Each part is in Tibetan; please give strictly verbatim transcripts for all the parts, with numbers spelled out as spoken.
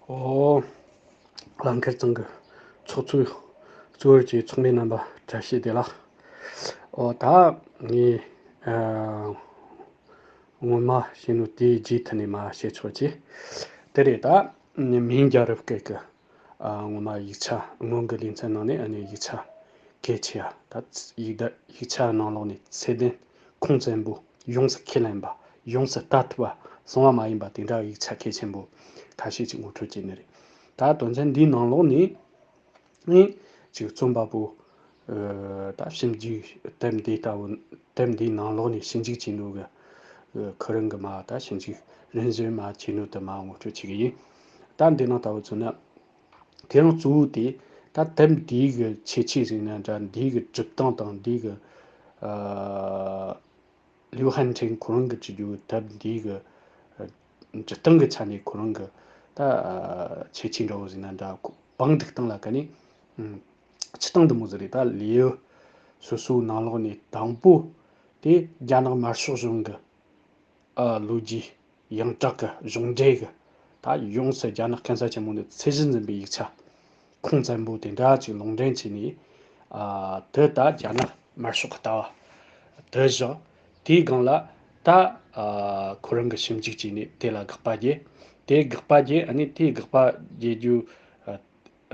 ཨོ། ལང་ཁེར་ཚང་གི་ཚོགས་གཙོའི་གཙོ་བོར་གྱི་ཚོགས་མི་རྣམ་པ། བཀྲ་ཤིས་བདེ་ལེགས། ཨོ། ད་ངས་ཨ་སྔོན་མ་བཤད་ནོ་དེའི་རྗེས་མཐུད་ནས་མར་བཤད་ཆོག་གི། དེ་རེད། ད་མིང་རྒྱལ་རབས་སྐད་ཀྱི་ཨ་སྔོན་མ་ཡིག་ཆ། སྔོན་གྱི་ལེ་ཚན་ནང་ནས་ཨ་ནི་ཡིག་ཆ་གལ་ཆེ་བ། ད་ཡིག་ད་ཡིག་ཆ་ནང་ལོགས་ནས་ཚད་ལྡན་ཁུངས་བཙན་པོ། ཡོངས་སུ་ཁས་ལེན་པ། ཡོངས་སུ་ལྟ་ཐུབ་པ། བཟང་བ་མ་ཡིན་པ་དེ་འདྲ་ཡིག་ཆ་གལ་ཆེན་པོ་ཁ་ཤས་ཅིག་ངོ་སྤྲོད་བྱས་ནི་རེད། ད་དོན་ཚན་འདིའི་ནང་ལོགས་ནས་ནི་ཅིག་རྩོམ་པ་པོ་ཨ་ད་ཞིབ་འཇུག་དེབ་འདི་ལྟ་བུ། དེབ་འདིའི་ནང་ལོགས་ནས་ཞིབ་འཇུག་བྱས་ནོ་གི་ཨ་ཁོ་རང་གི་མར་ད་ཞིབ་འཇུག་རིམ་བཞིན་མར་བྱས་ནོ་དེ་མར་ངོ་སྤྲོད་བྱེད་ཀྱི་ཡིན། ད་འདི་ནང་ལྟ་བུ་མཚོན་ན། དེ་རིང་གཙོ་བོ་དེ་ད་དེབ་འདིའི་གི་ཁྱད་ཆོས་ཟེར་ན་འདྲ། འདིའི་གི་སྒྲུབ་སྟངས་དང་། འདིའི་གི་ཨ་ལིའུ་ཧན་ཁྲེང་ཁོ་རང་གིས་བྲིས་རྒྱུ་དེབ་འདིའི་གི་ཨ་སྒྲུབ་སྟངས་གི་ཆ་ནས་ཁོ་རང་གི་ད་ཨ་ཁྱད་ཆོས་འདྲ་བོ་ཟེར་ན་འདྲ། བང་སྒྲིག་སྟངས་ལ་ཁ་ནས་ཨ་སྤྱིར་བཏང་འདི་མོ་ཟིག་རེད། ད་ལེའུ་སོ་སོའི་ནང་ལོགས་ནས་དང་པོ་དེ་རྒྱ་ནག་དམར་ཤོག་གཞུང་གི་ཨ་ལོ་རྒྱུས་ཡོངས་གྲགས་ཀྱི་གཞུང་འབྲེལ་གྱི། ད་ཡོངས་སུ་རྒྱ་ནག་གན་ས་ཆེན་མོ་ནས་ཚད་གཞི་འཛིན་པའི་ཡིག་ཆ་ཁུངས་བཙན་པོ་དེ་འདྲ་ཅིག་ལུང་འདྲེན་བྱས་ནས། ཨ་དེ་ད་རྒྱ་ནག་དམར་ཤོག་གི་ལྟ་བ་དེ་བཞག་དེའི་སྒང་ལ་ད་ཨ་ཁོ་རང་གིས་ཞིབ་འཇུག་བྱས་ནས་དེ་ལ་དགག་པ་རྒྱག་དེ་དགག་པ་རྒྱག་ཨ་ནི་དེ་དགག་པ་རྒྱག་རྒྱུ། ཨ་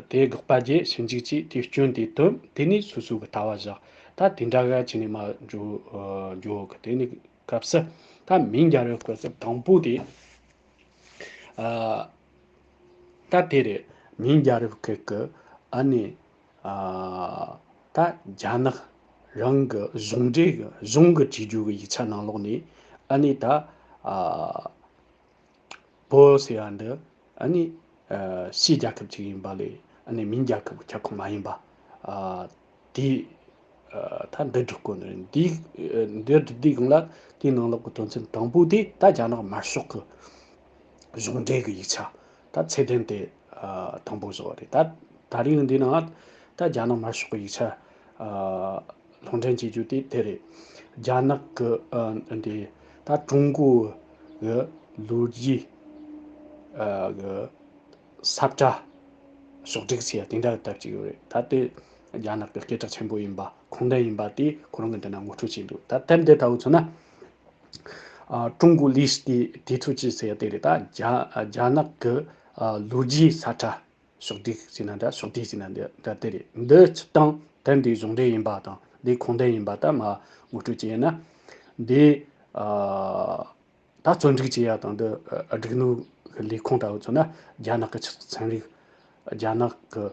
དེ་དགག་པ་རྒྱག་ཞིབ་འཇུག་བྱས། དེ་སྐྱོན་དེ་བཏོན། དེ་ནས་སོ་སོ་གི་ལྟ་བ་བཞག་ད་དེ་འདྲ་ག་བྱས་ནས་མར་འགྲོ་ཨ་འགྲོ་གི། དེ་ནས་སྐབས་སུ་ད་མིང་རྒྱལ་རབས་སྐབས་སུ་དང་པོ་དེ་ཨ་ད་དེ་རེད། མིང་རྒྱལ་རབས་སྐད་ཀྱི་ཨ་ནི་ཨ་ད་རྒྱ་ནག་རང་གི་གཞུང་འབྲེལ་གྱི་གཞུང་གིས་བྲིས་རྒྱུ་གི་ཡིག་ཆ་ནང་ལོགས་ནས་ཨ་ནི་ད་ཨ་བོད་ཟེར་ཡ་འདི་ཨ་ནི་ཨ་ཕྱིའི་རྒྱལ་ཁབ་ཅིག་ཡིན་པ་ལས་ཨ་ནི་མིང་རྒྱལ་ཁབ་ཀྱི་ཁྱབ་ཁོངས་མ་ཡིན་པ། ཨ་དེ་ཨ་ད་འདི་སྒྲུབ་དགོས་ནི་རེད། འདི་ཨ་འདི་སྒྲུབ་དུས་སྒང་ལ་དེའི་ནང་ལོགས་ཀྱི་དོན་ཚན་དང་པོ་དེ་ད་རྒྱ་ནག་དམར་ཤོག་གི་གཞུང་འབྲེལ་གྱི་ཡིག་ཆ་ད་ཚད་ལྡན་དེ་ཨ་དང་པོ་བཟོ་བ་རེད། ད་ད་རེས་འདི་ནང་ད་རྒྱ་ནག་དམར་ཤོག་གི་ཡིག་ཆ་ཨ་ལུང་འདྲེན་བྱེད་རྒྱུ་དེ་དེ་རེད། རྒྱ་ནག་གི་ཨ་འདི་ད་ཀྲུང་གོ་གི་ལོ་རྒྱུས་ཨ་གི་ས་བཀྲ་ཕྱོགས་བསྒྲིགས་ཟེར་ཡ་དེ་འདྲ་གི་དེབ་ཅིག་ཡོད་རེད། ད་དེ་རྒྱ་ནག་གི་སྐད་གྲགས་ཆེན་པོ་ཡིན་པ་ཁུངས་ལྡན་ཡིན་པ་དེ་ཁོ་རང་གིས་འདི་ན་ངོ་སྤྲོད་བྱས་འདུག་ད་དེབ་འདི་ལྟ་བུ་མཚོན་ན། ཨ་ཀྲུང་གོ་ལི་ཤི་ཏི་དུས་ཚོད་ཅི་ཟེར་ཡ་དེ་རེད། ད་རྒྱ་རྒྱ་ནག་གི་ཨ་ལོ་རྒྱུས་ས་ཁྲ་ཕྱོགས་བསྒྲིགས་ཟེར་ན་འདྲ། ཕྱོགས་བསྒྲིགས་ཟེར་ན་འདྲ། འདི་རེད། འདི་སྤྱིར་བཏང་དེབ་འདིའི་གཞུང་འབྲེལ་ཡིན་པ་དང་འདིའི་ཁུངས་ལྡན་ཡིན་པ་ད་མར་ངོ་སྤྲོད་བྱས་ན། འདི་ཨ་ད་རྩོམ་སྒྲིག་བྱེད་ཡ་དང་འདི་ཨ་སྒྲིག་ནོ་གི་ལས་ཁུངས་ལྟ་བུ་མཚོན་ན་རྒྱ་ནག་གི་ཆུ་ཚོགས་ཚན་རིག་རྒྱ་ནག་གི་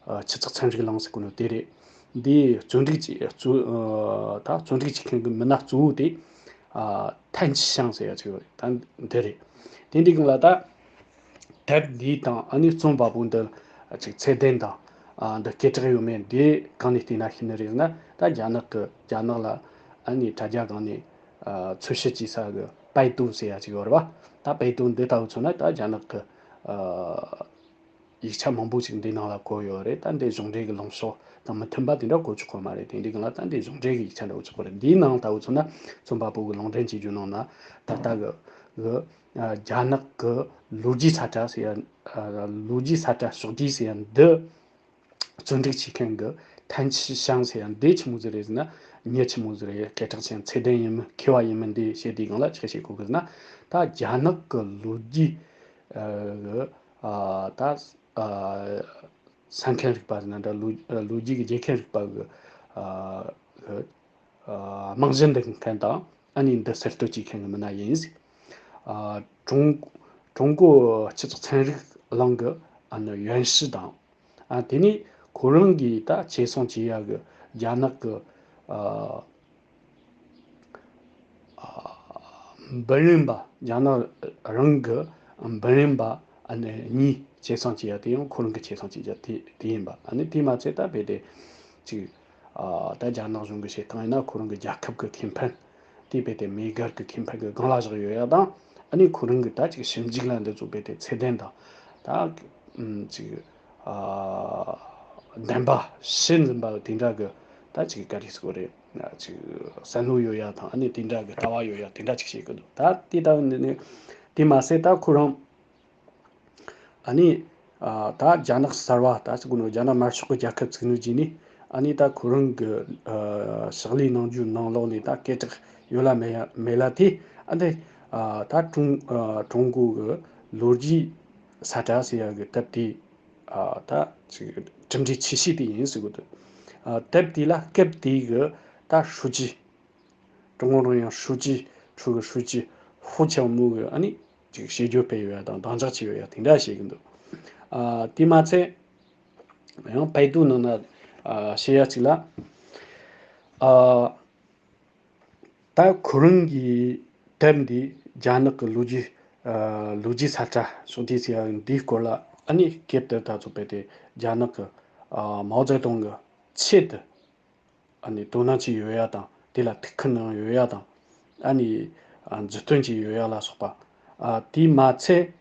ཨ་ཆུ་ཚོགས་ཚན་རིག་གླིང་ཟེར་གོ་ནོ་དེ་རེད། འདི་རྩོམ་སྒྲིག་བྱེད་གཙོ་ཨ་ད་རྩོམ་སྒྲིག་བྱེད་མཁན་གྱི་མི་སྣ་གཙོ་བོ་དེ་ཨ་ཐན་ཆི་ཤང་ཟེར་ཡ་ཅིག་ཡོད་རེད། ད་འདི་རེད། དེ་འདི་སྒང་ལ་ད་དེབ་འདི་དང་ཨ་ནི་རྩོམ་པ་པོ་འདི་ཅིག་ཚད་ལྡན་དང་ཨ་འདི་སྐད་གྲགས་ཡོད་མེད་འདི་གང་ནས་བལྟས་ན་ཤེས་ནི་རེད་ཟེར་ན། ད་རྒྱ་ནག་གི་རྒྱ་ནག་ལ་ཨ་ནི་དྲ་རྒྱ་སྒང་ནས་ཨ་འཚོལ་ཞིབ་བྱེད་ས་གི་པའེ་ཏུ་ཟེར་ཡ་ཅིག་ཡོད་རེད་པ། ད་པའེ་ཏུ་འདི་ལྟ་བུ་མཚོན་ན་ད་རྒྱ་ནག་གི་ཨ་ཡིག་ཆ་མང་པོ་ཞིག་འདི་ནང་ལ་བཀོད་ཡོད་རེད། ད་འདི་གཞུང་འབྲེལ་གྱི་ལངས་ཕྱོགས་དང་མི་མཐུན་པ་དེ་འདྲ་བཀོད་ཆོག་གི་མ་རེད། དེ་འདི་སྒང་ལ་ད་འདི་གཞུང་འབྲེལ་གྱི་ཡིག་ཆ་འདྲ་བོ་ཆགས་པ་རེད། འདིའི་ནང་ལྟ་བུ་མཚོན་ན་རྩོམ་པ་པོ་གི་ལུང་འདྲེན་བྱེད་རྒྱུ་ནང་ན་ད་ལྟ་གི་གི་ཨ་རྒྱ་ནག་གི་ལོ་རྒྱུས་ས་ཁྲ་ཟེར་ཡ། ཨ་ལོ་རྒྱུས་ས་ཁྲ་ཕྱོགས་བསྒྲིགས་ཟེར་ཡ་འདི་རྩོམ་སྒྲིག་བྱེད་མཁན་གྱི་ཐན་ཆི་ཤང་ཟེར་ཡ་འདི་ཆི་མོ་ཟིག་རེད་ཟེར་ན། མྱི་ཆི་མོ་ཟིག་རེད། སྐད་གྲགས་ཅན་ཚད་ལྡན་ཡིན་མིན་མཁས་པ་ཡིན་མིན་འདི་བཤད་དུས་སྒང་ལ་ཆི་བཤད་གོ་གི་ཟེར་ན། ད་རྒྱ་ནག་གི་ལོ་རྒྱུས་ཨ་གི་ཨ་ད་ཨ་ས་མཁན་རིག་པ་ཟེར་ན་འདྲ། ལོ་ལོ་རྒྱུས་ཀྱི་དགེ་མཁན་རིག་པ་གི་ཨ་གི་ཨ་རྨང་གཞི་འདེགས་མཁན་དང་། ཨ་ནི་འདི་གསར་གཏོད་བྱེད་མཁན་གྱི་མི་སྣ་ཡིན། ཨ་ཀྲུང་ཀྲུང་གོ་སྤྱི་ཚོགས་ཚན་རིག་གླིང་གི་ཨ་ནི་ཡོན་ཧྲི་དང་། ཨ་དེ་ནས་ཁོ་རང་གིས་ད་ཆེད་སྲུང་བྱེད་ཡ་གི་རྒྱ་ནག་གི་ཨ་ཨ་འབུམ་རམས་པ། རྒྱ་ནག་རང་གི་འབུམ་རམས་པ་ཨ་ནི་གཉིས་ཆེད་སྲུང་བྱེད་ཡ་དེ་ཡང་ཁོ་རང་གིས་ཆེད་སྲུང་བྱེད་ཡ་དེ་དེ་ཡིན་པ། ཨ་ནི་དེ་མ་ཚད་ད་རྦད་དེ་ཅིག་ཨ་ད་རྒྱ་ནག་གཞུང་གི་བཤད་སྟངས་ཡིན་ན་ཁོ་རང་གི་རྒྱལ་ཁབ་ཀྱི་ཁེ་ཕན་དེ་རྦད་དེ་མེས་རྒྱལ་གྱི་ཁེ་ཕན་གྱི་སྒང་ལ་བཞག་ཡོད་ཡ་དང་། ཨ་ནི་ཁོ་རང་གི་ད་ཅིག་ཞིབ་འཇུག་ལ་འདི་ཚོ་རྦད་དེ་ཚད་ལྡན་དང་ད་ཅིག་ཨ་བདེན་པ་ཕྱིར་འཛིན་པ་དེ་འདྲ་གི་ད་ཅིག་ག་རེ་ཟེར་དགོས་རེད། ཅིག་བསམ་བློ་ཡོད་ཡ་དང་ཨ་ནི་དེ་འདྲ་གི་ལྟ་བ་ཡོད་ཡ་དེ་འདྲ་ཅིག་བཤད་གི་འདུག་ད་དེ་ལྟ་བུ་འདི་ནི་དེ་མ་ཟད་ད་ཁོ་རང་ཨ་ནི་ ཨ་ད་རྒྱ་ནག་གསར་བ་ད་ཟེར་གོ་ནོ་རྒྱ་ནག་དམར་ཤོག་གི་རྒྱལ་ཁབ་བཙུགས་ནོ་རྗེས་ནས་ཨ་ནི་ད་ཁོ་རང་གི་ཨ་ཕྱག་ལས་གནང་རྒྱུའི་ནང་ལོགས་ནས་ད་སྐད་གྲགས་ཡོད་ལ་མེད་ཡ་མེད་ལ་དེ་ཨ་འདི་ཨ་ད་ཀྲུང་ཨ་ཀྲུང་གོ་གི་ལོ་རྒྱུས་ས་ཁྲ་ཟེར་ཡ་གི་དེབ་དེ་ཨ་ད་ཅིག་གྲུབ་འབྲས་ཆེ་ཤོས་དེ་ཡིན་ཟེར་གོ་འདུག་ཨ་དེབ་དེ་ལ་སྐབས་དེ་གི་ད་ཧྲུའུ་ཅི། ཀྲུང་གུང་ཀྲུང་དབྱང་ཧྲུའུ་ཅི་ཁྲུའུ་གི་ཧྲུའུ་ཅི་ཧུའུ་ཅང་མུའུ་གི་ཨ་ནི་ཅིག་བྱས་རྗེས་ཕུལ་ཡོད་ཡ་དང་དམ་བཅའ་བྱས་ཡོད་ཡ་དེ་འདྲ་བཤད་གི་འདུག་ཨ་དེ་མ་ཚད་ཡང་པའེ་ཏུའུ་ནང་ན་ཨ་བཤད་ཡ་ཅིག་ལ་ཨ་ད་ཁོ་རང་གི་དེབ་འདི་རྒྱ་ནག་གི་ལོ་རྒྱུས་ཨ་ལོ་རྒྱུས་ས་ཁྲ་ཕྱོགས་བསྡུས་ཟེར་ཡ་འདིའི་སྐོར་ལ་ཨ་ནི་སྐབས་དེར་ད་ཚོ་དཔེ་དེ་རྒྱ་ནག་གི་ཨ་མའོ་ཙེ་ཏུང་གི་ཆེད་དུ། ཨ་ནི་དོ་སྣང་བྱས་ཡོད་ཡ་དང་དེ་ལ་ཐུགས་ཁུར་གནང་ཡོད་ཡ་དང་ཨ་ནི་ཨ་མཛུབ་སྟོན་བྱས་ཡོད་ཡ་ལ་སོགས་པ། ཨ་དེས་མ་ཚད་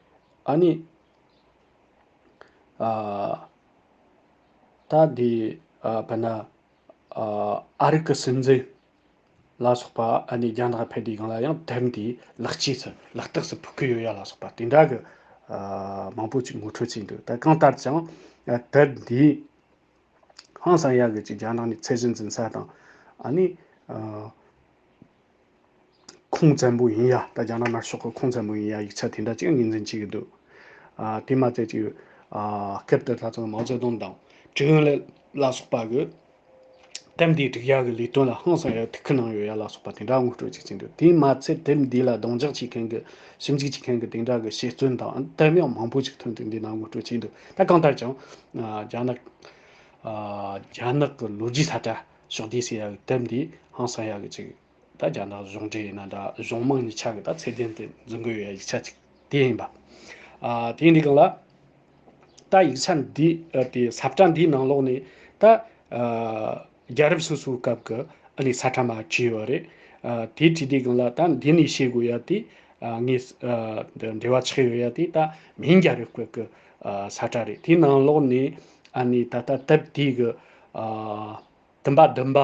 ཨ་ནི་ཨ་ད་དེ་ཨ་དཔེར་ན་ཨ་ཨ་རི་གི་སྲིད་འཛིན་ལ་སོགས་པ་ཨ་ནི་རྒྱ་ནག་ཕེབས་དུས་སྒང་ལ་ཡང་དེབ་འདི་ལག་སྐྱེས་སུ་ལག་རྟགས་སུ་ཕུལ་གི་ཡོད་ཡ་ལ་སོགས་པ་དེ་འདྲ་གི་ཨ་མང་པོ་ཅིག་ངོ་སྤྲོད་བྱས་འདུག་ད་གང་ལྟར་ཀྱང་ཨ་དེབ་འདི། ཧང་སང་ཡག་གི་ཅིག་རྒྱ་ནག་ནས་ཚད་གཞི་འཛིན་ས་དང་ཨ་ནི་ཨ་ཁུངས་བཙན་པོ་ཡིན་ཡ་ད་རྒྱ་ནག་དམར་ཤོག་གི་ཁུངས་བཙན་པོ་ཡིན་ཡ་ཡིག་ཆ་དེ་འདྲ་ཅིག་ངོས་འཛིན་བྱེད་ཀྱི་འདུག་ཨ་དེ་མ་ཚད་ཅིག་ཨ་སྐབས་དེར་ད་ལྟ་མའོ་ཙེ་ཏུང་དང་ཀྲུའུ་ཨེན་ལེ་ལ་སོགས་པ་གི་དེབ་འདི་སྒྲིག་ཡག་གི་ལས་དོན་ལ་ཧང་སང་ཡག་ཐུགས་ཁུར་གནང་ཡོད་ཡ་ལ་སོགས་པ་དེ་འདྲ་ངོ་སྤྲོད་ཅིག་བྱེད་འདུག་དེ་མ་ཚད་དེབ་འདི་ལ་རྡུང་རྡེག་བྱེད་མཁན་གི་ཞིབ་འཇུག་བྱེད་མཁན་གི་དེ་འདྲ་གི་དཔྱད་རྩོམ་དང་དེབ་ཡང་མང་པོ་ཅིག་ཐོན་འདུག་འདི་ནང་ངོ་སྤྲོད་བྱས་འདུག་ད་གང་ལྟར་ཀྱང་ཨ་རྒྱ་ནག་ཨ་རྒྱ་ནག་གི་ལོ་རྒྱུས་ས་ཁྲ་ཕྱོགས་བསྡུས་ཟེར་ཡ་གི་དེབ་འདི་ཧང་སང་ཡག་གི་ཅིག་ད་རྒྱ་ནག་གཞུང་འབྲེལ་ཡིན་ན་འདྲ་གཞུང་མང་གཉིས་ཆ་གི་ད་ཚད་ལྡན་དུ་འཛིན་གི་ཡོད་ཡ་ཡིག་ཆ་ཅིག་དེ་ཡིན་པ། ཨ་དེ་ཡིན་དུས་སྒང་ལ་ད་ཡིག་ཆ་འདི་ཨ་དེ་ས་ཁྲ་འདིའི་ནང་ལོགས་ནས་ད་ཨ་རྒྱལ་རབས་སོ་སོའི་སྐབས་ཀྱི་ཨ་ནི་ས་ཁྲ་མར་བྲིས་ཡོད་རེད། ཨ་དེ་བྲིས་དུས་སྒང་ལ་ད་འདི་ནས་བཤད་དགོས་ཡ་དེ་ཨ་ངས་ཨ་འདི་འབྲེལ་བ་ཆགས་ཡོད་ཡ་དེ་ད་མིང་རྒྱལ་རབས་སྐབས་ཀྱི་ཨ་ས་ཁྲ་རེད། དེའི་ནང་ལོགས་ནས་ཨ་ནི་ད་ལྟ་དེབ་དེ་གི་ཨ་བདུན་པ་བདུན་པ་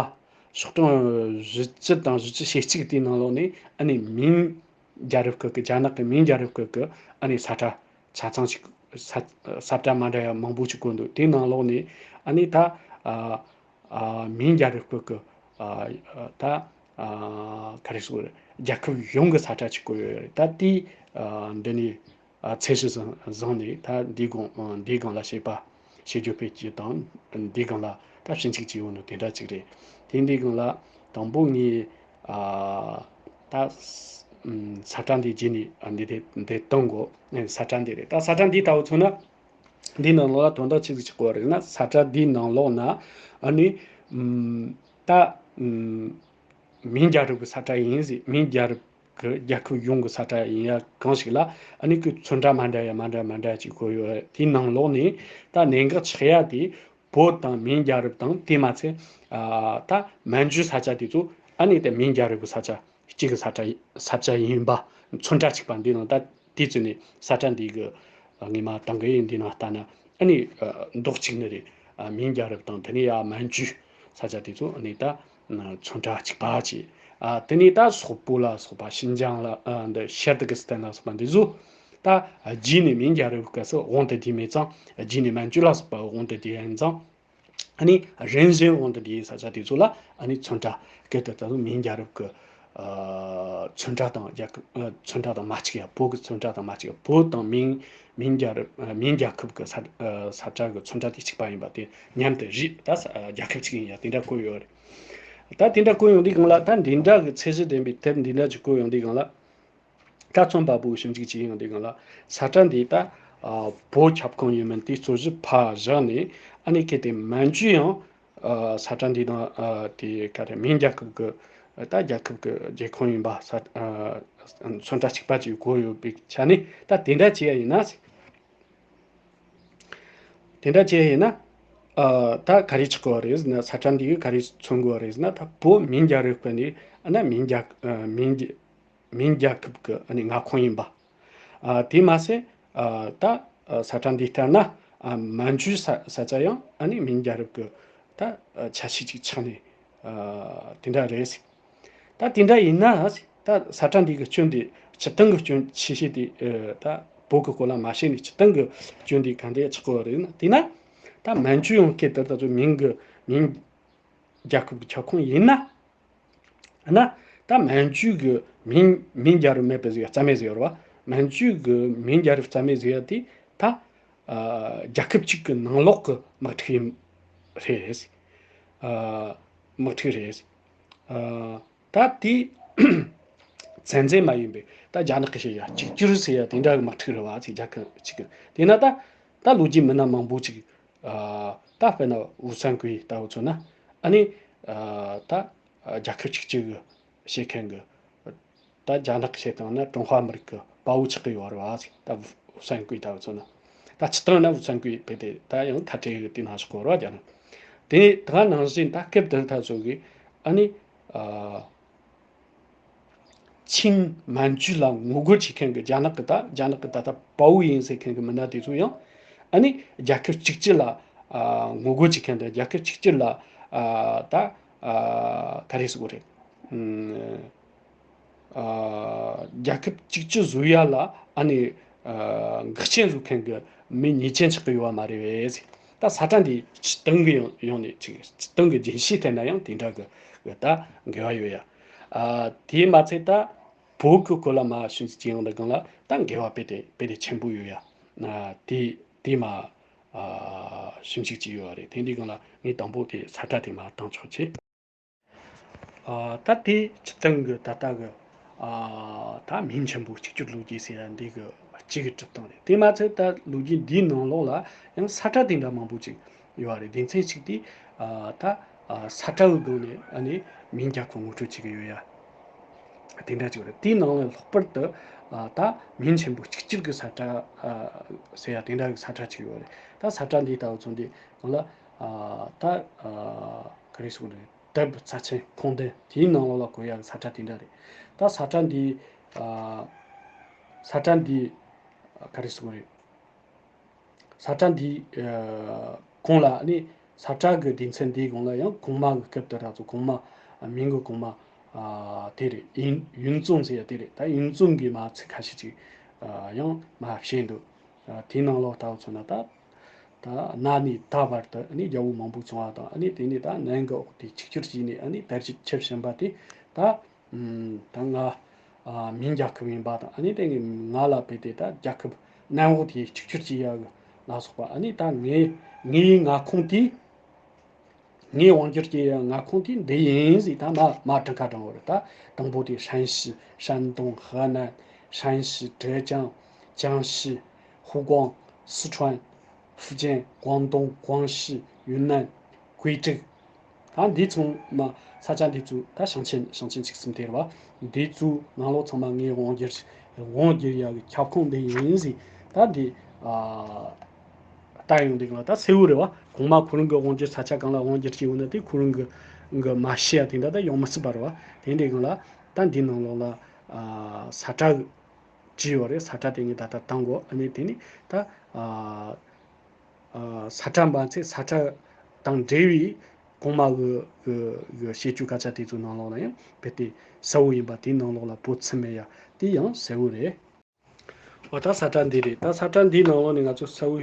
ཤོག་གྲངས་བཞི་བཅུ་དང་བཞི་བཅུ་ཞེ་གཅིག་དེའི་ནང་ལོགས་ནས་ཨ་ནི་མིང་རྒྱལ་རབས་སྐབས་ཀྱི་རྒྱ་ནག་གི་མིང་རྒྱལ་རབས་སྐབས་ཀྱི་ཨ་ནི་ས་ཁྲ་ཆ་ཚང་ཞིག་ས་ས་ཁྲ་མ་འདྲ་ཡ་མང་པོ་ཞིག་བཀོད་འདུག་དེའི་ནང་ལོགས་ནས་ཨ་ནི་ད་ཨ་ཨ་མིང་རྒྱལ་རབས་སྐབས་ཀྱི་ཨ་ཨ་ད་ཨ་ག་རེ་ཟེར་རྒྱལ་ཁབ་ཡོངས་ཀྱི་ས་ཁྲ་ཅིག་བཀོད་ཡོད་རེད། ད་དེའི་ཨ་འདི་ནས་ཨ་ཚད་གཞི་བཟུང་བཟུང་ནས་ད་འདིའི་སྒང་འདིའི་སྒང་ལ་བཤད་པ་བཤད་རྒྱུ་སྤེལ་རྒྱུ་དང་འདིའི་སྒང་ལ་ད་ཞིབ་འཇུག་བྱས་ཡོང་ནོ་དེ་འདྲ་ཅིག་རེད། དེ་འདིའི་སྒང་ལ་དང་པོ་ངས་ཨ་ད་ས་ཁྲ་འདི་བརྒྱུད་ནས་ཨ་འདི་དེ་འདི་གཏོང་དགོས། ས་ཁྲ་འདི་རེད། ད་ས་ཁྲ་འདི་ལྟ་བུ་མཚོན་ན་འདིའི་ནང་ལོགས་ལ་དོན་དག་ཆི་ཟིག་ཆགས་ཀྱི་ཡོད་རེད་ན། ས་ཁྲ་འདིའི་ནང་ལོགས་ན་ཨ་ནི་ད་མིང་རྒྱལ་རབས་ཀྱི་ས་ཁྲ་ཡིན་ཟེར། མིང་རྒྱལ་རབས་ཀྱི་རྒྱལ་ཁབ་ཡོངས་ཀྱི་ས་ཁྲ་ཡིན་ཡ་གང་ཞིག་ལ་ཨ་ནི་ཁོའི་ཚོན་ཁྲ་མ་འདྲ་ཡ་མ་འདྲ་མ་འདྲ་ཅིག་བཀོད་ཡོད། དེའི་ནང་ལོགས་ནས་ད་གནད་འགག་ཆགས་ཡ་དེ་བོད་དང་མིང་རྒྱལ་རབས་དང་དེ་མ་ཚད་ཨ་ད་མན་ཇུའི་ས་ཆ་དེ་ཚོ་ཨ་ནི་ད་མིང་རྒྱལ་རབས་ཀྱི་ས་ཆ་གཅིག་གི་ས་ཁྲ་ས་ཆ་ཡིན་པ་མཚོན་ཁྲ་གཅིག་པ་འདི་ནང་ད་དེ་ཚོ་ནས་ས་ཁྲ་འདི་གི་ངེས་མ་དང་གི་ཡིན། འདི་ནང་ལྟ་ན་ཨ་ནི་མདོག་གཅིག་ནི་རེད། ཨ་མིང་རྒྱལ་རབས་དང་དེ་ནས་ཡ་མན་ཇུའི་ས་ཆ་དེ་ཚོ་ཨ་ནི་ད་མཚོན་ཁྲ་གཅིག་པ་བྱས། ཨ་དེ་ནས་ད་སོག་པོ་ལ་སོགས་པ་ཤིན་ཅང་ལ་ཨ་འདི་ཤར་ཏུར་ཀི་སི་ཐན་ལ་སོགས་པ་འདི་ཚོ་ད་རྗེས་ནས་མིང་རྒྱལ་རབས་སྐབས་སུ་དབང་དུ་བསྡུས་མེད་ཙང་། རྗེས་ནས་མན་ཇུ་ལ་སོགས་པ་དབང་དུ་བསྡུས་ཡིན་ཙང་། ཨ་ནི་རིམ་བཞིན་དབང་དུ་བསྡུས་ས་ཆ་དེ་ཚོ་ལ་ཨ་ནི་ཚོན་ཁྲ་སྐད་དུ་ད་དུང་མིང་རྒྱལ་རབས་ཀྱི་ཨ་ཚོན་ཁྲ་དང་རྒྱལ་ཁབ་ཨ་ཚོན་ཁྲ་དང་མ་གཅིག་ཡ། བོད་ཀྱི་ཚོན་ཁྲ་དང་མ་གཅིག་ཡ། བོད་དང་མིང་མིང་རྒྱལ་རབས་ཨ་མིང་རྒྱལ་ཁབ་ཀྱི་ས་ཨ་ས་ཁྲ་གི་ཚོན་ཁྲ་དེ་གཅིག་པ་ཡིན་པ་དེ་མཉམ་དུ་རེད། ད་ས་རྒྱལ་ཁབ་གཅིག་ཡིན་ཡ་དེ་འདྲ་བཀོད་ཡོད་རེད། ད་དེ་འདྲ་བཀོད་ཡོང་དུས་སྒང་ལ། ད་འདི་འདྲ་གི་ཚད་གཞི་ལྡན་པའི་དེབ་འདི་འདྲ་ཅིག་བཀོད་ཡོང་དུས་སྒང་ལ། ད་ཚོང་པ་པོའི་ཞིབ་འཇུག་བྱེད་ཡོང་དུས་སྒང་ལ། ས་ཁྲ་འདི་ད་ཨ་བོད་ཁྱབ་ཁོངས་ཡིན་མིན་དེ་རྩོད་གཞི་ཕར་བཞག་ནས། ཨ་ནི་གལ་ཏེ་མན་ཇུ་ཡང་ཨ་ས་ཁྲ་འདི་དང་ཨ་དེ་ག་རེ་མིང་རྒྱལ་ཁབ་ཀྱི་ད་རྒྱལ་ཁབ་ཀྱི་རྒྱལ་ཁོངས་ཡིན་པ་ས་ཨ་ཚོན་ཁྲ་གཅིག་པ་ཅིག་བཀོད་ཡོད་པའི་ཆ་ནས། ད་དེ་འདྲ་བྱས་ཡ་ཡིན་ན། དེ་འདྲ་བྱས་ཡིན་ན། ཨ་ད་ག་རེ་ཆགས་དགོས་པ་རེད་ཟེར་ན། ས་ཁྲ་འདི་གིས་ག་རེ་མཚོན་དགོས་པ་རེད་ཟེར་ན། ད་བོད་མིང་རྒྱལ་རབས་སྐབས་ནས་ཨ་ན་མིང་རྒྱལ་ཨ་མིང་རྒྱ་མིང་རྒྱལ་ཁབ་ཀྱི་ཨ་ནི་མངའ་ཁོངས་ཡིན་པ། ཨ་དེ་མ་ཟད་ཨ་ད་ཨ་ས་ཁྲ་འདི་ལྟར་ན་ཨ་མན་ཇུའི་ས་ས་ཆ་ཡང་ཨ་ནི་མིང་རྒྱལ་རབས་ཀྱི་ད་ཨ་ཆ་ཤས་ཅིག་ཆགས་ནས་ཨ་དེ་འདྲ་རེད་ཟེར། ད་དེ་འདྲ་ཡིན་ན་ད་ས་ཁྲ་འདི་གི་སྐྱོན་དེ་སྤྱིར་བཏང་གི་སྐྱོན་ཆེ་ཤོས་དེ་ཨ་ད་ བོད་ཀྱི་སྐོར་ལ་མ་བཤད་ནས་སྤྱིར་བཏང་གི་སྐྱོན་འདི་གང་འདྲ་ཆགས་ཀྱི་ཡོད་རེད་ན། དེས་ན་ད་མན་ཇུ་ཡང་སྐད་དེ་ད་ཚོ་མིང་གི་མིང་རྒྱལ་ཁབ་ཀྱི་ཁྱབ་ཁོངས་ཡིན་ན། ན། ད་མན་ཇུ་གི་མིང་མིང་རྒྱལ་རབས་མེད་པའི་ཟེར་ཡ་རྩ་མེད་ཟེར་ཡ་རེད་བ། མན་ཇུ་གི་མིང་རྒྱལ་རབས་རྩ་མེད་ཟེར་ཡ་དེ་ད། ཨ། རྒྱལ་ཁབ་གཅིག་གི་ནང་ལོགས་ཀྱི་དམག་འཁྲུག་ཡིན་རེད། ཨ། དམག་འཁྲུག་རེད། ཨ། ད་དེ་ཚན་རྩལ་མ་ཡིན་པའི་ད་རྒྱ་ནག་གི་བཤད་ཡ་གཅིག་གྱུར་ཟེར་ཡ་དེ་འདྲ་གི་དམག་འཁྲུག་རེད་བ། ཚིག་རྒྱལ་ཁབ་གཅིག་གི་དེ་ན་ད་ད་ལོ་རྒྱུས་མི་སྣ་མང་པོ་ཅིག་ཨ། ད་དཔེར་ན་ཝུ་སན་ཀུའེ་ལྟ་བུ་མཚོན་ན། ཨ་ནི། ཨ། ད་རྒྱལ་ཁབ་གཅིག་གཅིག་གི་བྱེད་མཁན་གི། ད་རྒྱ་ནག་གི་བྱེད་སྟངས་ན་ཀྲུང་ཧྭ་མི་རིགས་ཀྱི་དཔའ་བོ་ཆགས་ཀྱི་ཡོད་རེད་བ། ད་ཝུ་སན་ཀུའེ་ལྟ་བུ་མཚོན་ན། ད་སྤྱིར་བཏང་ན་ཝུ་སན་ཀུའེ་རྦད་དེ་ད་ཡང་ཁ་བྲལ་གི་དེ་ནང་ཞིག་གོ་རེད་བ། རྒྱ་ནག་དེ་ད་ནང་བཞིན་ད་སྐབས་དེར་ད་ཚོ་གི། ཨ་ནི། ཨ། ཆིང་མན་ཇུ་ལ་ངོ་རྒོལ་བྱེད་མཁན་གྱི་རྒྱ་ནག་གི་ད་རྒྱ་ནག་གི་ད་ལྟ་དཔའ་བོ་ཡིན་ཟེར་མཁན་གྱི་མི་སྣ་དེ་ཚོ་ཡང་། ཨ་ནི་རྒྱལ་ཁབ་གཅིག་གྱུར་ལ། ཨ། ངོ་རྒོལ་བྱེད་མཁན་དང་རྒྱལ་ཁབ་གཅིག་གྱུར་ལ། ཨ། ད། ཨ། ག་རེ་ཟེར་དགོས་རེད། ཨ། རྒྱལ་ཁབ་གཅིག་གྱུར་བཟོ་ཡ་ལ། ཨ་ནི། ཨ། འགག་རྐྱེན་བཟོ་མཁན་གྱི་མི་ཉེས་ཅན་ཆགས་ཀྱི་ཡོད་པ་མ་རེད་པས། ད་ས་ཁྲ་འདི་སྤྱིར་བཏང་གི་ཡོང་ཡོང་ནས་ཅིག་སྤྱིར་བཏང་གི་རྒྱུན་ཤེས་ཐད་ན་ཡང་དེ་འདྲ་གི་གི་ད་འགལ་བ་ཡོད་ཡ། ཨ། དེས་མ་ཚད་ད་བོད་ཀྱི་སྐོར་ལ་མ་ཞུ་ཅི་ཡོང་དུས་སྒང་ལ་ད་འགལ་བ་དཔེ་དེ་དཔེ་དེ་ཆེན་པོ་ཡོད་ཡ། ཨ། དེ་དེ་མ། ཨ། ཞུ་ཅིག་ཅིག་ཡོད་རེད། དེ་འདི་སྒང་ལ་ངས་དང་པོ་དེ་ས་ཁྲ་དེ་མ་བཏང་ཆོག་ཆེ། ཨ། ད་དེ་སྤྱིར་བཏང་གི་ད་ལྟ་གི། ཨ། ད་མིང་ཆེན་པོ་གཅིག་གྱུར་ལོ་རྒྱུས་ཟེར་ཡ་འདི་གི་སྤྱི་གི་སྒྲུབ་སྟངས་རེད། དེ་མ་ཚད་ད་ལོ་རྒྱུས་འདིའི་ནང་ལོགས་ལ་ཡང་ས་ཁྲ་དེ་འདྲ་མང་པོ་ཅིག་ཡོད་རེད། སྡེ་ཚན་གཅིག་དེ། ཨ། ད། ཨ། ས་ཁྲ་གི་སྒང་ནས། ཨ་ནི་མིང་རྒྱལ་ཁབ་ངོ་སྤྲོད་བྱེད་ཀྱི་ཡོད་ཡ། དེ་འདྲ་ཅིག་རེད། དེའི་ནང་ལ་ལྷག་པར་དུ། ཨ། ད་མིང་ཆེན་པོ་གཅིག་གྱུར་གྱི་ས་ཁྲ། ཨ། ཟེར་ཡ་དེ་འདྲ་གི་ས་ཁྲ་ཅིག་ཡོད་རེད། ད་ས་ཁྲ་འདི་ལྟ་བུ་ཚོ་འདི་སྒང་ལ། ཨ། ད། ཨ། ག་རེ་ཟེར་དགོས་རེད། དེབ་རྩ་ཆེན་ཁུངས་ལྡན་དེའི་ནང་ལོགས་ལ་བཀོད་ཡག་གི་ས་ཁྲ་དེ་འདྲ་རེད། ད་ས་ཁྲ་འདི། ཨ། ས་ཁྲ་འདི་ག་རེ་ཟེར་དགོས་རེད། ས་ཁྲ་འདི། ཨ། གོང་ལ་ཨ་ནི་ས་ཁྲ་གི་སྡེ་ཚན་འདིའི་གོང་ལ་ཡང་གོང་མ་གི་སྐབས་དེ་ར་ཚོ་གོང་མ། ཨ། མིང་གི་གོང་མ། ཨ། དེ་རེད། ཡུན་ཡུན་ཙུང་ཟེར་ཡ་དེ་རེད། ད་ཡུན་ཙུང་གི་མ་ཚིག་ཁ་ཤས་ཅིག་ཨ། ཡང་མ་བཤད་འདུག་ཨ། དེའི་ནང་ལོགས་ལྟ་བུ་མཚོན་ན་ད། ད་གནའ་ནས་ད་བར་དུ་ཨ་ནི་རྒྱལ་པོ་མང་པོ་བྱུང་བ་དང་། ཨ་ནི་དེ་ནས་ད་ནན་གྱི་འོག་དེ་གཅིག་གྱུར་བྱས་ནས། ཨ་ནི་དར་རྒྱས་ཆེར་ཕྱིན་པ་དེ་ད། ཨམ། ད་ང་། ཨ། མིང་རྒྱལ་ཁབ་ཡིན་པ་དང་། ཨ་ནི་དེ་ང་ལ་དཔེ་དེ་ད་རྒྱལ་ཁབ་ནན་འོག་དེ་གཅིག་གྱུར་བྱས་ཡག་ལ་སོགས་པ། ཨ་ནི་ད་ངའི་ངའི་མངའ་ཁོངས་དེ། ངའི་དབང་སྒྱུར་གྱི་མངའ་ཁོངས་དེ་འདི་ཡིན་ཟེར། ད་མ་མ་གྲངས་ཀ་དྲངས་པ་རེད། ད་དང་པོ་དེ་ཧྲན་ཞི། ཧྲན་ཏུང་། ཧི་ནན། ཧྲན་ཞི། ཀྲེ་ཅང་། ཅང་ཞི། ཧུའུ་ཀུང་། སི་ཁྲོན། ཧྥུ་ཅན། ཀོང་ཏུང་། ཀོང་ཞི། ཡུན་ནན། ཀུའེ་ཀྲིག་ད་འདི་ཚང་མ་ས་ཆ་འདི་ཚོ་ད་ཞིང་ཆེན་ཞིང་ཆེན་ཆིག་གསུམ་དེ་རེད་བ། འདི་ཚོའི་ནང་ལོགས་ཚང་མ་ངའི་དབང་སྒྱུར་དབང་སྒྱུར་ཡག་གི་ཁྱབ་ཁོངས་འདི་ཡིན་ཟེར། ད་འདི། ཨ། ལྟ་ཡོང་དུས་ལ་ད་གསལ་བོ་རེད་བ། གོང་མ་ཁོ་རང་གི་དབང་སྒྱུར་ས་ཆ་གང་ལ་དབང་སྒྱུར་བྱས་ཡོད་ན་དེ་ཁོ་རང་གི་གི་མ་ཤེས་ཡ་དེ་འདྲ་ད་ཡོང་མི་སྲིད་པ་རེད་བ། དེ་འདྲའི་སྒང་ལ་ད་འདི་ནང་ལོགས་ལ། ཨ། ས་ཁྲ་བྲིས་ཡོད་རེད། ས་ཁྲ་དེ་ངས་ད་ལྟ་བཏང་གོ། ཨ་ནི་དེ་ནི་ད། ཨ། ཨ། ས་ཁྲ་མ་ཚད་ས་ཁྲ་དང་འབྲེལ་བའི་གོང་མ་གི་གི་གི་བཤད་སྤྱོད་སྐད་ཆ་དེ་ཚོའི་ནང་ལོགས་ལ་ཡང་རྦད་དེ་གསལ་བོ་ཡིན་པ། དེའི་ནང་ལོགས་ལ་བོད་ཚུད་མེད་ཡ་དེ་ཡང་གསལ་བོ་རེད། འོ། ད་ས་ཁྲ་འདི་རེད། ད་ས་ཁྲ་འདིའི་ནང་ལོགས་ནས་ང་ཚོས་གསལ་བོ་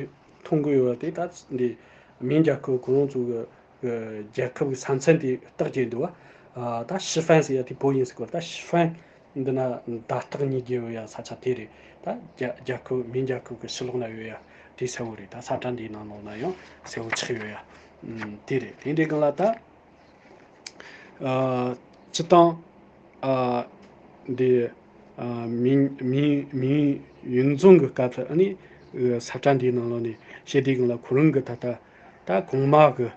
མཐོང་གི་ཡོད་པ་དེ། ད་འདི་མིང་རྒྱལ་ཁབ་ཁོ་རང་ཚོ་གི་གི་རྒྱལ་ཁབ་ཀྱི་ས་མཚམས་དེ་རྟགས་བརྒྱབ་འདུག་བ། ཨ། ད་ཤི་ཧྥན་ཟེར་ཡ་དེ་བོད་ཡིན་ཟེར་གོ། ད་ཤི་ཧྥན་འདི་ན་བརྡ་རྟགས་གཉིས་བརྒྱབ་ཡོད་ཡ་ས་ཆ་དེ་རེད། ད་རྒྱ་རྒྱལ་ཁབ་མིང་རྒྱལ་ཁབ་ཀྱི་ཕྱི་ལོགས་ན་ཡོད་ཡ་དེ་གསལ་བོ་རེད། ད་ས་ཁྲ་འདིའི་ནང་ལོགས་ན་ཡང་གསལ་བོ་ཆགས་ཡོད་ཡ། ཨམ། དེ་རེད། དེ་འདྲའི་སྒང་ལ་ད། ཨ། སྤྱིར་བཏང་། ཨ། འདི། ཨ། མིང་མིང་མིང་ཡུན་ཙུང་གི་སྐབས་སུ། ཨ་ནི་ས་ཁྲ་འདིའི་ནང་ལོགས་ནས་བཤད་དུས་སྒང་ལ་ཁོ་རང་གི་ད་ལྟ་ད་གོང་མ་གི།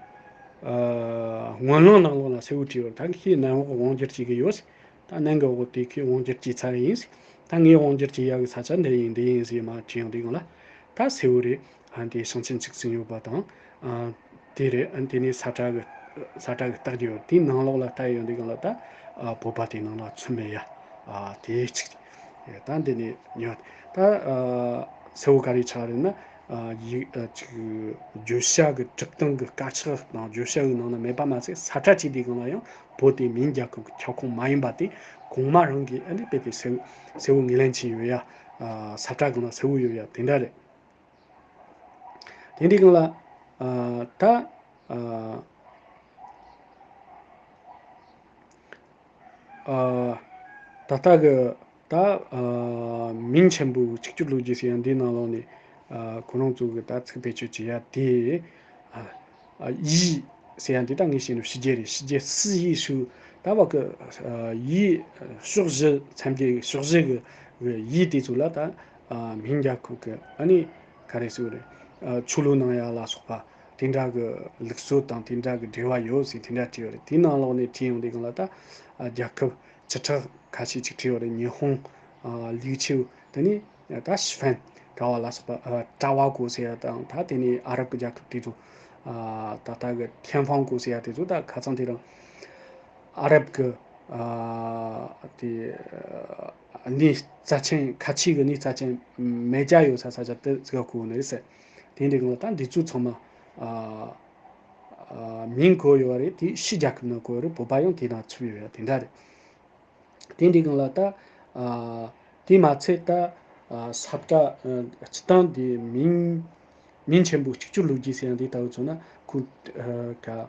ཨ། སྔོན་ལམ་ནང་ལོགས་ལ་གསལ་བོ་བྲིས་ཡོད། ད་ཁྱེད་ནན་འོག་དབང་སྒྱུར་བྱེད་ཀྱི་ཡོད། ད་ནན་གི་འོག་དེ་ཁྱེད་དབང་སྒྱུར་བྱས་ཚར་ཡིན། ད་ངས་དབང་སྒྱུར་བྱེད་ཡག་གི་ས་ཆ་འདི་ཡིན་འདི་ཡིན་ཟེར་མར་བྲིས་ཡོང་དུས་སྒང་ལ་ད་གསལ་བོ་རེད། ཨ། འདི་ཞིང་ཆེན་ཆིག་གསུམ་ཡོད་པ་དང་། ཨ། དེ་རེད། ཨ། དེ་ནས་ས་ཁྲ་གི་ས་ཁྲ་གི་རྟགས་ཀྱི་ཡོད། དེའི་ནང་ལོགས་ལ་ལྟ་ཡོང་དུས་སྒང་ལ་ད། ཨ། བོད་པ་དེའི་ནང་ལ་ཚུད་མེད་ཡ། ཨ། དེ་གཅིག་ད་འདི་ནས་ཉོ། ད། ཨ། གསལ་བོ་ག་རེ་ཆགས་རེད་ན། ཨ། ཡིག་ཨ། ཅིག་བརྗོད་བྱ་གི་གྲུབ་སྟངས་ཀྱི་དཀར་ཆག་དང་བརྗོད་བྱ་གི་ནང་ན་མེད་པ་མ་ཟད། ས་ཁྲ་བྲིས་དུས་སྒང་ལ་ཡང་བོད་དེ་མིང་རྒྱལ་ཁབ་ཀྱི་ཁྱབ་ཁོངས་མ་ཡིན་པ་དེ་གོང་མ་རང་གིས། ཨ་ནི་དཔེ་དེ་གསལ་གསལ་བོ་ངོས་ལེན་བྱས་ཡོད་ཡ། ཨ་ས་ཁྲ་སྒང་ལ་གསལ་བོ་ཡོད་ཡ་དེ་འདྲ་རེད། དེ་འདྲའི་སྒང་ལ་ཨ་ད་ཨ་ཨ་ད་ལྟ་གི་ད་ཨ་མིང་ཆེན་པོའི་ཆིག་སྒྱུར་ལོ་རྒྱུས་ཟེར་ཡ་འདིའི་ནང་ལོགས་ནས་ཨ་ཁོ་རང་ཚོ་གི་ད་ཚིག་བེད་སྤྱོད་བྱེད་ཡ་དེ་ཨ་ཨ་ཡི་ཟེར་ཡ་འདི་ད་ངས་བཤད་ནོ་ཕྱི་རྒྱལ་རེད། ཕྱི་རྒྱལ་སི་ཡི་ཧྲུའུ་ད་བ་གི་ཨ་ཡི་ཕྱོགས་བཞི་མཚམས་བརྒྱད་ཕྱོགས་བཞི་གི་གི་ཡི་དེ་ཚོ་ལ་ད་ཨ་མིང་རྒྱལ་ཁབ་གི་ཨ་ནི་ག་རེ་ཟེར་རེད། ཨ་ཆོས་ལུགས་གནང་ཡ་ལ་སོགས་པ་དེ་འདྲ་གི་ལུགས་སྲོལ་དང་དེ་འདྲ་གི་འབྲེལ་བ་ཡོད་ཟེར་དེ་འདྲ་བྲིས་ཡོད་རེད། དེའི་ནང་ལོགས་ནས་བྲིས་ཡོང་དུས་སྒང་ལ་ད་ཨ་རྒྱལ་ཁབ་བཅུ་ཕྲག་ཁ་ཤས་ཅིག་བྲིས་ཡོད་རེད། ཉི་ཧོང་ཨ་ལིའུ་ཆིའུ་དེ་ནས་ད་ཤི་ཧྥན་གྲྭ་བ་ལ་སོགས་པ་ཨ་གྲྭ་བ་གོ་ཟེར་ཡ་དང་ད་དེ་ནས་ཨ་རབ་ཀྱི་རྒྱལ་ཁབ་དེ་ཚོ་ཨ་ད་ལྟ་གི་ཐེན་ཧྥང་གོ་ཟེར་ཡ་དེ་ཚོ་ད་ཁ་ཚང་དེ་རང་ཨ་རབ་ཀྱི་ཨ་དེ་གནས་རྩ་ཆེན་ཁ་ཆེ་གི་གནས་རྩ་ཆེན་མེ་བྱ་ཡོད་ས་ས་ཆ་དེ་ཟིག་གོ་ནི་རེད་ཟེར། དེ་འདྲའི་སྒང་ལ་ད་འདི་ཚོ་ཚང་མ་ཨ་ཨ་མིང་གོ་ཡོད་རེད། དེ་ཕྱི་རྒྱལ་ཁབ་ནང་གོ་ཡོད་རེད། བོད་པ་ཡང་དེ་ནང་ཚུད་ཡོད་ཡ་དེ་འདྲ་རེད། དེ་འདྲའི་སྒང་ལ་ད་ཨ་དེ་མ་ཚད་ད་ཨ་ས་བཀྲ་ཨ་སྤྱི་བཏང་དེ་མིང་མིང་ཆེན་པོ་གཅིག་གྱུར་ལོ་རྒྱུས་ཟེར་ཡང་དེ་ལྟ་བུ་མཚོན་ན་ཁོ་ཨ་ག་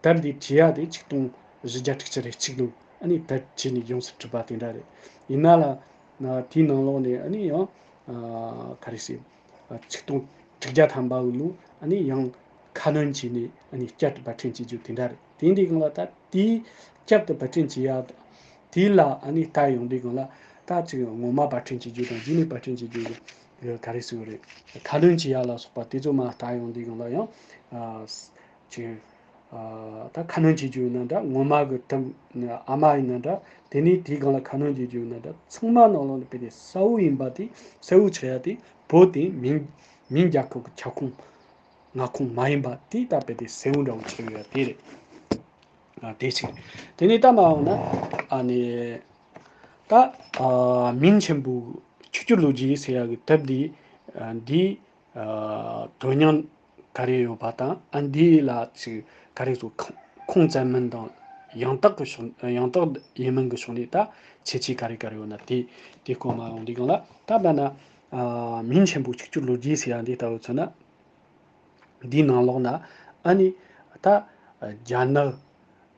དེབ་འདི་བྲིས་ཡ་དེ་ཆིག་སྟོང་བཞི་བརྒྱ་དྲུག་ཅུ་རེ་གཅིག་ལོ་ཨ་ནི་དེབ་བྲིས་ནས་ཡོངས་སུ་གྲུབ་པ་དེ་འདྲ་རེད། ཡིན་ན་ལ་ཨ་དེའི་ནང་ལོགས་ནས་ཨ་ནི་ཡང་ཨ་ག་རེ་ཟེར། ཆིག་སྟོང་དྲུག་བརྒྱ་ཐམ་པ་ལོ་ཨ་ནི་ཡང་ཁ་སྣོན་བྱས་ནས་ཨ་ནི་བསྐྱར་དུ་པར་སྐྲུན་བྱེད་རྒྱུ་དེ་འདྲ་རེད། དེ་འདྲའི་སྒང་ལ་ད་དེའི་བསྐྱར་དུ་པར་སྐྲུན་བྱེད་ཡ་དེ་ལ་ཨ་ནི་ལྟ་ཡོང་དུས་སྒང་ལ་ད་ཅིག་ངོ་མ་པར་སྐྲུན་བྱེད་རྒྱུ་དང་རྗེས་ནས་པར་སྐྲུན་བྱེད་རྒྱུ་གི་ག་རེ་ཟེར་བ་རེད། ཁ་སྣོན་བྱེད་ཡ་ལ་སོགས་པ་དེ་ཚོ་མ་ལྟ་ཡོང་དུས་སྒང་ལ་ཡང་ཨ་ཅིག་ཨ་ད་ཁ་སྣོན་བྱེད་རྒྱུ་ཡིན་ན་འདྲ། ངོ་མ་གི་དེབ་ཨ་མ་ཡིན་ན་འདྲ། དེ་ནས་དེའི་སྒང་ལ་ཁ་སྣོན་བྱེད་རྒྱུ་ཡིན་ན་འདྲ། ཚང་མ་ནང་ལོགས་ནས་དཔེ་དེ་གསལ་བོ་ཡིན་པ་དེ་གསལ་བོ་ཆགས་ཡ་དེ་བོད་དེ་མིང་མིང་རྒྱལ་ཁབ་ཀྱི་ཁྱབ་ཁོངས་མངའ་ཁོངས་མ་ཡིན་པ་དེ་ད་དཔེ་དེ་གསལ་བོ་འདྲ་བོ་ཆགས་ཡོད་ཡ་དེ་རེད། ཨ་དེ་གཅིག་དེ་ནས་ད་མ་འོངས་ན་ཨ་ནི་ད་ཨ་མིང་ཆེན་པོའི་ཆིག་སྒྱུར་ལོ་རྒྱུས་ཟེར་ཡ་གི་དེབ་འདི་ཨ་འདི་ཨ་དོན་སྙིང་ག་རེ་ཡོད་པ་དང་ཨ་འདི་ལ་ཅིག་ག་རེ་ཟེར་ཁུངས་ཁུངས་བཙན་མིན་དང་ཡང་དག་གི་ཕྱོགས་ཡང་དག་ཡིན་མིན་གྱི་ཕྱོགས་ནས་ད་ཁྱད་ཆོས་ག་རེ་ག་རེ་ཡོད་ན་དེ་དེ་སྐོར་མ་འོངས་དུས་སྒང་ལ་ད་ལྟ་ན་ཨ་མིང་ཆེན་པོའི་ཆིག་སྒྱུར་ལོ་རྒྱུས་ཟེར་ཡ་འདི་ལྟ་བུ་མཚོན་ན། འདིའི་ནང་ལོགས་ན་ཨ་ནི་ད་རྒྱ་ནག་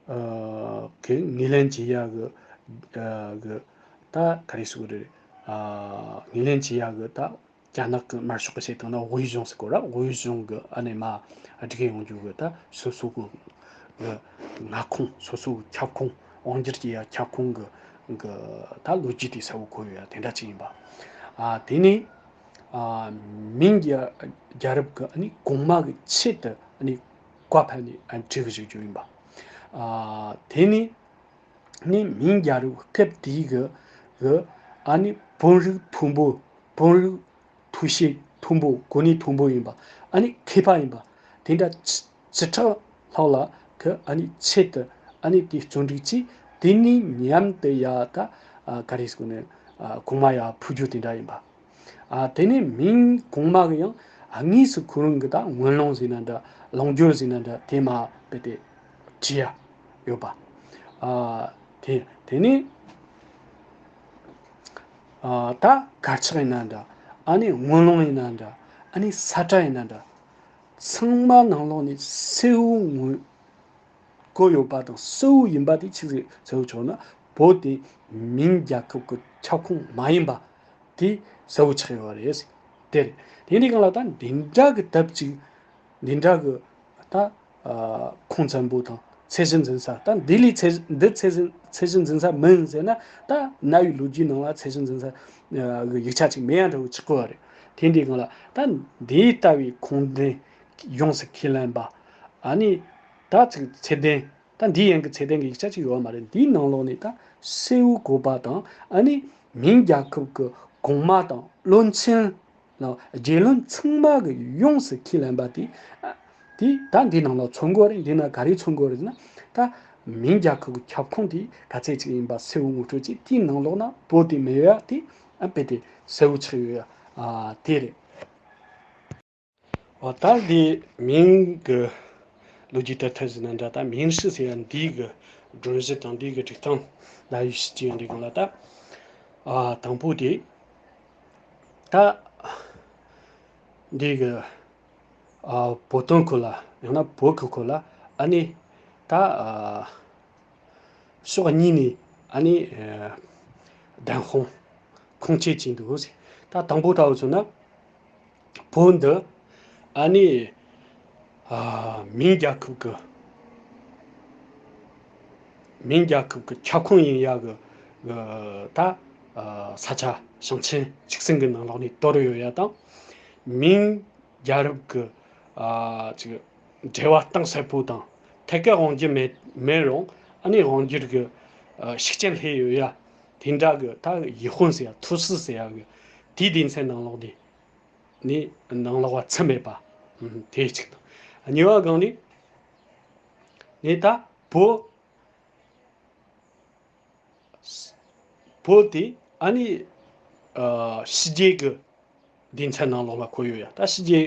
ཨ་གི་ངོས་ལེན་བྱེད་ཡ་གི་ཨ་གི་ད་ག་རེ་ཟེར་དགོས་རེད། ཨ་ངོས་ལེན་བྱེད་ཡ་གི་ད་རྒྱ་ནག་གི་དམར་ཤོག་གི་བཤད་སྟངས་ན་དབུས་གཞུང་ཟེར་གོ་ར། དབུས་གཞུང་གི་ཨ་ནི་མ་སྒྲིག་ཡོང་རྒྱུ་གི་ད་སོ་སོ་གི་གི་མངའ་ཁོངས་སོ་སོ་གི་ཁྱབ་ཁོངས་དབང་སྒྱུར་བྱེད་ཡ་ཁྱབ་ཁོངས་གི་གི་ད་ལོ་རྒྱུས་དེ་གསལ་བོ་གོ་ཡོད་ཡ་དེ་འདྲ་ཅིག་ཡིན་པ། ཨ་དེ་ནི། ཨ་མིང་རྒྱལ་རྒྱལ་རབས་ཀྱི་ཨ་ནི་གོང་མ་གི་ཆེད་དུ་ཨ་ནི་བཀའ་ཕབ་ནས་ཨ་ནི་བྲིས་གི་བཞག་རྒྱུ་ཡིན་པ། ཨ་དེ་ནི་ནི་མིང་རྒྱལ་རབས་སྐབས་དེའི་གི་གི་ཨ་ནི་བོད་རིགས་མཐོན་པོ་བོད་རིགས་ཐོས་ཤེས་མཐོན་པོ་གོ་གནས་མཐོན་པོ་ཡིན་པ་ཨ་ནི་མཁས་པ་ཡིན་པ་དེ་འདྲ་ཅི་ཅི་ཕྲག་ལྷག་ལ་གི་ཨ་ནི་ཆེད་དུ་ཨ་ནི་དེ་བརྩོན་འགྲུས་ཀྱིས་དེ་ནི་མཉམ་དུ་ཡ་ད་ཨ་ག་རེ་ཟེར་ནས་ཨ་གོང་མ་ཡ་ཕུལ་རྒྱུ་དེ་འདྲ་ཡིན་པ། ཨ་དེ་ནས་མིང་གོང་མ་གི་ཡང་དངོས་སུ་ཁོ་རང་གི་ད་ངོས་ལོང་ཟེར་ན་འདྲ་ལོངས་སྦྱོར་ཟེར་ན་འདྲ་དེ་མ་དཔེ་དེ་བྲིས་ཡ་ཡོད་པ། ཨ་དེ་དེ་ནས་ཨ་ད་དཀར་ཆག་ཡིན་ན་འདྲ་ཨ་ནི་ངོས་ལོང་ཡིན་ན་འདྲ་ཨ་ནི་ས་ཁྲ་ཡིན་ན་འདྲ་ཚང་མ་ནང་ལོགས་ནས་གསལ་བོ་ངོས། བཀོད་ཡོད་པ་དང་གསལ་བོ་ཡིན་པ་དེ་ཆི་ཟིག་གསལ་བོ་ཆགས་ན་བོད་དེ་མིང་རྒྱལ་ཁབ་ཀྱི་ཁྱབ་ཁོངས་མ་ཡིན་པ་དེ་གསལ་བོ་ཆགས་ཡོད་རེད། དེ་རེད། དེ་འདྲའི་སྒང་ལ་ད་འདི་འདྲ་གི་དེབ་ཅིག་འདི་འདྲ་གི་ད་ཨ་ཁུངས་བཙན་པོ་དང་ཚད་གཞི་འཛིན་ས་ད་འདི་ལས་ཚད་འདི་ཚད་གཞི་ཚད་གཞི་འཛིན་ས་མིན་ཟེར་ན་ད་གནའ་བོའི་ལོ་རྒྱུས་ནང་ལ་ཚད་གཞི་འཛིན་ས་ཨ་གི་ཡིག་ཆ་ཅིག་མེད་ཡ་འདྲ་བོ་ཆགས་ཀྱི་ཡོད་རེད། དེ་འདྲའི་སྒང་ལ་ད་འདི་ལྟ་བུའི་ཁུངས་ལྡན་ཡོངས་སུ་ཁས་ལེན་པ་ཨ་ནི། ད་ཅིག་ཚད་ལྡན། ད་འདི་ཡན་གྱི་ཚད་ལྡན་གྱི་ཡིག་ཆ་ཅིག་ཡོད་མ་རེད། འདིའི་ནང་ལོགས་ནས་ད་གསལ་བོ་བཀོད་པ་དང་ཨ་ནི་མིང་རྒྱལ་ཁབ་ཀྱི་གོང་མ་དང་བློན་ཆེན་ལ་རྒྱལ་བློན་ཚང་མ་གི་ཡོངས་སུ་ཁས་ལེན་པ་དེ་ཨ་དེ་ད་འདི་ནང་ལ་མཚོན་གྱི་ཡོད་རེད། འདི་ན་ག་རེ་མཚོན་གྱི་ཡོད་རེད་ཟེར་ན་ད་མིང་རྒྱལ་ཁབ་ཀྱི་ཁྱབ་ཁོངས་དེ་ག་ཚད་ཅིག་ཡིན་པ་གསལ་བོ་ངོ་སྤྲོད་ཅིག་དེའི་ནང་ལོགས་ན་བོད་དེ་མེད་ཡ་དེ་ཨ་དཔེ་དེ་གསལ་བོ་ཆགས་ཡོད་ཡ་ཨ་དེ་རེད། འོ་ད་འདི་མིང་གི་ལོ་རྒྱུས་དེབ་ཐེར་ཟེར་ན་འདྲ། ད་མིང་སྲིད་ཟེར་ཡ་འདི་གི་སྒྲོམ་གཞི་དང་འདི་གི་སྒྲིག་སྟངས་ལ་ཡུལ་ཤུལ་གྱི་ཡོང་དུས་སྒང་ལ་ད་ཨ་དང་པོ་དེ་ ད་འདི་གི་ཨ་བོད་དོན་སྐོར་ལ་ཡང་ན་བོད་ཀྱི་སྐོར་ལ་ཨ་ནི་ད་ཨ་ཕྱོགས་གཉིས་ནས་ཨ་ནི་ཨ་བདེན་དཔང་ཁུངས་སྐྱེལ་གྱིན་འདུག་ཟེར། ད་དང་པོ་ལྟ་བུ་བྱུང་ན། བོད་འདི་ཨ་ནི་ཨ་མིང་རྒྱལ་ཁབ་ཀྱི་མིང་རྒྱལ་ཁབ་ཀྱི་ཁྱབ་ཁོངས་ཡིན་ཡག་གི་གི་ད་ཨ་ས་ཆ་ཞིང་ཆེན་ཆིག་སེང་གི་ནང་ལོགས་ནས་དོར་ཡོད་ཡ་དང་། མིང་རྒྱལ་རབས་ཀྱི་ཨ་ཅིག་འགྲེལ་བ་གཏིང་ཟབ་པོ་དང་ཐད་ཀར་དབང་སྒྱུར་མེད་མེད་རུང་ཨ་ནི་དབང་སྒྱུར་གྱི་ཨ་ཤུགས་རྐྱེན་སླེབས་ཡོད་ཡ། དེ་འདྲ་གི་ད་ཡིད་དཔོན་ཟེར་ཡ་ཐུ་སི་ཟེར་ཡ་གི་དེའི་སྡེ་ཚན་ནང་ལོགས་ནས་ནི་ནང་ལོགས་པ་ཚུད་མེད་པ། ཨུམ། དེ་གཅིག་དང་། གཉིས་པ་སྒང་ནི་ནི་ད་བོད་བོད་དེ་ཨ་ནི་ཨ་ཕྱི་རྒྱལ་གྱི་སྡེ་ཚན་ནང་ལོགས་ལ་འཁོད་ཡོད་ཡ། ད་ཕྱི་རྒྱལ་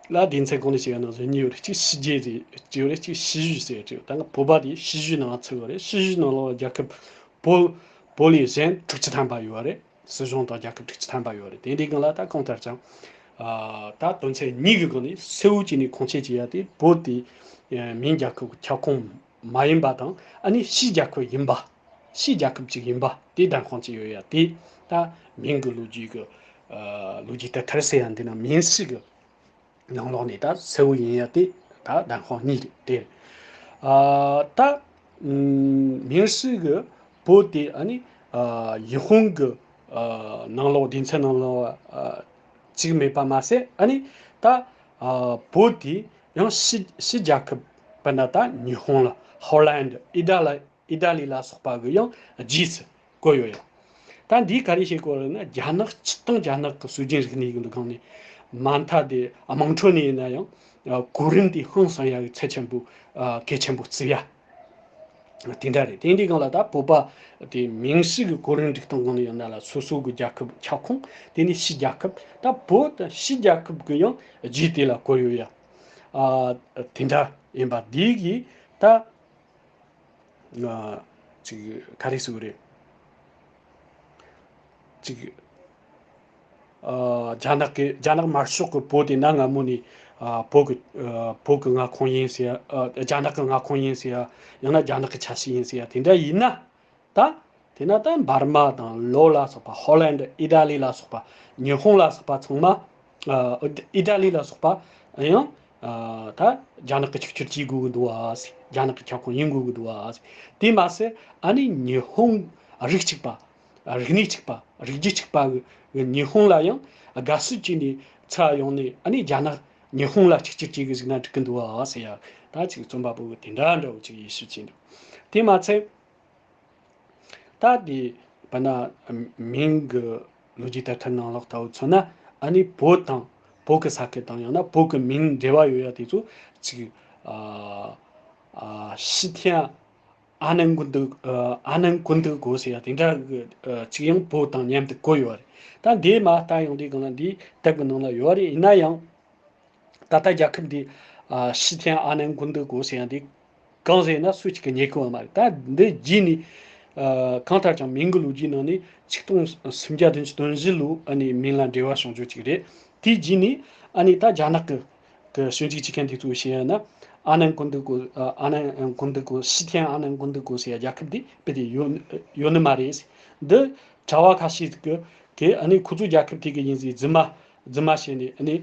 ལ་སྡེ་ཚན་གང་ནས་བྱས་ཡ་ནང་བཞིན་གཉིས་ཡོད་རེད། གཅིག་ཕྱི་རྒྱལ་ཟེར་གཅིག་ཡོད་རེད། གཅིག་ཕྱི་རྒྱལ་ཟེར་གཅིག་ད་ང་བོད་པ་དེ་ཕྱི་རྒྱལ་ནང་ཚུད་ཡོད་རེད། ཕྱི་རྒྱལ་ནང་ལོགས་རྒྱལ་ཁབ་བོད་བོད་ལས་གཞན་དྲུག་ཅུ་ཐམ་པ་ཡོད་རེད། སྲིད་གཞུང་དང་རྒྱལ་ཁབ་དྲུག་ཅུ་ཐམ་པ་ཡོད་རེད། དེ་འདྲའི་སྒང་ལ་ད་གང་ལྟར་ཀྱང་ཨ་ད་དོན་ཚན་གཉིས་ཀྱི་སྒང་ནས་གསལ་བོ་བྱས་ནས་ཁུངས་སྐྱེལ་བྱེད་ཡ་དེ་བོད་དེ་ཨ་མིང་རྒྱལ་ཁབ་ཀྱི་ཁྱབ་ཁོངས་མ་ཡིན་པ་དང་ཨ་ནི་ཕྱིའི་རྒྱལ་ཁབ་ཡིན་པ། ཕྱིའི་རྒྱལ་ཁབ་ཅིག་ཡིན་པ་དེ་བདེན་དཔང་ཅིག་ཡོད་ཡ། དེ་ད་མིང་གི་ལོ་རྒྱུས་ཀྱི་ཨ་ལོ་རྒྱུས་དེབ་ཐེར་ཟེར་ཡ་འདི་ན་མིང་སྲིད་ཀྱི་ནང་ལོགས་ནས་ད་གསལ་བོ་ཡིན་ཡ་དེ་ད་བདེན་དཔང་གཉིས་རེད་དེ། ཨ་ད་ཨུམ་མིང་སྲིད་ཀྱི་བོད་དེ་ཨ་ནི་ཨ་ཡིད་དཔོན་གྱི་ཨ་ནང་ལོགས་སྡེ་ཚན་ནང་ལོགས་ཨ་གཅིག་མེད་པ་མ་ཟད་ཨ་ནི་ད་ཨ་བོད་དེ་ཡང་ཕྱི་ཕྱི་རྒྱལ་ཁབ་དཔེར་ན་ད་ཉི་ཧོང་ལ་ཧོ་ལན་ཨི་ཏ་ལ་ཨི་ཏ་ལི་ལ་སོགས་པ་གི་ཡང་རྗེས་སུ་བཀོད་ཡོད་ཡ། ད་འདིས་ག་རེ་བྱེད་དགོས་རེད་ན་རྒྱ་ནག་སྤྱི་དང་རྒྱ་ནག་གི་སྲོལ་རྒྱུན་རིག་གནས་ཀྱི་སྒང་ནས་མ་མཐའ་དེ་དམངས་ཁྲོད་ནས་ཡིན་ན་ཡང་གོ་རིམ་དེ་ཧང་སང་ཡ་གི་ཚད་ཆེན་པོ་ཨ་གལ་ཆེན་པོ་བརྩི་ཡ། དེ་འདྲ་རེད། དེ་འདྲའི་སྒང་ལ་ད་བོད་པ་དེ་མིང་སྲིད་ཀྱི་གོ་རིམ་སྒྲིག་སྟངས་སྒང་ནས་ཡིན་ན་ལ་སོ་སོ་གི་རྒྱལ་ཁབ་ཁྱབ་ཁོངས་དེ་ནས་ཕྱི་རྒྱལ་ཁབ་ད་བོད་དང་ཕྱི་རྒྱལ་ཁབ་ཀྱི་ཡང་རྗེས་དེ་ལ་བཀོད་ཡོད་ཡ། ཨ་དེ་འདྲ་ཡིན་པ་འདི་གིས་ད་ཨ་ཅིག་ག་རེ་ཟེར་དགོས་རེད། ཅིག་ཨ་རྒྱ་ནག་གི་རྒྱ་ནག་དམར་ཤོག་གི་བོད་དེ་ན་སྔ་མོ་ནས་ཨ་བོད་གི་ཨ་བོད་གི་མངའ་ཁོངས་ཡིན་ཟེར་ཡ། ཨ་རྒྱ་ནག་གི་མངའ་ཁོངས་ཡིན་ཟེར་ཡ། ཡང་ན་རྒྱ་ནག་གི་ཆ་ཤས་ཡིན་ཟེར་ཡ། དེ་འདྲ་ཡིན་ན་ད་དེ་ན་ད་འབར་མ་དང་ལའོ་ལ་སོགས་པ། ཧོ་ལན་ཨི་ཏ་ལི་ལ་སོགས་པ། ཉི་ཧོང་ལ་སོགས་པ་ཚང་མ། ཨ་ཨི་ཏ་ལི་ལ་སོགས་པ་ཡང་ཨ་ད་རྒྱ་ནག་གི་ཆིག་སྒྱུར་བྱེད་དགོས་ཀྱི་འདུག་ཨ་ཟེར། རྒྱ་ནག་གི་ཁྱབ་ཁོངས་ཡིན་དགོས་ཀྱི་འདུག་ཨ་ཟེར། དེ་མ་ཟད་ཨ་ནི་ཉི་ཧོང་རིགས་གཅིག་པ། རིག་གནས་གཅིག་པ། རིག་རྒྱུད་གཅིག་པ་གི་ཉི་ཧོང་ལ་ཡང་དགའ་བསུ་བྱས་ནས་ཚུར་ཡོང་ནས་ཨ་ནི་རྒྱ་ནག་ཉི་ཧོང་ལ་ཆིག་སྒྱུར་བྱེད་གི་ཟིག་ན་འགྲིག་གི་འདུག་ཨ་ཟེར་ཡ། ད་ཅིག་རྩོམ་པ་པོ་གི་དེ་འདྲ་འདྲ་བོ་ཅིག་ཡིད་ཞིབ་བྱས་འདུག་དེ་མ་ཚད། ད་དེ་དཔེར་ན་མིང་གི་ལོ་རྒྱུས་དེབ་ཐེར་ནང་ལོགས་ལྟ་བུ་མཚོན་ན་ཨ་ནི་བོད་དང་བོད་ཀྱི་ས་ཁུལ་དང་ཡང་ན་བོད་ཀྱི་མིང་འབྲེལ་བ་ཡོད་ཡ་དེ་ཚོ་ཅིག་ཨ་ཨ་ཕྱི་ཐེན་ཨ་ནན་ཀུན་ཏུ་ཨ་ནན་ཀུན་ཏུ་གོ་ཟེར་ཡ་དེ་འདྲ་གི་ཨ་ཅིག་ཡང་བོད་དང་མཉམ་དུ་བཀོད་ཡོད་རེད། ད་འདི་མ་ལྟ་ཡོང་དུས་གང་ལ་འདིའི་དེབ་ཀྱི་ནང་ལ་ཡོད་རེད། ཡིན་ན་ཡང་ད་ལྟ་རྒྱལ་ཁབ་འདི་ཨ་ཕྱི་ཐེན་ཨ་ནན་ཀུན་ཏུ་གོ་ཟེར་ཡ་འདི་གང་ཟེར་ན་སུ་གཅིག་གི་རྙེད་གི་ཡོད་མ་རེད། ད་འདི་རྗེས་ནས་ཨ་གང་ལྟར་ཀྱང་མིང་གི་ལོ་རྒྱུས་ནང་ནས་ཆིག་སྟོང་སུམ་བརྒྱ་བདུན་ཅུ་དོན་བཞི་ལོ་ཨ་ནི་མིང་ལ་འབྲེལ་བ་བྱུང་རྒྱུ་གཅིག་རེད། དེའི་རྗེས་ནས་ཨ་ནི་ད་རྒྱ་ནག་གི་གི་ཞིབ་འཇུག་བྱེད་མཁན་དེ་ཚོས་བཤད་ཡ་ན་ཨ་ནན་ཀུན་ཏུ་གོ་ཨ་ནན་ཀུན་ཏུ་གོ་ཕྱི་ཐེན་ཨ་ནན་ཀུན་ཏུ་གོ་ཟེར་ཡ་རྒྱལ་ཁབ་དེ་དཔེ་དེ་ཡོད་ཡོད་ནི་མ་རེད། འདི་གྲྭ་བ་ཁ་ཤས་ཀྱི་གི་ཨ་ནི་ཁོ་ཚོའི་རྒྱལ་ཁབ་དེ་གི་ཡིན་ཟིག་རྫུན་མ་རྫུན་མ་བྱས་ནས་ཨ་ནི་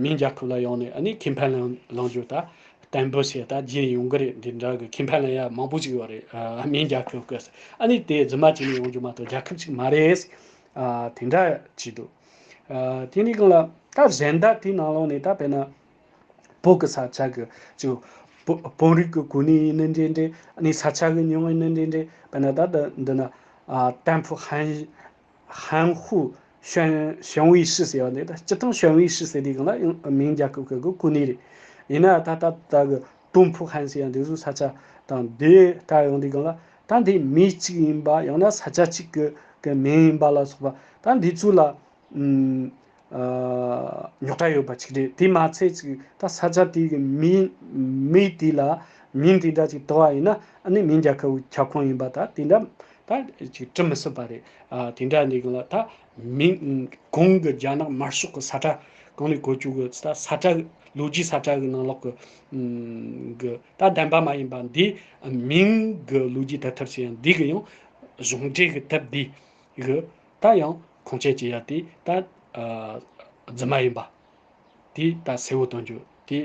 མིང་རྒྱལ་ཁབ་ལ་ཡོང་ནས་ཨ་ནི་ཁེ་ཕན་ལེན་ལེན་རྒྱུ་ད་བརྟན་པོ་བྱས་ད་རྗེས་ཡོང་གི་རེད། འདི་འདྲ་གི་ཁེ་ཕན་ལེན་ཡ་མང་པོ་ཞིག་ཡོད་རེད། ཨ་མིང་རྒྱལ་ཁབ་གི་ཨ་ནི་དེ་རྫུན་མ་བྱས་ནས་ཡོང་རྒྱུ་མ་གཏོགས་རྒྱལ་ཁབ་ཅིག་མ་རེད། ཨ་དེ་འདྲ་བྱས་འདུག་ཨ་དེ་ནི་གང་ལ་ད་གཞན་དག་དེའི་ནང་ལོགས་ནས་ད་དཔེར་ན་བོད་ཀྱི་ས་ཆ་གི་ཅིག་བོད་བོད་རིགས་ཀྱི་གོ་གནས་ཡིན་ནི་འདྲ་འདྲ། ཨ་ནི་ས་ཆ་གི་མྱིང་ཡིན་ནི་འདྲ་འདྲ། དཔེར་ན་ད་ད་འདི་ན་ཨ་ཏན་ཕུ་ཧན་ཧན་ཧུ་ཞོན་ཞོན་ཝེ་ཧྲི་ཟེར་བ་འདི་ད་སྤྱིར་བཏང་ཞོན་ཝེ་ཧྲི་ཟེར་དུས་སྒང་ལ་ཡང་མིང་རྒྱལ་ཁབ་ཀྱི་གི་གོ་གནས་རེད། ཡིན་ན་ད་ད་ད་གི་ཏུང་ཕུ་ཧན་ཟེར་ཡ་འདི་ཚོ་ས་ཆ་དང་འདི་ལྟ་ཡོང་དུས་སྒང་ལ་ད་འདི་མི་གཅིག་ཡིན་པ་ཡང་ན་ས་ཆ་གཅིག་གི་གི་མིང་ཡིན་པ་ལ་སོགས་པ་ད་འདི་ཚོ་ལ་ཨུམ། ཨ་རྙོག་དྲ་ཡོད་པ་ཅིག་རེད། དེ་མ་ཚད་ཅིག་ད་ས་ཆ་དེ་གི་མི་མི་དེ་ལ་མིང་དེ་འདྲ་ཅིག་བཏགས་པ་ཡིན་ན་ཨ་ནི་མིང་རྒྱལ་ཁབ་ཁྱབ་ཁོངས་ཡིན་པ་ད་དེ་འདྲ་ད་ཅིག་གྲུབ་མི་སྲིད་པ་རེད། ཨ་དེ་འདྲ་འདི་གི་ལ་ད་ མིང་གོང་གི་རྒྱ་ནག་དམར་ཤོག་གི་ས་ཁྲ་གང་ལས་གོ་བཅུག་གི་ད་ས་ཁྲ་ལོ་རྒྱུས་ས་ཁྲ་གི་ནང་ལོགས་ཀྱི་གི་ད་བདེན་པ་མ་ཡིན་པ་འདི་མིང་གི་ལོ་རྒྱུས་དེབ་ཐེར་ཟེར་ཡང་འདི་གི་ཡང་གཞུང་འབྲེལ་གི་དེབ་འདི་གི་ད་ཡང་ཁུངས་སྐྱེལ་བྱེད་ཡ་དེ་ད་རྫུན་མ་ཡིན་པ། དེ་ད་གསལ་བོ་སྟོན་རྒྱུ་དེ་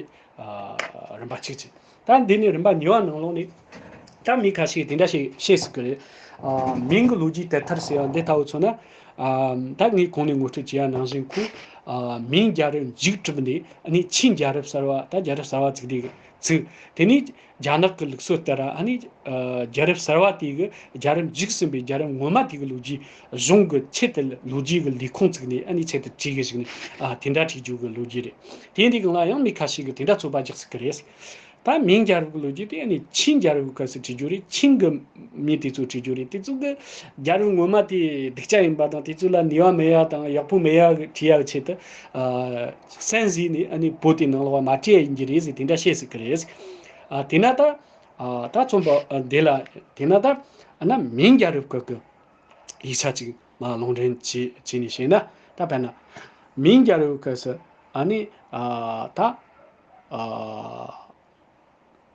རིམ་པ་གཅིག་བྱས། ད་འདི་ནས་རིམ་པ་གཉིས་པ་ནང་ལོགས་ནས་ད་མི་ཁ་ཤས་དེ་འདྲ་ཞིག་བཤད་སྲིད་ཀྱི་རེད། མིང་གི་ལོ་རྒྱུས་དེབ་ཐེར་ཟེར་བ་འདི་ལྟ་བུ་མཚོན་ན། ད་ངས་གོང་ནས་ངོ་སྤྲོད་བྱས་པ་ནང་བཞིན་ཁོ་མིང་རྒྱལ་རབས་མཇུག་གྲུབ་ནས་ཨ་ནི་ཆིང་རྒྱལ་རབས་གསར་བ་ད་རྒྱལ་རབས་གསར་བ་བཙུགས་དུས་ཚིག་དེ་ནས་རྒྱ་ནག་གི་ལུགས་སྲོལ་ལྟར་ཨ་ནི་རྒྱལ་རབས་གསར་བ་དེ་གི་རྒྱལ་རབས་མཇུག་ཟིན་པའི་རྒྱལ་རབས་སྔོན་མ་དེ་གི་ལོ་རྒྱུས། གཞུང་གི་ཆེད་དུ་ལོ་རྒྱུས་ཀྱི་ལས་ཁུངས་བཙུགས་ནས་ཨ་ནི་ཆེད་དུ་བྲིས་གི་བཞག་ནས་ཨ་དེ་འདྲ་བྲིས་རྒྱུ་གི་ལོ་རྒྱུས་རེད། དེ་འདི་གང་ལ་ཡང་མི་ཁ་ཤས་ཀྱིས་དེ་འདྲ་ཚོད་དཔག་རྒྱག་སྲིད་ཀྱི་རེད། ད་མིང་རྒྱལ་རབས་ཀྱི་ལོ་རྒྱུས་དེ་ཨ་ནི་ཆིང་རྒྱལ་རབས་ཀྱི་སྐབས་སུ་བྲིས་རྒྱུ་རེད། ཆིང་གི་མི་དེ་ཚོ་བྲིས་རྒྱུ་རེད། དེ་ཚོ་གི་རྒྱལ་རབས་སྔོན་མ་དེ་སྡུག་ཅག་ཡིན་པ་དང་དེ་ཚོ་ལ་ནུས་པ་མེད་ཡ་དང་ཡག་པོ་མེད་ཡ་གི་བྲིས་ཡ་གི་ཆེད་དུ་ཨ་སན་ཟིག་ནས་ཨ་ནི་བོད་དེ་ནང་ལོགས་མ་བྲིས་ཡ་ཡིན་གྱི་རེད་ཟེར་དེ་འདྲ་བཤད་སྲིད་ཀྱི་རེད། ཨ་དེ་ན་ད་ཨ་ད་ཚོན་པ་འདི་ལ་དེ་ན་ད་ཨ་ན་མིང་རྒྱལ་རབས་སྐབས་ཀྱི་ཡིག་ཆ་ཅིག་མ་ལུང་འདྲེན་བྱས་བྱས་ནས་བཤད་ན། ད་དཔེར་ན་མིང་རྒྱལ་རབས་སྐབས་སུ་ཨ་ནི་ཨ་ད་ཨ་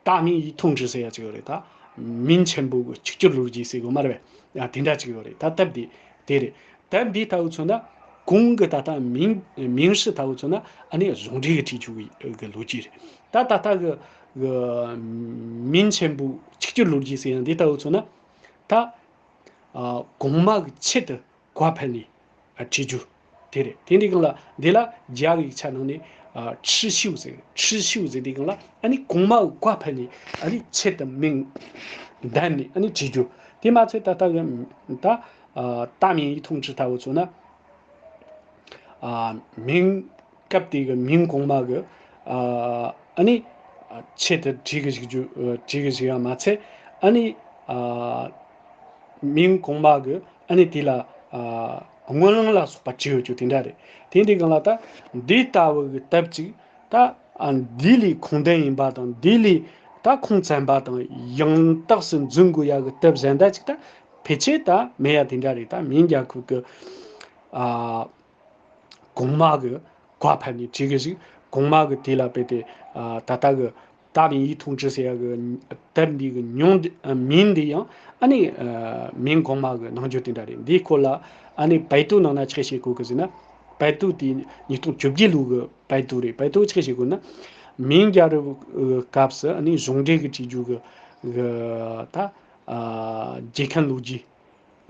大明一统志ཟེར་ཡ་ཅིག་ཡོད་རེད། ད་明前部གི་གཅིག་གྱུར་ལོ་རྒྱུས་ཟེར་དགོས་མ་རེད་པས། ཨ་དེ་འདྲ་ཅིག་ཡོད་རེད། ད་དེབ་འདི་དེ་རེད། དེབ་འདི་ལྟ་བུ་མཚོན་ན་གོང་གི་ད་ལྟ་明明史ལྟ་བུ་མཚོན་ན་ཨ་ནི་གཞུང་འབྲེལ་གྱི་བྲིས་རྒྱུ་གི་གི་ལོ་རྒྱུས་རེད། ད་ད་ལྟ་གི་གི་明前部གཅིག་གྱུར་ལོ་རྒྱུས་ཟེར་ཡང་འདི་ལྟ་བུ་མཚོན་ན་ད་ཨ་གོང་མ་གི་ཆེད་དུ་བཀའ་ཕེབས་ནས་ཨ་བྲིས་རྒྱུ་དེ་རེད། དེ་འདི་གང་ལ་འདི་ལ་རྒྱ་གི་ཡིག་ཆ་ནང་ནས་ཨ་ཁྲི་ཤིའུ་ཟེར། ཁྲི་ཤིའུ་ཟེར་འདི་གང་ལ་ཨ་ནི་གོང་མ་གི་བཀའ་ཕེབས་ནས་ཨ་ནི་ཆེད་དུ་མིང་འདོན་ནས་ཨ་ནི་བྲིས་རྒྱུ། དེ་མ་ཚད་ད་ལྟ་གི་ད་ཨ་大明一统志ལྟ་བུ་མཚོན་ན། ཨ་མིང་སྐབས་དེ་གི་མིང་གོང་མ་གི་ཨ་ཨ་ནི་ཆེད་དུ་བྲིས་གི་བཞག་རྒྱུ་བྲིས་གི་བཞག་ཡ་མ་ཚད་ཨ་ནི་ཨ་མིང་གོང་མ་གི་ཨ་ནི་དེ་ལ་ཨ་སྔོན་གླེང་ལ་སོགས་པ་བྲིས་ཡོད་རྒྱུ་དེ་འདྲ་རེད། དེ་འདི་གང་ལ་ད་འདི་ལྟ་བུ་གི་དེབ་ཅིག་ད་ཨ་འདི་ལས་ཁུངས་ལྡན་ཡིན་པ་དང་འདི་ལས་ད་ཁུངས་བཙན་པ་དང་ཡང་དག་སུ་འཛིན་དགོས་ཡ་གི་དེབ་གཞན་དག་ཅིག་ད་ཕལ་ཆེར་ད་མེད་ཡ་དེ་འདྲ་རེད། ད་མིང་རྒྱལ་ཁབ་གི་ཨ་གོང་མ་གི་བཀའ་ཕེབས་ནས་བྲིས་གི་ཞིག་གོང་མ་གི་དེ་ལ་དཔེ་དེ་ཨ་ད་ལྟ་གི་大明一统志ཟེར་ཡ་གི་དེབ་འདི་གི་མྱིང་འདི་ཨ་མིང་འདི་ཡང་ཨ་ནི་ཨ་མིང་གོང་མ་གི་ནང་འཇུག་དེ་འདྲ་རེད། འདིའི་སྐོར་ལ་ཨ་ནི་百度ནང་ན་ཆི་ཟིག་བྱེད་དགོས་གི་ཟེར་ན། 百度དེ་ཉིས་སྟོང་བཅོ་བརྒྱད་ལོ་གི་百度རེད། 百度ཆི་ཟིག་བྱེད་དགོས་ན། མིང་རྒྱལ་རབས་སྐབས་སུ་ཨ་ནི་གཞུང་འབྲེལ་གི་བྲིས་རྒྱུ་གི་གི་ད་ཨ་རྒྱལ་ཁམས་ལོ་རྒྱུས།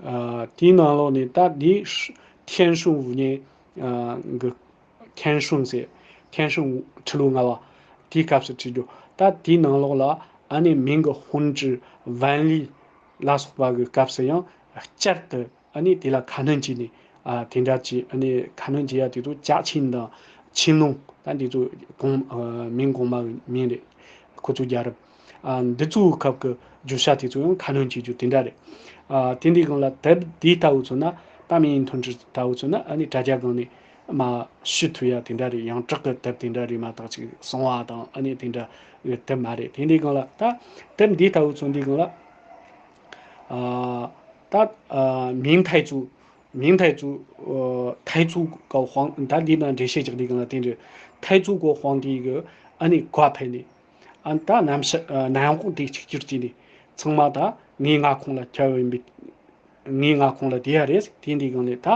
ཨ་དེའི་ནང་ལོགས་ནས་ད་འདི་天顺五年ཨ་གི་天顺ཟེར། 天顺ཁྲི་ལོ་ལྔ་པ་དེའི་སྐབས་སུ་བྲིས་རྒྱུ། ད་དེའི་ནང་ལོགས་ལ་ཨ་ནི་མིང་གི་弘治万历ལ་སོགས་པ་གི་སྐབས་སུ་ཡང་བསྐྱར་དུ་ཨ་ནི་དེ་ལ་ཁ་སྣོན་བྱས་ནས་ཨ་དེ་འདྲ་བྱས། ཨ་ནི་ཁ་སྣོན་བྱས་ཡ་དེ་ཚོ་嘉庆དང་乾隆ད་འདི་ཚོ་གོང་ཨ་མིང་གོང་མ་གི་མིང་རེད། ཁོ་ཚོ་རྒྱལ་རབས། ཨ་འདི་ཚོའི་སྐབས་ཀྱི་བརྗོད་བྱ་དེ་ཚོ་ཡང་ཁ་སྣོན་བྱེད་རྒྱུ་དེ་འདྲ་རེད། ཨ་དེ་འདི་སྒང་ལ་དེབ་འདི་ལྟ་བུ་མཚོན་ན། 大明一统志ལྟ་བུ་མཚོན་ན་ཨ་ནི་དྲ་རྒྱ་སྒང་ནས་མར་ཞུ་ཐུབ་ཡ་དེ་འདྲ་རེད། ཡོངས་གྲགས་ཀྱི་དེབ་དེ་འདྲ་རེད་མ་གཏོགས་ཅིག་གསང་བ་དང་ཨ་ནི་དེ་འདྲ་གི་དེབ་མ་རེད། དེ་འདི་སྒང་ལ་ད་དེབ་འདི་ལྟ་བུ་མཚོན་འདི་སྒང་ལ་ཨ་ད་ཨ་明太祖 明太祖 ཨ་太祖国皇ད་འདི་ནང་འགྲེལ་བཤད་རྒྱག་འདི་སྒང་ལ་དེ་འདྲ། 太祖国皇帝གི་ཨ་ནི་བཀའ་ཕེབས་ནས། ཨ་ད་ནམ་ཞིག་ཨ་ནམ་ཡང་གོང་དེ་གཅིག་གྱུར་གྱིས་ནས་ཚང་མ་ད་ངའི་མངའ་ཁོངས་ལ་ཁྱབ་ཡིན་པའི། ངའི་མངའ་ཁོངས་ལ་དེ་ཡ་རེད། དེ་འདི་སྒང་ནས་ད་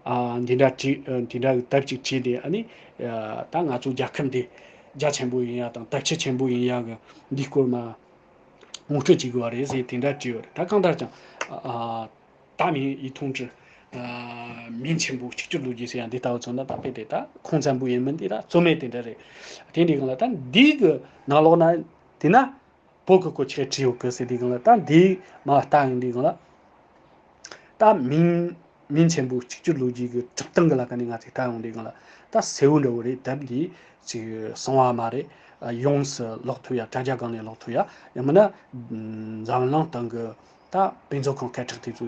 ཨ་འདི་འདྲ་བྲིས། ཨ་འདི་འདྲ་གི་དེབ་ཅིག་བྲིས་ཏེ་ཨ་ནི་ཨ་ད་ང་ཚོ་རྒྱལ་ཁབ་འདི་རྒྱ་ཆེན་པོ་ཡིན་ཡ་དང་དེབ་སྤྱི་ཆེན་པོ་ཡིན་ཡ་གི་འདི་སྐོར་མ་ངོ་སྤྲོད་བྱེད་དགོས་པ་རེད་ཟེར་དེ་འདྲ་བྲིས་ཡོད་རེད། ད་གང་ལྟར་ཀྱང་ཨ་ད་明一统志 ཨ་明前部གཅིག་གྱུར་ལོ་རྒྱུས་ཟེར་ཡང་འདི་ལྟ་བུ་མཚོན་ན་ད་དཔེ་དེ་ད་ཁུངས་བཙན་པོ་ཡིན་མིན་འདི་ད་རྩོད་མེད་དེ་འདྲ་རེད། དེ་འདི་སྒང་ལ་ད་འདི་གི་ནང་ལོགས་ན་དེ་ན་བོད་གི་སྐོར་ཆེ་བྲིས་ཡོད་གི་ཟེར་དེ་སྒང་ལ་ད་འདི་མ་ལྟ་ཡིན་འདི་སྒང་ལ། ད་明明前部གཅིག་གྱུར་ལོ་རྒྱུས་ཀྱི་གྲུབ་སྟངས་ཀྱི་ལ་ཁ་ནས་ང་ཚོས་ལྟ་ཡོང་དུས་སྒང་ལ་ད་གསལ་བོ་འདྲ་བོ་རེད། དེབ་འདི་ཅིག་གསང་བ་མ་རེད། ཡོངས་སུ་ཀློག་ཐུབ་ཡ། དྲ་རྒྱ་སྒང་ནས་ཀློག་ཐུབ་ཡ། ཡང་མིན་ན་འཛམ་གླིང་སྟེང་གི་ད་དཔེ་མཛོད་ཁང་སྐད་གྲགས་དེ་ཚོ་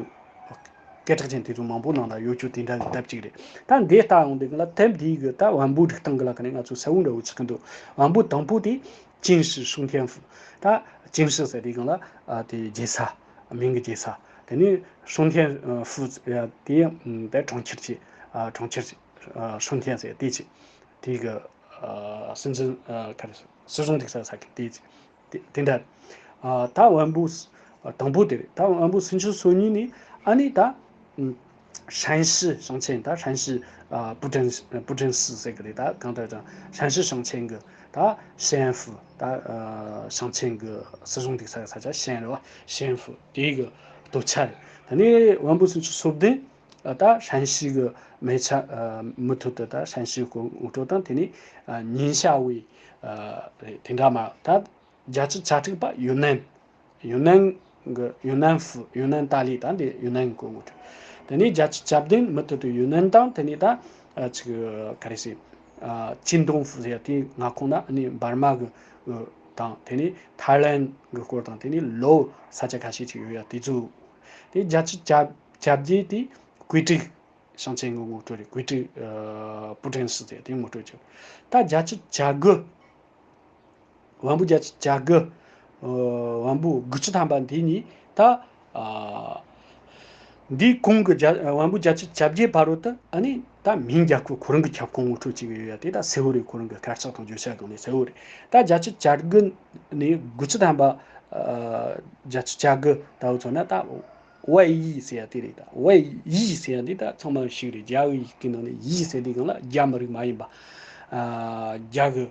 སྐད་གྲགས་ཅན་དེ་ཚོ་མང་པོ་ནང་ལ་ཡོད་རྒྱུ་དེ་འདྲ་གི་དེབ་ཅིག་རེད། ད་འདི་ལྟ་ཡོང་དུས་སྒང་ལ་དེབ་འདི་གི་ད་བམ་པོ་སྒྲིག་སྟངས་ཀྱི་ལ་ཁ་ནས་ང་ཚོས་གསལ་བོ་འདྲ་བོ་ཆགས་ཀྱི་འདུག་བམ་པོ་དང་པོ་དེ་金氏顺天府། ད་金氏ཟེར་དུས་སྒང་ལ་ཨ་དེ་རྒྱལ་ས། 明གི་རྒྱལ་ས། དེ་ནས་顺天府 ཟེར་ཡ་དེ་ཡང་དེ་གྲོང་ཁྱེར་གྱི་ཨ་གྲོང་ཁྱེར་གྱི་ཨ་顺天 ཟེར་ཡ་དེ་གྱི་དེ་གི་ཨ་སྲིད་འཛིན་ཨ་ག་རེ་སྲིད་གཞུང་སྒྲིག་ས་ས་གི་དེ་གྱི་དེ་དེ་འདྲ། ཨ་ད་དབང་པོ་དང་པོ་དེ་རེད། ད་དབང་པོ་སུམ་ཅུ་སོ་གཉིས་ནི་ཨ་ནི་ད་ཨ་山西省签 ད་山西ཨ་布政布政司 ཟེར་གི་རེད། ད་གང་ལྟར་ཀྱང་山西省签 གི་ད县府 ད་ཨ་省签 གི་སྲིད་གཞུང་སྒྲིག་ས་ས་ཆ 县 རེད་བ། 县府 དེ་གི་སྟོད་ཆ་རེད། དེ་ནས་དབང་པོ་སུམ་ཅུ་སོ་བདུན་ཨ་ད་山西 གི་མི་ཆ་ཨ་མུ་མཐུད་དུ་ད་山西 སྐོར་ངོ་སྤྲོད་དང་། དེ་ནས་ཨ་宁夏 བའི་ཨ་རེད། དེ་འདྲ་མ་ད་བརྒྱད་ཅུ་གྱ་དྲུག་པ་ཡུན་ནན། ཡུན་ནན་གི་ཡུན་ནན府 ཡུན་ནན་ཏཱ་ལི། ད་འདི་ཡུན་ནན་གི་སྐོར་ངོ་སྤྲོད། དེ་ནས་བརྒྱད་ཅུ་གྱ་བདུན་མུ་མཐུད་དུ་ཡུན་ནན་དང་། དེ་ནས་ད་ཨ་ཅིག་ག་རེ་ཟེར་ཨ་ཅིན་ཏུང་ཧྥུ་ཟེར་ཡ་དེའི་མངའ་ཁོངས་ན་ཨ་ནི་འབར་མ་གི་ཨ་དང་། དེ་ནས་ཐའི་ལན་གི་སྐོར་དང་། དེ་ནས་ལའོ་ས་ཆ་ཁ་ཤས་ཅིག་ཡོད་ཡ་དེ་ཚོ། དེ་བརྒྱད་ཅུ་གྱ་བརྒྱད་དེ་ཀུའེ་ཀྲིག་ཞིང་ཆེན་གྱི་ངོ་སྤྲོད་རེད། ཀུའེ་ཀྲིག་ཨ་པུ་ཀྲན་སི་ཟེར་དེའི་ངོ་སྤྲོད་བྱས། ད་བརྒྱད་ཅུ་གྱ་དགུ། དབང་པོ་བརྒྱད་ཅུ་གྱ་དགུ། ཨ་དབང་པོ་དགུ་བཅུ་ཐམ་པ་འདི་གཉིས་ད་ཨ་འདིའི་གོང་གི་བརྒྱ་དབང་པོ་བརྒྱད་ཅུ་གྱ་བརྒྱད་བར་དུ་ཨ་ནི་ད་མིང་རྒྱལ་ཁབ་ཁོ་རང་གི་ཁྱབ་ཁོངས་ངོ་སྤྲོད་བྱེད་ཀྱི་ཡོད་ཡ་དེ་ད་གསལ་བོ་རེད། ཁོ་རང་གི་དཀར་ཆག་དང་བརྗོད་བྱ་སྒང་ནས་གསལ་བོ་རེད། ད་བརྒྱད་ཅུ་གྱ་དགུ་ནས་དགུ་བཅུ་ཐམ་པ་ཨ་བརྒྱད་ཅུ་གྱ་དགུ་ལྟ་བུ་མཚོན་ན། ད་外语 ཟེར་ཡ་དེ་རེད། ད་外语 ཟེར་ཡ་འདི་ད་ཚང་མ་ཤེས་རེད། རྒྱ་ཡིག་གི་ནང་ནས་ཡིག་ཟེར་དུས་སྒང་ལ་རྒྱ་མི་རིགས་མ་ཡིན་པ། ཨ་རྒྱ་གི་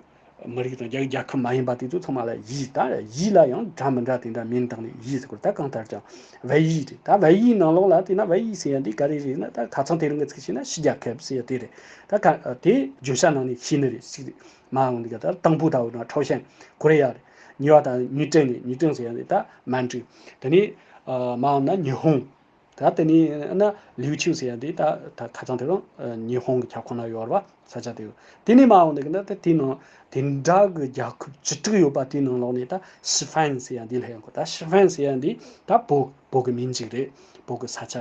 མི་རིགས་དང་རྒྱ་གི་རྒྱལ་ཁབ་མ་ཡིན་པ་དེ་ཚོ་ཚང་མ་ལ་ཡིག་ད་ཡིག་ལ་ཡང་འདྲ་མི་འདྲ་དེ་འདྲ་མིང་བཏགས་ནས་ཡིག་ཟེར་དགོས། ད་གང་ལྟར་ཀྱང་外语 རེད། ད་外语 ནང་ལོགས་ལ་དེ་ན་外语 ཟེར་ཡ་འདི་ག་རེ་རེད་ན། ད་ཁ་སང་དེ་རིང་གི་ཚིག་བྱས་ན་ཕྱི་རྒྱལ་ཁབ་ཟེར་ཡ་དེ་རེད། ད་ག་དེ་བརྗོད་བྱ་ནང་ནས་ཤེས་ནི་རེད། ཞིག་རེད། མ་འོངས་འདི་ག་ད་དང་པོ་ད་འོ་ན朝鲜། ཁོ་རེ་ཡ་རེད། གཉིས་པ་ད་ཉི་ཀྲེང་ནས། ཉི་ཀྲེང་ཟེར་ཡ་འདི་ད་མན་ཀྲུའུ། དེ་ནས་ཨ་མ་འོངས་ན་ཉི་ཧོང་། ད་དེ་ནས་ཨ་ན་ལིའུ་ཆིའུ་ཟེར་ཡ་འདི་ད་ད་ཁ་སང་དེ་རིང་ཨ་ཉི་ཧོང་གི་ཁྱབ་ཁོངས་ན་ཡོད་རེད་བ། ས་ཆ་དེ་ཡོད། དེ་ནས་མ་འོངས་འདི་གི་ན་ད་དེ་ནང་དེ་འདྲ་གི་རྒྱལ་ཁབ་བཅུ་དྲུག་ཡོད་པ་དེའི་ནང་ལོགས་ནས་ད་ཞི་ཧྥན་ཟེར་ཡ་འདི་ལ་ཡང་གོ། ད་ཞི་ཧྥན་ཟེར་ཡ་འདི་ད་བོད་བོད་གི་མིང་ཅིག་རེད། བོད་གི་ས་ཆ་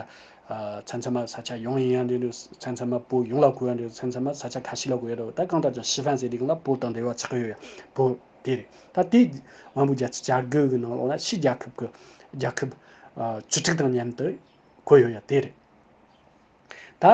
ཨ་མཚམས་མཚམས་མ་ས་ཆ་ཡོངས་ཡིན་ཡང་འདྲ་འདྲ། མཚམས་མཚམས་མ་བོད་ཡོངས་ལ་གོ་ཡ་འདྲ། མཚམས་མཚམས་མ་ས་ཆ་ཁ་ཤས་ལ་གོ་ཡ་འདྲ། ད་གང་ལྟར་ཀྱང་ཞི་ཧྥན་ཟེར་དུས་སྒང་ལ་བོད་དང་འབྲེལ་བ་ཆགས་ཀྱི་ཡོད་ཡ། བོད་དེ་རེད། ད་དེ་དབང་པོ་བརྒྱད་ཅུ་གྱ་དགུ་གི་ནང་ལོགས་ན་ཕྱི་རྒྱལ་ཁབ་ཀྱི་རྒྱལ་ཁབ་ཨ་བཅུ་དྲུག་དང་མཉམ་དུ་གོ་ཡོད་ཡ་དེ་རེད། ད་ཨ་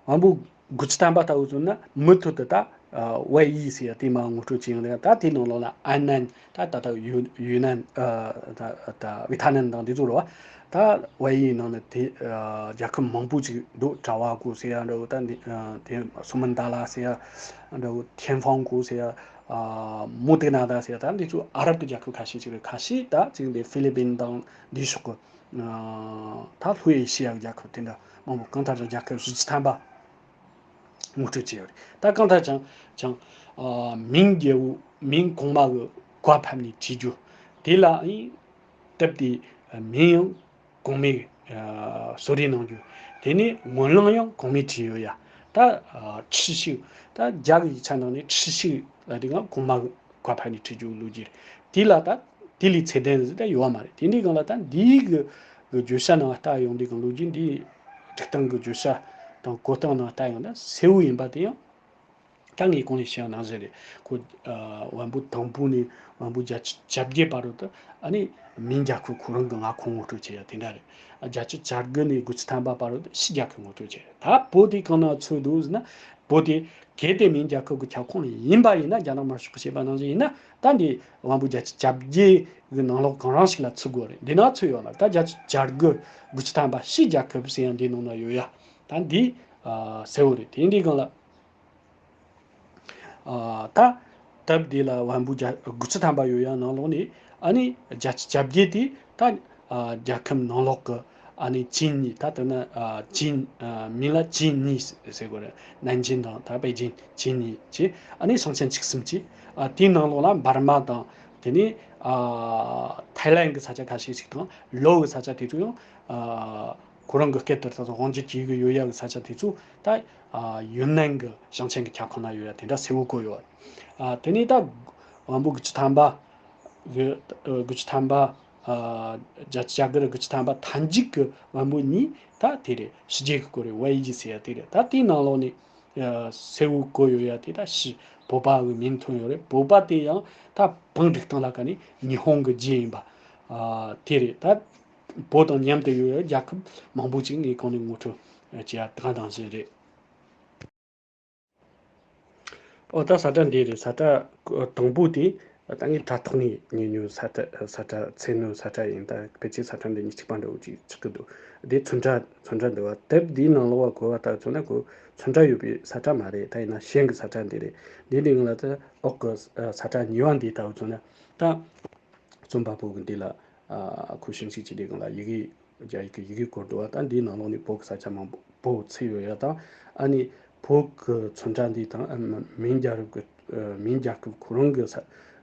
དབང་པོ་དགུ་བཅུ་ཐམ་པ་ལྟ་བུ་བཟུང་ན་མུ་མཐུད་དུ་ད་ཨ་外语 ཟེར་ཡ་དེ་མ་ངོ་སྤྲོད་བྱེད་ཡོང་རེད། ད་དེའི་ནང་ལོགས་ལ་ཨན་ནན། ད་ད་ལྟ་ཡུ་ཡུན་ནན་ཨ་ད་ད་ཝི་ཐ་ནན་དང་འདི་ཚོ་རེད་བ། ད་外语 ནང་ནས་དེ་ཨ་རྒྱལ་ཁབ་མང་པོ་ཅིག་འདུག། 爪哇国 ཟེར་ཡ་འདྲ་བོ། ད་འདི་ཨ་དེ་苏门答腊 ཟེར་ཡ་འདྲ་བོ། 天方国 ཟེར་ཡ། ཨ་མུ་ཏི་ན་ད་ཟེར་ཡ། ད་འདི་ཚོ་ཨ་རབ་ཀྱི་རྒྱལ་ཁབ་ཁ་ཤས་ཅིག་རེད། ཁ་ཤས་ད་ཅིག་འདི་ཧྥི་ལི་པིན་དང་འདི་ཕྱོགས་གི་ཨ་ད་ལྷོ་ཨེ་ཤི་ཡ་གི་རྒྱལ་ཁབ་དེ་འདྲ་མང་པོ། གང་ལྟར་ཀྱང་རྒྱལ་ཁབ་བཞི་བཅུ་ཐམ་པ་ངོ་སྤྲོད་བྱས་ཡོད་རེད། ད་གང་ལྟར་ཀྱང་ཀྱང་ཨ་མིང་རྒྱལ་པོ་མིང་གོང་མ་གི་བཀའ་ཕབ་ནས་བྲིས་རྒྱུ་དེ་ལ་ཨིན་སྟབས་དེ་མིང་ཡང་གོང་མས་ཨ་གསོལ་རས་གནང་རྒྱུ། དེ་ནས་ངོས་ལེན་ཡང་གོང་མས་བྲིས་ཡོད་ཡ། ད་ཨ་ཁྲི་ཤིག་ད་རྒྱ་གི་ཡིག་ཆ་ནང་ནས་ཁྲི་ཤིག་ལ་དེ་སྒང་གོང་མ་བཀའ་ཕབ་ནས་བྲིས་རྒྱུ་ལོ་རྒྱུས་རེད། དེ་ལ་ད་དེ་ལས་ཚད་ལྡན་ཟིག་ད་ཡོད་མ་རེད། དེ་འདྲའི་སྒང་ལ་ད་འདིའི་གི་གི་བརྗོད་བྱ་ནང་ལྟ་ཡོང་དུས་གི་ལོ་རྒྱུས་འདིའི་སྒྲིག་སྟངས་གི་བརྗོད་བྱ་དང་གོ་སྟངས་ནང་ལྟ་ཡོང་ན་གསལ་བོ་ཡིན་པ་དེ་ཡང་ད་ངས་གོང་ནས་བཤད་ཡ་ནང་བཞིན་རེད། ཁོ་ཨ་དབང་པོ་དང་པོ་ནས་དབང་པོ་བརྒྱད་ཅུ་གྱ་བརྒྱད་བར་དུ་ཨ་ནི་མིང་རྒྱལ་ཁབ་ཁོ་རང་གི་མངའ་ཁོངས་ངོ་སྤྲོད་བྱེད་ཡ་དེ་འདྲ་རེད། བརྒྱད་ཅུ་གྱ་དགུ་ནས་དགུ་བཅུ་ཐམ་པ་བར་དུ་ཕྱི་རྒྱལ་ཁབ་ངོ་སྤྲོད་བྱེད་ཡ། ད་བོད་དེ་གང་ན་ཚུད་འདུག་ཟེར་ན། བོད་དེ་གལ་ཏེ་མིང་རྒྱལ་ཁབ་ཀྱི་ཁྱབ་ཁོངས་ཡིན་པ་ཡིན་ན། རྒྱ་ནག་དམར་ཤོག་གིས་བཤད་པ་ནང་བཞིན་ཡིན་ན། ད་འདི་དབང་པོ་བརྒྱད་ཅུ་གྱ་བརྒྱད་གི་ནང་ལོགས་གང་རང་ཞིག་ལ་ཚུད་དགོས་རེད། འདི་ན་ཚུད་ཡོད་ལ། ད་བརྒྱད་ཅུ་གྱ་དགུ་དགུ་བཅུ་ཐམ་པ་ཕྱི་རྒྱལ་ཁབ་ཟེར་ཡང་འདི་ནང་ན་ཡོད་ཡ། ད་འདི་ཨ་གསལ་བོ་རེད། དེ་འདི་སྒང་ལ་ཨ་ད་སྟབས་བདེ་ལ་དབང་པོ་བརྒྱ་དགུ་བཅུ་ཐམ་པ་ཡོད་ཡ་ནང་ལོགས་ནས་ཨ་ནི་བརྒྱད་ཅུ་གྱ་བརྒྱད་དེ་ད་ཨ་རྒྱལ་ཁབ་ནང་ལོགས་ཀྱི་ཨ་ནི་ཅིན་གཉིས། ད་དེ་ན་ཨ་ཅིན་ཨ་མིང་ལ་ཅིན་གཉིས་ཟེར་དགོས་རེད། ནན་ཅིན་དང་ད་པེ་ཅིན། ཅིན་གཉིས་ཀྱི་ཨ་ནི་ཞིང་ཆེན་བཅུ་གསུམ་གྱི་ཨ་དེའི་ནང་ལོགས་ལ་འབར་མ་དང་། དེ་ནས་ཨ་ཐའི་ལན་གྱི་ས་ཆ་ཁ་ཤས་ཤིག་དང་། ལའོ་གི་ས་ཆ་དེ་ཚོ་ཡང་ཨ་ཁོ་རང་གི་སྐད་དུ་ད་དབང་སྒྱུར་བྱེད་ཀྱི་ཡོད་ཡ་གི་ས་ཆ་དེ་ཚོ་ད་ཨ་ཡུན་ནན་གྱི་ཞིང་ཆེན་གྱི་ཁྱབ་ཁོངས་ན་ཡོད་ཡ་དེ་འདྲ་གསལ་བོ་བཀོད་ཡོད། ཨ་དེ་ནས་ད་དབང་པོ་དགུ་བཅུ་ཐམ་པ་གི་དགུ་བཅུ་ཐམ་པ་ཨ་བརྒྱད་ཅུ་གྱ་དགུ་རེད། དགུ་བཅུ་ཐམ་པ་མཐའ་མཇུག་གི་དབང་པོ་གཉིས་ད་དེ་རེད། ཕྱི་རྒྱལ་གྱི་སྐོར་རེད། 外语 ཟེར་ཡ་དེ་རེད། ད་དེའི་ནང་ལོགས་ནས་ཨ་གསལ་བོ་བཀོད་ཡོད་ཡ་དེ་ད་ཕྱི་བོད་པ་གི་མིང་ཐོན་ཡོད་རེད། བོད་པ་དེ་ཡང་ད་བོད་སྒྲིག་སྟངས་ལ་ཀ་ནས་ཉི་ཧོང་གི་རྒྱུད་ཡིན་པ་ཨ་དེ་རེད། ད་ བོད་དང་མཉམ་དུ་ཡོད་རྒྱལ་ཁབ་མང་པོ་ཅིག་ངས་གོང་ནས་ངོ་སྤྲོད་བྱས་ཡ་དེ་ག་ནང་བཞིན་རེད། ཨོ་ད་ས་ཁྲ་འདི་རེད། ས་ཁྲ་དང་པོ་དེ་ད་ངས་དྲ་ཐོག་ནས་ཉོས་ཉོས་ས་ཁྲ་ས་ཁྲ་ཚད་ནོ་ས་ཁྲ་ཡིན། ད་ཕལ་ཆེར་ས་ཁྲ་འདི་ཉིད་གཅིག་པ་འདྲ་བོ་ཅིག་ཆགས་ཀྱི་འདུག་དེ་ཚོན་ཁྲ་ཚོན་ཁྲ་འདི་བ་དེབ་འདིའི་ནང་ལོགས་བ་གོ་བ་ལྟར་མཚོན་ན་ཁོ་ཚོན་ཁྲ་ཡོད་པའི་ས་ཁྲ་མ་རེད། ད་ཡིན་ན་གཞན་གྱི་ས་ཁྲ་འདི་རེད། འདི་འདི་ངང་ལ་ད་འོག་གི་ས་ཁྲ་གཉིས་པ་འདི་ལྟ་བུ་མཚོན་ན་ད། རྩོམ་པ་པོ་གི་འདི་ལ་ཨ་ཁོ་ཞིབ་འཇུག་བྱས་དུས་སྒང་ལ་ཡི་གེ་རྒྱ་ཡིག་གི་ཡི་གེ་བཀོད་འདུག་བ། ད་འདིའི་ནང་ལོགས་ནས་བོད་ཀྱི་ས་ཆ་མང་པོ་བོད་ཚུད་ཡོད་ཡ་དང་། ཨ་ནི་བོད་ཀྱི་ཚོན་ཁྲ་འདི་དང་ཨ་མིང་རྒྱལ་རབས་ཀྱི་ཨ་མིང་རྒྱལ་ཁབ་ཁོ་རང་གི་ས་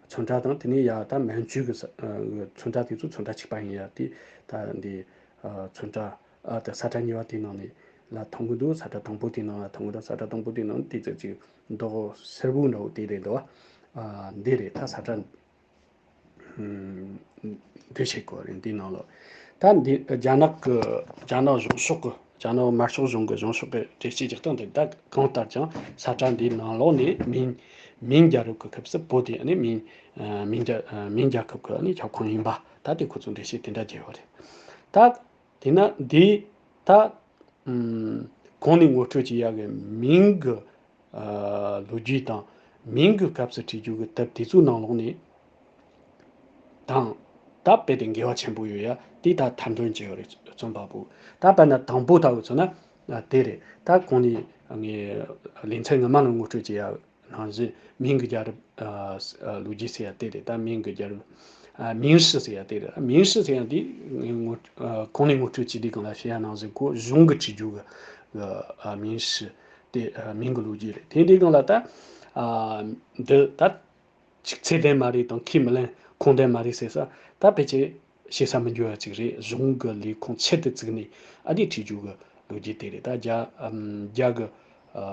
ཚོན་ཁྲ་དང་། དེ་ནས་ཡ་ད་མན་ཇུ་གི་ས་ཨ་ཚོན་ཁྲ་དེ་ཚོ་ཚོན་ཁྲ་གཅིག་པ་ཡིན་ཡ། དེ་ད་འདི་ཨ་ཚོན་ཁྲ་ཨ་ད་ས་ཁྲ་གཉིས་པ་དེའི་ནང་ནས་ལ་མཐོང་གི་འདུག་ས་ཁྲ་དང་པོ་དེའི་ནང་ལ་མཐོང་གི་འདུག་ས་ཁྲ་དང་པོ་དེའི་ནང་དེ་ཚོ་ཅིག་མདོག་སེར་པོ་འདྲ་བོ་དེ་རེད་འདུག་བ། ཨ་འདི་རེད། ད་ས་ཁྲ་འདི་བྱེད་དགོས་རེད། འདི་ནང་ལོགས་ད་འདི་རྒྱ་ནག་གི་རྒྱ་ནག་གཞུང་ཕྱོགས་ཀྱི་རྒྱ་ནག་དམར་ཤོག་གཞུང་གི་གཞུང་ཕྱོགས་ཀྱི་འགྲེལ་བཤད་རྒྱག་སྟངས་དེ་ད་གང་ལྟར་ཀྱང་ས་ཁྲ་འདིའི་ནང་ལོགས་ནས་མིང་མིང་རྒྱལ་རབས་ཀྱི་སྐབས་སུ་བོད་དེ་ནི་མིང་ཨ་མིང་རྒྱལ་ཨ་མིང་རྒྱལ་ཁབ་ཀྱི་ནི་ཁྱབ་ཁོངས་ཡིན་པ། ད་དེ་ཁོ་ཚོ་འགྲེལ་བཤད་དེ་འདྲ་བརྒྱབ་ཡོད་རེད། ད་དེས་ན་འདི་ད་ཨམ་གོང་ནས་ངོ་སྤྲོད་བྱེད་ཡག་གི་མིང་གི་ཨ་ལོ་རྒྱུས་དང་མིང་གི་སྐབས་སུ་བྲིས་རྒྱུ་གི་དེབ་དེ་ཚོའི་ནང་ལོགས་ནས་དང་ད་དཔེ་དེ་འགལ་བ་ཆེན་པོ་ཡོད་ཡ། དེ་ད་ཐར་འདོན་བྱས་ཡོད་རེད། རྩོམ་པ་པོ་ད་དཔེར་ན་དང་པོ་ལྟ་བུ་མཚོན་ན་ཨ་དེ་རེད། ད་གོང་ནས་ངས་ལེ་ཚན་སྔ་མ་ནང་ངོ་སྤྲོད་བྱེད་ཡ། ནང་བཞིན་མིང་གི་རྒྱལ་རབས་ཨ་ཨ་ལོ་རྒྱུས་ཟེར་ཡ་དེ་རེད། ད་མིང་གི་རྒྱལ་རབས་ཨ་མིང་ཧྲི་ཟེར་ཡ་དེ་རེད། མིང་ཧྲི་ཟེར་ཡ་འདི་ངོ་ཨ་གོང་ནས་ངོ་སྤྲོད་བྱས་དུས་སྒང་ལ་བཤད་ཡ་ནང་བཞིན་ཁོ་གཞུང་གི་བྲིས་རྒྱུ་གི་ཨ་མིང་ཧྲི་དེ་ཨ་མིང་གི་ལོ་རྒྱུས་རེད། དེ་འདྲའི་སྒང་ལ་ད་ཨ་འདི་ད་ཅིག་ཚད་ལྡན་མ་རེད་དང་ཁས་མི་ལེན་ཁུངས་ལྡན་མ་རེད་ཟེར་ས་ད་ཕལ་ཆེར་བཤད་ས་མི་འགྱུར་བ་ཅིག་རེད། གཞུང་གི་ལས་ཁུངས་ཆེད་དུ་བཙུགས་ནས་ཨ་ནི་བྲིས་རྒྱུ་གི་ལོ་རྒྱུས་དེ་རེད། ད་རྒྱ་ཨམ་རྒྱ་གི་ཨ་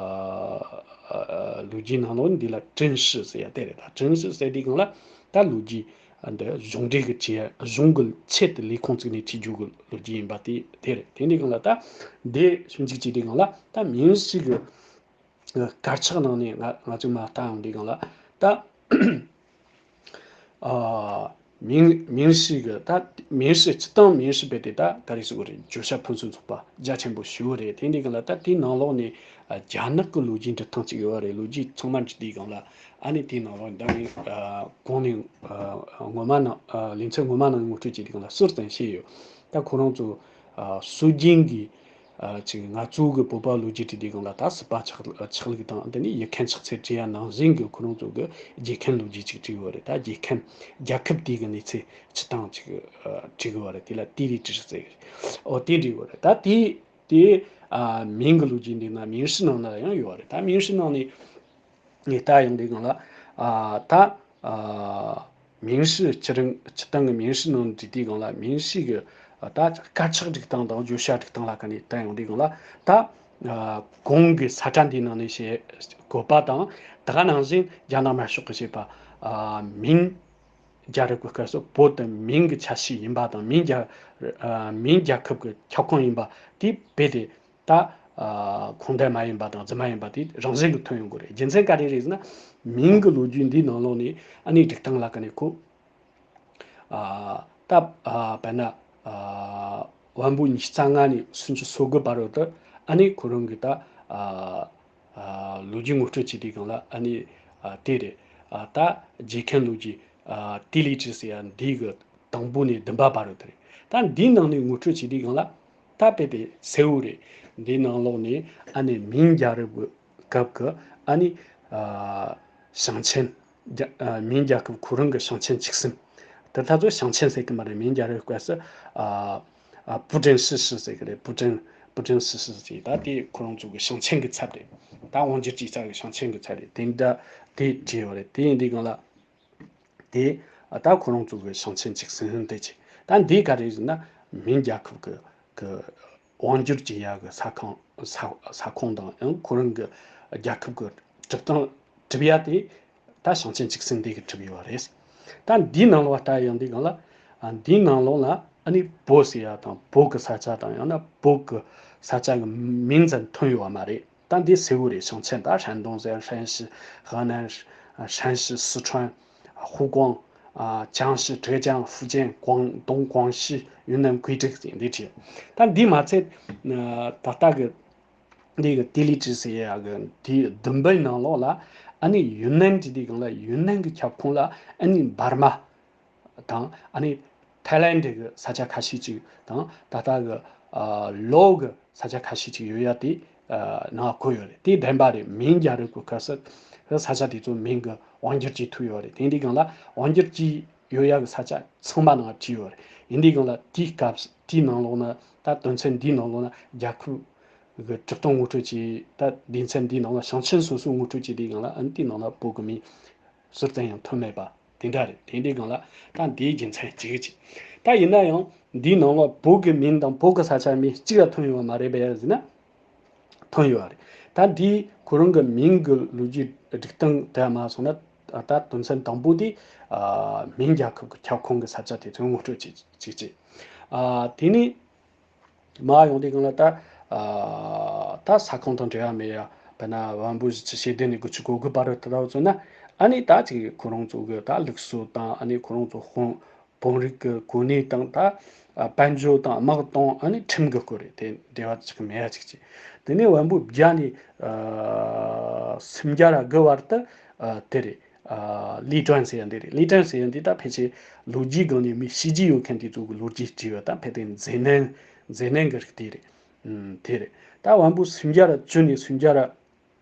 ཨ་ལོ་རྒྱུས་ནང་ལོགས་འདི་ལ་ཀྲིན་ཧྲི་ཟེར་ཡ་དེ་རེད། ད་ཀྲིན་ཧྲི་ཟེར་དུས་སྒང་ལ་ད་ལོ་རྒྱུས་ཨ་འདི་གཞུང་འབྲེལ་གི་བྲིས་ཡ་གཞུང་གི་ཆེད་དུ་ལས་ཁུངས་བཙུགས་ནས་བྲིས་རྒྱུ་གི་ལོ་རྒྱུས་ཡིན་པ་དེ་དེ་རེད། དེ་འདི་སྒང་ལ་ད་འདི་ཞིབ་འཇུག་བྱེད་དུས་སྒང་ལ་ད་མིང་ཧྲི་གི་དཀར་ཆག་ནང་ནས་ང་ང་ཚོས་མར་བལྟ་ཡོང་དུས་སྒང་ལ་ད། ཨ་མིང་མིང་ཧྲི་གི་ད་མིང་ཧྲི་སྤྱིར་བཏང་མིང་ཧྲི་རྦད་དེ་ད་ག་རེ་ཟེར་དགོས་རེད། བརྗོད་བྱ་ཕུན་སུམ་ཚོགས་པ་རྒྱ་ཆེན་པོ་ཞེ་པོ་རེད། དེ་འདི་སྒང་ལ་ད་དེའི་ནང་ལོགས་ནས་ཨ་རྒྱ་ནག་གི་ལོ་རྒྱུས་འབྲི་སྟངས་ཅིག་ཡོད་རེད། ལོ་རྒྱུས་ཚང་མ་འབྲི་དུས་སྒང་ལ་ཨ་ནི་དེའི་ནང་ལོགས་ད་ངས་ཨ་གོང་ནས་ཨ་སྔོན་མ་ནང་ཨ་ལེ་ཚན་སྔོན་མ་ནང་ངོ་སྤྲོད་བྱས་དུས་སྒང་ལ་ཟུར་ཙམ་བཤད་ཡོད། ད་ཁོ་རང་ཚོ་ཨ་སྲོལ་རྒྱུན་གྱི་ཨ་ཅིག་ང་ཚོ་གི་བོད་པ་ལོ་རྒྱུས་བྲིས་དུས་སྒང་ལ་ད་སྲིད་པ་ཆགས་ཆགས་ལུགས་དང་། དེ་ནས་ཡུལ་ཁམས་ཆགས་ཚུལ་བྲིས་ཡ་ནང་བཞིན་གྱི་ཁོ་རང་ཚོ་གི་རྒྱལ་ཁམས་ལོ་རྒྱུས་ཅིག་བྲིས་ཡོད་རེད། ད་རྒྱལ་ཁམས་རྒྱལ་ཁབ་དེ་གི་གནས་ཚུལ་སྤྱི་སྟངས་ཅིག་ཨ་བྲིས་ཡོད་རེད། དེ་ལ་ཏི་རི་ཀྲི་ཟེར་གི་རེད། ཨོ་དེ་བྲིས་ཡོད་རེད། ད་དེ་དེ་ཨ་མིང་གི་ལོ་རྒྱུས་འདི་ན་མིང་ཧྲི་ནང་ན་ཡང་ཡོད་རེད། ད་མིང་ཧྲི་ནང་ནས་ངས་ལྟ་ཡོང་དུས་སྒང་ལ་ཨ་ད་ཨ་མིང་ཧྲི་སྤྱིར་སྤྱིར་བཏང་གི་མིང་ཧྲི་ནང་བྲིས་དུས་སྒང་ལ་མིང་ཧྲི་གི་ཨ་ད་དཀར་ཆག་སྒྲིག་སྟངས་དང་བརྗོད་བྱ་སྒྲིག་སྟངས་ལ་ཁ་ནས་ལྟ་ཡོང་དུས་སྒང་ལ་ད་ཨ་གོང་གི་ས་ཁྲ་འདིའི་ནང་ནས་བཤད་དགོས་པ་དང་། ད་ག་ནང་བཞིན་རྒྱ་ནག་དམར་ཤོག་གིས་བཤད་པ་ཨ་མིང་རྒྱལ་རབས་ཀྱི་སྐབས་སུ་བོད་དེ་མིང་གི་ཆ་ཤས་ཡིན་པ་དང་། མིང་རྒྱལ་ཨ་མིང་རྒྱལ་ཁབ་ཀྱི་ཁྱབ་ཁོངས་ཡིན་པ་དེ་རྦད་དེ་ད་ཨ་ཁུངས་ལྡན་མ་ཡིན་པ་དང་རྫུན་མ་ཡིན་པ་དེ་རང་བཞིན་གྱིས་ཐོན་ཡོང་གི་རེད། རྒྱུ་མཚན་ག་རེ་རེད་ཟེར་ན། མིང་གི་ལོ་རྒྱུས་འདིའི་ནང་ལོགས་ནས་ཨ་ནི་སྒྲིག་སྟངས་ལ་ཁ་ནས་ཁོ་ཨ་ད་ཨ་དཔེར་ན་ཨ་དབོན་པོ་ཉི་ཤུ་རྩ་ལྔ་ནས་སུམ་ཅུ་སོ་དགུ་བར་དུ་ཨ་ནི་ཁོ་རང་གི་ད་ཨ་ཨ་ལོ་རྒྱུས་ངོ་སྤྲོད་བྱེད་དུས་སྒང་ལ་ཨ་ནི་ཨ་དེ་རེད། ཨ་ད་རྒྱལ་ཁམས་ལོ་རྒྱུས་ཨ་ཏི་ལི་ཀྲི་ཟེར་ཡ་འདི་གི་དང་པོ་ནས་བདུན་པ་བར་དུ་དེ་རེད། ད་འདིའི་ནང་ནས་ངོ་སྤྲོད་བྱེད་དུས་སྒང་ལ་ད་དཔེ་དེ་གསལ་བོ་རེད། འདིའི་ནང་ལོགས་ནས་ཨ་ནི་མིང་རྒྱལ་རབས་ཀྱི་སྐབས་ཀྱི་ཨ་ནི་ཨ་ཞིང་ཆེན་རྒྱ་ཨ་མིང་རྒྱལ་ཁབ་ཁོ་རང་གི་ཞིང་ཆེན་བཅུ་གསུམ། དེ་ད་ཚོ་ཞིང་ཆེན་ཟེར་གི་མ་རེད། མིང་རྒྱལ་རབས་སྐབས་སུ་ཨ་ཨ་པུ་ཀྲིན་ཧྲི་ཧྲི་ཟེར་གི་རེད། པུ་ཀྲིན་པུ་ཀྲིན་ཧྲི་ཧྲི་ཟེར། ད་དེ་ཁོ་རང་ཚོ་གི་ཞིང་ཆེན་གི་ཚབ་རེད། ད་དབང་སྒྱུར་བྱེད་ས་གི་ཞིང་ཆེན་གི་ཚབ་རེད། དེ་འདྲ་དེ་བྲིས་ཡོད་རེད། དེ་ཡིན་དུས་སྒང་ལ། དེ་ད་ཁོ་རང་ཚོ་གི་ཞིང་ཆེན་གཅིག་ཟིན་ཧིན་དེ་ཆེ། ད་འདི་ག་རེ་ཟེར་ན་མིང་རྒྱལ་ཁབ་གི་གི་དབང་སྒྱུར་བྱེད་ཡ་གི་ས་ཁང་ས་ས་ཁོངས་དང་ཡང་ཁོ་རང་གི་རྒྱལ་ཁབ་གི་གྲུབ་སྟངས་གྲུབ་ཡ་དེ་ད་ཞིང་ཆེན་གཅིག་ཟིན་དེ་གི་གྲུབ་ཡོད་རེད། ད་འདིའི་ནང་ལོགས་ལ་ལྟ་ཡོང་དུས་སྒང་ལ་ཨ་འདིའི་ནང་ལོགས་ལ་ཨ་ནི་བོད་ཟེར་ཡ་དང་བོད་གི་ས་ཆ་དང་ཡང་ན་བོད་གི་ས་ཆ་གི་མིང་ཙམ་ཐོན་ཡོད་པ་མ་རེད། ད་འདི་གསལ་བོ་རེད། ཞིང་ཆེན་ད་山东ཟེར་山西河南山西四川 ཧུའུ་ཀུང་ ཨ། ཅང་ཞི། ཀྲེ་ཅང་། ཧྥུ་ཅན། ཀོང་ཏུང་། ཀོང་ཞི། ཡུན་ནན། ཀུའེ་ཀྲིག་ཟེར་འདི་བྲིས། ད་འདི་མ་ཚད། ཨ། ད་ལྟ་གི་འདི་གི་ཏི་ལི་ཀྲི་ཟེར་ཡ་གི་འདི་བདུན་པའི་ནང་ལོགས་ལ། ཨ་ནི་ཡུན་ནན་གྱི་དེའི་སྒང་ལ། ཡུན་ནན་གྱི་ཁྱབ་ཁོངས་ལ། ཨ་ནི་འབར་མ་དང་། ཨ་ནི་ཐའི་ལེན་ཌི་གི་ས་ཆ་ཁ་ཤས་ཅིག་དང་། ད་ལྟ་གི་ཨ་ལའོ་གི་ས་ཆ་ཁ་ཤས་ཅིག་ཡོད་ཡ་དེ་ཨ་ནང་བཀོད་ཡོད་རེད། དེ་བདེན་པ་རེད། མིང་རྒྱལ་རབས་ཀྱི་སྐབས་སུ་ས་ཆ་དེ་ཚོ་མིང་གི་དབང་སྒྱུར་བྱེད་ཐུབ་ཡོད་རེད། དེ་འདི་སྒང་ལ་དབང་སྒྱུར་གྱི་ཡོད་ཡ་གི་ས་ཆ་ཚང་མ་ནང་བྲིས་ཡོད་རེད། ཡིན་དུས་སྒང་ལ་དེའི་སྐབས་དེའི་ནང་ལོགས་ན། ད་དོན་ཚན་འདིའི་ནང་ལོགས་ན་རྒྱལ་ཁབ་གི་གྲུབ་སྟངས་ངོ་སྤྲོད་བྱས། ད་སྡེ་ཚན་འདིའི་ནང་ལ་ཞིང་ཆེན་སོ་སོའི་ངོ་སྤྲོད་བྱས་དུས་སྒང་ལ། ཨ་ནི་དེའི་ནང་ལ་བོད་ཀྱི་མིང་ཟུར་བསྟན་ཡང་ཐོན་མེད་པ་དེ་འདྲ་རེད། དེ་འདྲའི་སྒང་ལ་ད་འདིའི་རྒྱུ་མཚན་གཅིག་གཅིག་ད་ཡིན་ན་ཡང་འདིའི་ནང་ལ་བོད་ཀྱི་མིང་དང་བོད་ཀྱི་ས་ཆ་མིང་གཅིག་ལ་ཐོན་ཡོད་པ་མ་རེད་པས་ཟེར་ན། ཐོན་ཡོད་རེད། ད་འདིའི་ཁོ་རང་གི་མིང་གི་ལོ་རྒྱུས་སྒྲིག་སྟངས་དེ་མ་སོང་ན། ད་དོན་ཚན་དང་པོ་དེ་ཨ་མིང་རྒྱལ་ཁབ་ཀྱི་ཁྱབ་ཁོངས་ཀྱི་ས་ཆ་དེ་ཚོ་ངོ་སྤྲོད་བྱེད་བྱེད་བྱེད། ཨ་དེ་ནས་མར་ཡོང་དུས་སྒང་ལ། ད་ཨ་ད་ས་ཁོངས་དང་འབྲེལ་བ་མེད་ཡ། དཔེར་ན་བམ་པོ་བཞི་བཅུ་ཞེ་བདུན་ནས་དགུ་བཅུ་གོ་དགུ་བར་དུ་ལྟ་བུ་མཚོན་ན། ཨ་ནི་ད་ཅིག་ཁོ་རང་ཚོ་གི་ད་ལུགས་སྲོལ་དང་། ཨ་ནི་ཁོ་རང་ཚོ་དཔོན་དཔོན་རིགས་ཀྱི་གོ་གནས་དང་། ད་ཨ་དཔལ་འབྱོར་དང་དམག་དང་། ཨ་ནི་ཁྲིམས་ཀྱི་སྐོར་རེད། དེ་འབྲེལ་བ་ཅིག་མེད་ཡ་ཅིག་བྱས། དེ་ནས་བམ་པོ་བརྒྱ་ནས་ཨ་སུམ་བརྒྱ་ར་དགུ་བར་དུ་ཨ་དེ་རེད། ཨ་ལི་ཀྲན་ཟེར་ཡ་འདི་རེད། ལི་ཀྲན་ཟེར་ཡ་འདི་ད་ཕལ་ཆེར་ལོ་རྒྱུས་སྒང་ནས་མི་ཤི་རྒྱུ་ཡོད་མཁན་དེ་ཚོ་གི་ལོ་རྒྱུས་བྲིས་པ། ད་ཕལ་དེ་མཛེས་ནན་མཛེས་ནན་གྱི་རིགས་དེ་རེད། ཨུམ་དེ་རེད། ད་བམ་པོ་སུམ་བརྒྱ་ར་བཅུ་ནས་སུམ་བརྒྱ་ར་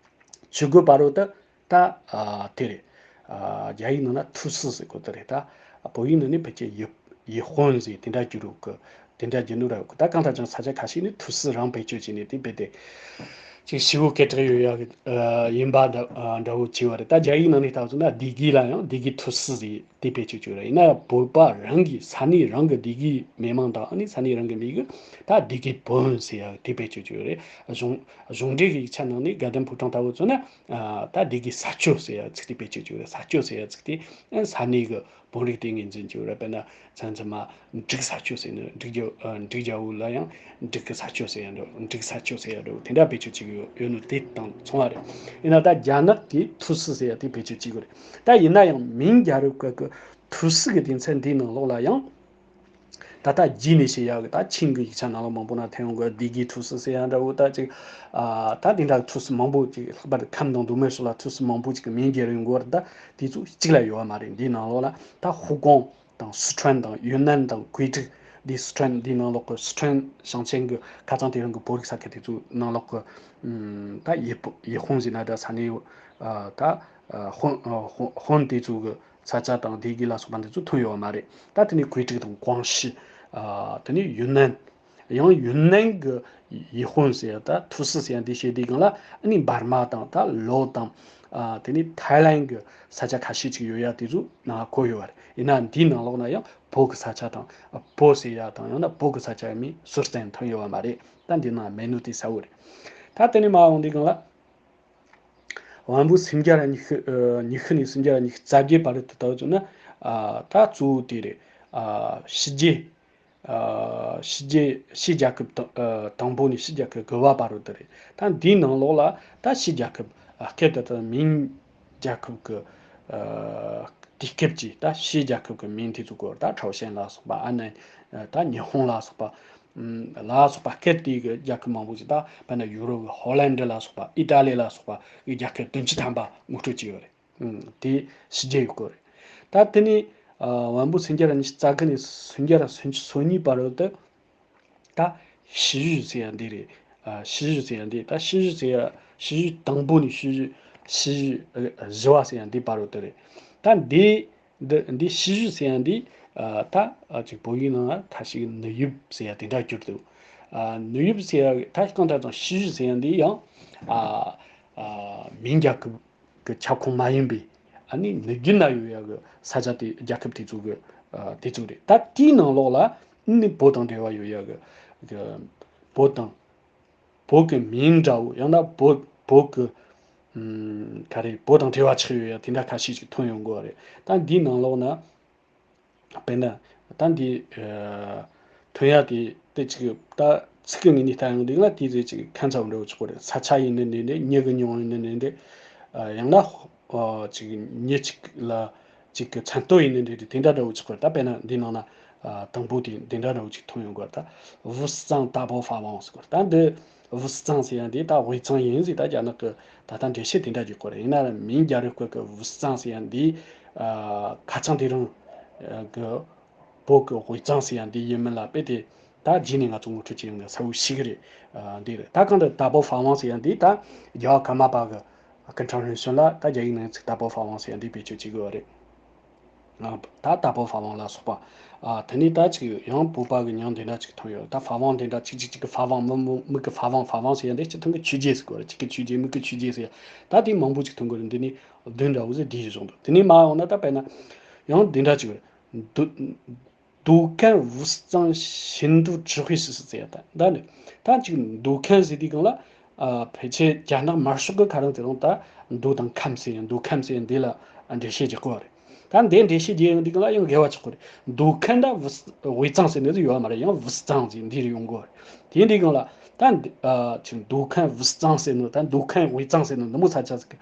བཅུ་དགུ་བར་དུ་ད་ཨ་དེ་རེད། ཨ་རྒྱ་ཡིག་ནང་ན་ཐུའུ་སི་ཟེར་གོ་དེ་རེད། ད་བོད་ཡིག་ནང་ནས་ཕལ་ཆེར་ཡི་ཡི་ཧོན་ཟེར་དེ་འདྲ་བསྒྱུར་ཡོད་གི། དེ་འདྲ་བསྒྱུར་ནོ་ར་ཡོད་གི། ད་གང་ལྟར་ཀྱང་ས་ཆ་ཁ་ཤས་ནས་ཐུའུ་སི་རང་བེད་སྤྱོད་བྱས་ནས་དེ་རྦད་དེ་ཅིག་ཞེ་པོ་སྐད་གྲགས་ཡོད་ཡ་གི་ཨ་ཡིན་པ་འདྲ་ཨ་འདྲ་བོ་བྱས་པ་རེད། ད་རྒྱ་ཡིག་ནང་ནས་ལྟ་བ་སོང་ན་སྡེ་དགེ་ལ་ཡང་སྡེ་དགེ་ཐུའུ་སི་ཟེར་དེ་བེད་སྤྱོད་བྱས་ཡོད་རེད། ཡིན་ན་ཡང་བོད་པ་རང་གི་ས་གནས་རང་གི་སྡེ་དགེའི་མི་མང་དང་། ཨ་ནི་ས་གནས་རང་གི་མི་གི་ད་སྡེ་དགེ་བོན་ཟེར་ཡ་དེ་བེད་སྤྱོད་བྱས་ཡོད་རེད། གཞུང་གཞུང་འབྲེལ་གྱི་ཡིག་ཆ་ནང་ནས་དགའ་ལྡན་ཕོ་བྲང་ལྟ་བུ་མཚོན་ན། ཨ་ད་སྡེ་དགེ་ས་ཆོས་ཟེར་ཡ་ཚིག་དེ་བེད་སྤྱོད་བྱས་ཡོད་རེད། ས་ཆོས་ཟེར་ཡ་ཚིག་དེ་ཨ་ས་གནས་གི་བོན་རིགས་དེ་ངོས་འཛིན་བྱས་ཡོད་རེད། དཔེར་ན་མཚམས་མཚམས་མ་འབྲུག་ས་ཆོས་ཟེར་ནས། འབྲུག་རྒྱལ་ཨ་འབྲུག་རྒྱལ་པོ་ལ་ཡང་འབྲུག་གི་ས་ཆོས་ཟེར་ཡ་འདྲ། འབྲུག་ས་ཆོས་ཟེར་ཡ་འདྲ་དེ་འདྲ་བེད་སྤྱོད་བྱེད་ཀྱི་ཡོད་ཡོད་ནོ་དེ་དང་མཚུངས་པ་རེད། ཡིན་ན་ད་རྒྱ་ནག་གིས་ཐུའུ་སི་ཟེར་ཡ་དེ་བེད་སྤྱོད་བྱེད་ཀྱི་རེད། ད་ཡིན་ན་ཡང་མིང་རྒྱལ་རབས་སྐབས་ཀྱི་ཐུའུ་སི་གི་སྡེ་ཚན་འདིའི་ནང་ལོགས་ལ་ཡང་། ད་ལྟ་རྗེས་ནས་བཤད་ཡག་གི་ད་ཆིང་གི་ཡིག་ཆ་ནང་ལ་མང་པོ་ན་ཐོན་ཡོང་གི། སྡེ་དགེ་ཐུའུ་སི་ཟེར་ཡ་འདྲ་བོ། ད་ཅིག་ཨ་ད་དེ་འདྲ་ཐུའུ་སི་མང་པོ་ཅིག་ལྷག་པར་དུ་ཁམས་དང་མདོ་སྨད་སོགས་ལ་ཐུའུ་སི་མང་པོ་ཅིག་གི་མིང་རྒྱལ་ཡོང་གི་ཡོད་རེད། ད་དེ་ཚོ་གཅིག་ལ་ཡོད་པ་མ་རེད། འདིའི་ནང་ལོགས་ལ་ད་ཧུའུ་ཀོང་དང་སི་ཁྲོན་དང་ཡུན་ནན་དང་ཀུའེ་ཀྲིག་འདི་སི་ཁྲོན་འདིའི་ནང་ལོགས་གི་སི་ཁྲོན་ཞིང་ཆེན་གྱི་ཁ་ཚང་དེ་རིང་གི་བོད་རིགས་ས་ཁུལ་དེ་ཚོའི་ནང་ལོགས་གི་ཨུམ་ད་ཡི་ཧོན་ཟེར་ན་འདྲ། ས་གནས་ཨ་ད་ཨ་ཧོན་ཨ་ཧོན་ཧོན་དེ་ཚོ་གི་ས་ཆ་དང་སྡེ་དགེ་ལ་སོགས་པ་འདི་ཚོ་ཐོན་ཡོད་པ་མ་རེད། ད་དེ་ནས་ཀུའེ་ཀྲིག་དང་ཀོང་ཞི། ཨ་དེ་ནས་ཡུན་ནན། ཡང་ཡུན་ནན་གྱི་ཡི་ཧོན་ཟེར་ཡ། ད་ཐུའུ་སི་ཟེར་ཡ་འདི་བཤད་དུས་སྒང་ལ་ཨ་ནི་འབར་མ་དང་ད་ལའོ་དང་། ཨ་དེ་ནས་ཐའི་ལན་གྱི་ས་ཆ་ཁ་ཤས་ཅིག་ཡོད་ཡ་དེ་ཚོ་ནང་བཀོད་ཡོད་པ་རེད། ཡིན་ན་འདིའི་ནང་ལོགས་ན་ཡང་བོད་ཀྱི་ས་ཆ་དང་། བོད་ཟེར་ཡ་དང་། ཡང་ན་བོད་ཀྱི་ས་ཆ་ཡ་མིང་ཟུར་བསྟན་ཐོན་ཡོད་པ་མ་རེད། ད་འདི་ནང་མེད་ནོ་དེ་གསལ་བོ་རེད། ད་དེ་ནས་མར་ཡོང་དུས་སྒང་ལ། དབང་པོ་སུམ་བརྒྱ་ར་ཉི་ཤུ་ཨ་ཉི་ཤུ་ནས་སུམ་བརྒྱ་ར་ཉི་ཤུ་རྩ་བརྒྱད་བར་དུ་ལྟ་བུ་བྱུང་ན། ཨ་ད་གཙོ་བོ་དེ་རེད། ཨ་ཕྱི་རྒྱལ་ཨ་ཕྱི་རྒྱལ་ཕྱིའི་རྒྱལ་ཁབ་དང་ཨ་དང་པོ་ནས་ཕྱིའི་རྒྱལ་ཁབ་དགུ་པ་བར་དུ་དེ་རེད། ད་འདིའི་ནང་ལོགས་ལ་ད་ཕྱིའི་རྒྱལ་ཁབ་ཨ་སྐད་དུ་ད་མིང་རྒྱལ་ཁབ་ཀྱི་ཨ་དུས་སྐབས་ཀྱི་ད་ཕྱིའི་རྒྱལ་ཁབ་ཀྱི་མིང་དེ་ཚོ་སྐོར། ད་ཁྲའོ་ཞན་ལ་སོགས་པ། ཨ་ནི་ད་ཉི་ཧོང་ལ་སོགས་པ། ལ་སོགས་པ་སྐད་དེ་གི་རྒྱལ་ཁབ་མང་པོ་ཞིག། ད་དཔེར་ན་ཡུ་རོབ་ཀྱི་ཧོ་ལན་ཌི་ལ་སོགས་པ། ཨི་ཊ་ལི་ལ་སོགས་པ་གི་རྒྱལ་ཁབ་བདུན་ཅུ་ཐམ་པ་ངོ་སྤྲོད་བྱས་ཡོད་རེད། ཨུམ། དེ་ཕྱི་རྒྱལ་ཡུལ་སྐོར་རེད། ད་དེ་ནས་ཨ་དབང་པོ་སུམ་བརྒྱ་ར་ཉི་ཤུ་རྩ་དགུ་ནས་སུམ་བརྒྱ་ར་སུམ་ཅུ་སོ་གཉིས་བར་དུ་ད་ཕྱི་ཡུལ་ཟེར་ཡ་འདི་རེད། ཨ་ཕྱི་ཡུལ་ཟེར་ཡ་འདི། ད་ཕྱི་ཡུལ་ཟེར་ཡ། ཕྱི་ཡུལ་དང་པོ་ནས་ཕྱི་ཡུལ་ཕྱི་ཡུལ་ཨ་བཞི་པ་ཟེར་ཡ་འདི་བར་དུ་དེ་རེད། ད་འདི། འདི་འདི་ཕྱི་ཡུལ་ཟེར་ཡ་འདི་ཨ་ད་ཨ་ཅིག་བོད་ཡིག་ནང་ལ་ད་ཞིག་ནུབ་ཡུལ་ཟེར་ཡ་དེ་འདྲ་གྱུར་འདུག། ཨ་ནུབ་ཡུལ་ཟེར་ཡ་ད་གང་ལྟར་ཀྱང་ཕྱི་ཡུལ་ཟེར་ཡ་འདི་ཡང་ཨ་ཨ་མིང་རྒྱལ་ཁབ་ཀྱི་ཁྱབ་ཁོངས་མ་ཡིན་པའི། ཨ་ནི་ནུབ་རྒྱུད་ན་ཡོད་ཡ་གི་ས་ཆ་དེ། རྒྱལ་ཁབ་དེ་ཚོ་གི་ཨ་དེ་ཚོ་རེད། ད་དེའི་ནང་ལོགས་ལ་ནི་བོད་དང་འབྲེལ་བ་ཡོད་ཡ་གི་གི་བོད་དང་། བོད་ཀྱི་མིང་འདྲ་བོ། ཡང་ན་བོད་བོད་ཀྱི་ཨུམ་ག་རེ། བོད་དང་འབྲེལ་བ་ཆགས་ཡོད་ཡ་དེ་འདྲ་ཁ་ཤས་ཤིག་ཐོན་ཡོང་གི་ཡོད་རེད། ད་འདིའི་ནང་ལོགས་ན་དཔེར་ན་ད་འདི་ཨ་ཐོན་ཡ་དེ་དེ་ཅིག་ད་ཚིག་གི་ངོས་ནས་ལྟ་ཡོང་དུས་ང་དེ་ཚོ་ཅིག་ཁ་མཚར་འདྲ་བོ་ཆགས་ཀྱི་རེད། ས་ཆ་ཡིན་ནི་འདྲ་འདྲ། མྱི་གི་མྱིང་ཡིན་ནི་འདྲ་འདྲ། ཨ་ཡང་ན་ཨ་ཅིག་མྱི་གཅིག་ལ་ ཅིག་གི་མཚན་བསྟོད་ཡིན་ནི་འདྲ་དེ་འདྲ་འདྲ་བོ་ཅིག་གོ། ད་དཔེར་ན་འདི་ནང་ན་དང་པོ་དེ་འདི་འདྲ་འདྲ་བོ་ཅིག་མཐོང་ཡོང་གོ། ད་ཝུ་སི་ཙང་ཏ་པོ་ཧྥ་ཝང་ཟེར་གོ། ད་འདི་ཝུ་སི་ཙང་ཟེར་ཡ་འདི་ད་ཝེ་ཙང་ཡིན་ཟེར། ད་རྒྱ་ནག་གི་ད་ལྟ་འགྲེལ་བཤད་དེ་འདྲ་ཅིག་གོ་རེད། ཡིན་ན་མིང་རྒྱལ་རབས་སྐབས་ཀྱི་ཝུ་སི་ཙང་ཟེར་ཡ་འདི་ཁ་ཚང་དེ་རིང་གི་བོད་ཀྱི་ཝེ་ཙང་ཟེར་ཡ་འདི་ཡིན་མིན་ལ་དཔེ་དེ་ད་རྗེས་ནས་ང་ཚོ་ངོ་སྤྲོད་བྱེད་ཡོང་ན་གསལ་བོ་ཞིག་རེད། འདི་རེད། ད་གང་ལྟར་ཏ་པོ་ཧྥ་ཝང་ཟེར་ཡ་འདི་ད་རྒྱལ་བ་ཀརྨ་པ་གི་སྐུ་ཕྲེང་རིམ་བྱོན་ལ་ད་རྒྱ་ཡིག་ནང་ཚིག་ཏ་པོ་ཧྥ་ཝང་ཟེར་ཡ་འདི་བེད་སྤྱོད་བྱེད་དགོས་པ་རེད། ད་ཏ་པོ་ཧྥ་ཝང་ལ་སོགས་པ། དེ་ནས་ད་ཅིག་ཡང་བོད་པ་གི་མྱིང་འདི་འདྲ་ཅིག་མཐོང་ཡོད། ད་ཧྥ་ཝང་འདི་འདྲ་ཅིག་ཅིག་ཅིག་གི་ཧྥ་ཝང་། མི་མི་མི་གི་ཧྥ་ཝང་། ཧྥ་ཝང་ཟེར་ཡ་འདི་སྤྱིར་བཏང་གི་ཆོས་རྗེ་ཟེར་གོ་རེད། ཅིག་གི་ཆོས་རྗེ། མི་གི་ཆོས་རྗེ་ཟེར་ཡ། ད་དེ་མང་པོ་ཅིག་མཐོང་གི་རེད། འདི་ནས་བདུན་འདྲ་བོ་ཟེར་འདི་ཞིག་བཟུང་འདུག། དེ་ནས་མར་འོང་ན་ད་དཔེར་ན་ཡང་འདི་འདྲ་ཅིག་རེད། འདུ། 读看五子章，深度智慧是是这样的。 ད་ནི་ད་ཅིག་འདུ་ཁན་ཟེར་དུས་སྒང་ལ། ཕལ་ཆེར་རྒྱ་ནག་དམར་ཤོག་གི་ཁ་རང་དེ་རང་ད་འདུ་དང་ཁམས་ཟེར་ཡང་འདུ་ཁམས་ཟེར་ཡང་འདི་ལ་འགྲེལ་བཤད་རྒྱག་གི་རེད། ད་འདི་འགྲེལ་བཤད་རྒྱག་ཡང་དུས་སྒང་ལ་ཡང་འགལ་བ་ཆགས་གི་རེད། འདུ་ཁན་ད་ཝེ་ཙང་ཟེར་ནི་ཡོད་མ་རེད། ཡང་ཝུ་སི་ཙང་ཟེར་འདི་རེད་ཡོང་གི་རེད། དེ་འདི་སྒང་ལ་ད་ཅིག་འདུ་ཁན་ཝུ་སི་ཙང་ཟེར་ནི་ད་འདུ་ཁན་ཝེ་ཙང་ཟེར་ནི་འདི་མོ་ས་ཆ་ཟིག་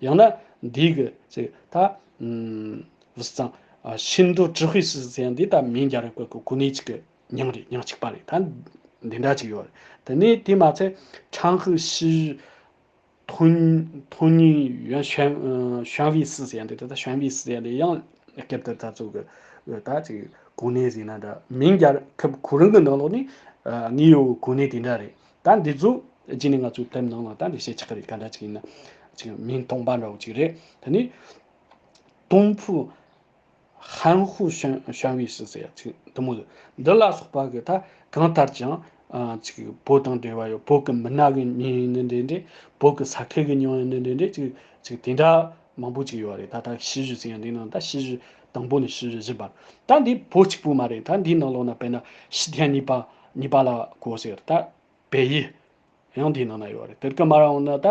ཡང་ན་འདི་གི་ཅིག་ད། 五子章། 深度智慧是 ཟེར་ཡང་འདི་ད་མིང་རྒྱལ་རབས་སྐབས་ཀྱི་གོ་གནས་གཅིག་གི་མྱིང་རེད། མྱིང་གཅིག་པ་རེད། ད་འདི་འདྲ་གཅིག་ཡོད་རེད། དེ་ནས་དེ་མ་ཚད་长河西域 ཐོན་ཐོན་ཉིན་ཡོན་ཞོན་ཞོན་ཝེ་སི་ཟེར་ཡང་འདི་ད་ཞོན་ཝེ་སི་ཟེར་ཡང་འདི་ཡང་སྐབས་དེར་ད་ཚོ་གི་ད་ཅིག་གོ་གནས་ཟེར་ན་འདྲ། མིང་རྒྱལ་ཁབ་ཁོ་རང་གི་ནང་ལོགས་ནས་ངས་ཡོད་གོ་གནས་དེ་འདྲ་རེད། ད་འདི་ཚོ་རྗེས་ནས་ང་ཚོའི་དེབ་ནང་ལ་ད་འགྲེལ་བཤད་ཆགས་ཀྱི་རེད། ག་འདྲ་ཅིག་ཡིན་ན་ཅིག་མིང་སྟོང་པ་འདྲ་བོ་ཅིག་རེད། དེ་ནས། 东部 ཧན་ཧུ་ཞོན་ཞོན་ཝེ་སི་ཟེར་ཡ་ཅིག་འདི་མོ་ཟེར། འདི་ལ་སོགས་པ་གི་ད་གང་ལྟར་ཀྱང་ཅིག་བོད་དང་འབྲེལ་བ་ཡོད། བོད་ཀྱི་མི་སྣ་གི་མིང་ཡིན་ནི་འདྲ་འདྲ། བོད་ཀྱི་ས་ཁུལ་གྱི་མིང་ཡིན་ནི་འདྲ་འདྲ། ཅིག་ཅིག་དེ་འདྲ་མང་པོ་ཅིག་ཡོད་རེད། ད་ད་西域 ཟེར་ཡ་འདི་ནང་ད་西域 དང་པོ་ནས་西域 བཞི་བར། ད་འདི་བོད་གཅིག་པུ་མ་རེད། ད་འདིའི་ནང་ལོགས་ན་དཔེར་ན་西滇གཉིས་པ་གཉིས་པ་ལ་གོ་ཟེར། ད་北越 ཡང་དེའི་ནང་ན་ཡོད་རེད། དེར་ཀ་མ་ར་འོང་ན་ད་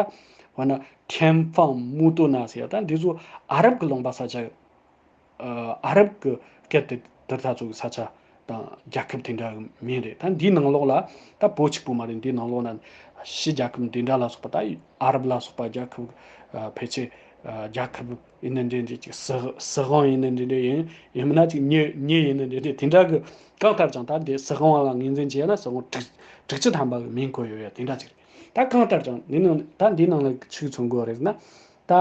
འོ་ན་天放木多那 ཟེར་ཡ། ད་འདི་ཚོ་ཨ་རབ་ཀྱི་ལུང་པ་ས་ཆ། ཨ་རབ་ཀྱི་སྐད་དེ་དེར་ད་ཚོ་གི་ས་ཆ་དང་རྒྱལ་ཁབ་དེ་འདྲ་གི་མིང་རེད། ད་འདིའི་ནང་ལོགས་ལ་ད་བོད་གཅིག་པུ་མ་རེད། འདིའི་ནང་ལོགས་ན་ཕྱི་རྒྱལ་ཁབ་འདི་འདྲ་ལ་སོགས་པ་ད་ཨ་རབ་ལ་སོགས་པ་རྒྱལ་ཁབ་ཕལ་ཆེར་རྒྱལ་ཁབ་ཡིན་ན་འདྲ་འདྲ་ཅིག་སྲིད་སྲིད་དབང་ཡིན་ན་འདྲ་འདྲ་ཡིན། ཡིན་མིན་ན་ཅིག་མྱི་མྱི་ཡིན་ན་འདྲ་འདྲ་དེ་འདྲ་གི། གང་ལྟར་ཀྱང་ད་འདི་སྲིད་དབང་ལ་ངོས་འཛིན་བྱས་ན་སྲིད་དབང་དྲུག་དྲུག་ཅུ་ཐམ་པ་གི་མིང་བཀོད་ཡོད་ཡ་དེ་འདྲ་ཅིག་རེད། ད་གང་ལྟར་ཀྱང་འདི་ནང་ད་འདི་ནང་ལ་ཆི་མཚོན་དགོས་རེད་ན། ད་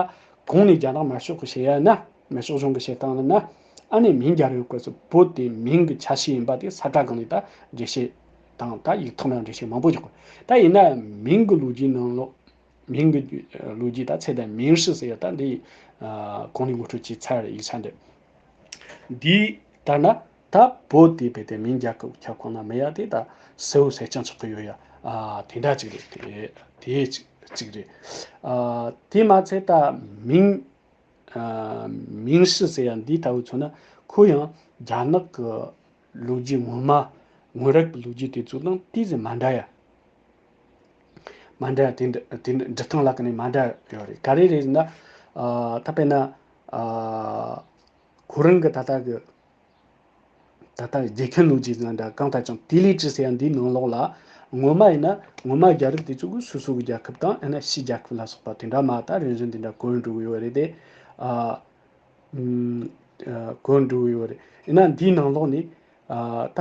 གོང་ནས་རྒྱ་ནག་དམར་ཤོག་གི་བཤད་ཡ་ན། དམར་ཤོག་གཞུང་གི་བཤད་སྟངས་ལ་ན། ཨ་ནི་མིང་རྒྱལ་རབས་སྐབས་སུ་བོད་དེ་མིང་གི་ཆ་ཤས་ཡིན་པ་དེ་ས་བཀྲ་སྒང་ནས་ད་འགྲེལ་བཤད་དང་ད་ཡིག་ཐོག་ནས་འགྲེལ་བཤད་མང་པོ་བརྒྱབ་དགོས། ད་ཡིན་ན་མིང་གི་ལོ་རྒྱུས་ནང་ལོགས། མིང་གི་ལོ་རྒྱུས་ད་ཚད་ལྡན་名士 ཟེར་ཡ་ད་འདི་གོང་ནས་ངོ་སྤྲོད་བྱས་ཚར་རེད། ཡིག་ཆ་འདི་འདི་ལྟར་ན་ད་བོད་དེ་བས་ཏེ་མིང་རྒྱལ་ཁབ་ཁྱབ་ཁོངས་ན་མེད་ཡ་དེ་ད་གསལ་བོ་གསལ་རྐྱང་ཆགས་ཀྱི་ཡོད་ཡ། ཨ་དེ་འདྲ་ཅིག་རེད། དེ་དེ་ཅིག་ཅིག་རེད། ཨ་དེ་མ་ཚད་ད་མིང་ཨ་名士 ཟེར་ཡ་འདི་ལྟ་བུ་མཚོན་ན་ཁོ་ཡང་རྒྱ་ནག་གི་ལོ་རྒྱུས་ངོ་མ། སྔོན་རབས་ཀྱི་ལོ་རྒྱུས་དེ་ཚོ་དང་ཏོག་ཙམ་མ་འདྲ་ཡ། མ་འདྲ་ཡ་དེ་འདྲ་དེ་འདྲ་འབྲི་སྟངས་ལ་ཀ་ནས་མ་འདྲ་ཡོད་རེད། ག་རེ་རེད་ཟེར་ན། ཨ་ད་དཔེར་ན་ཨ་ཁོ་རང་གི་ད་ལྟ་གི་ད་ལྟ་རྒྱལ་ཁབ་ལོ་རྒྱུས་ཟེར་ན་འདྲ། གང་ལྟར་ཀྱང་ཏི་ལི་ཀྲི་ཟེར་ཡ་འདིའི་ནང་ལོགས་ལ་ངོ་མ་ཡིན་ན་ངོ་མ་རྒྱལ་རབས་དེ་ཚོ་གི་སོ་སོ་གི་རྒྱལ་ཁབ་དང་ཨ་ན་ཕྱི་རྒྱལ་ཁབ་ལ་སོགས་པ་དེ་འདྲ་མ་ད་རིམ་བཞིན་དེ་འདྲ་གོ་འགྲོ་གི་ཡོད་རེད་དེ། ཨ་ཨ་གོ་འགྲོ་གི་ཡོད་རེད། ཡིན་ན་འདིའི་ནང་ལོགས་ནས་ཨ་ད་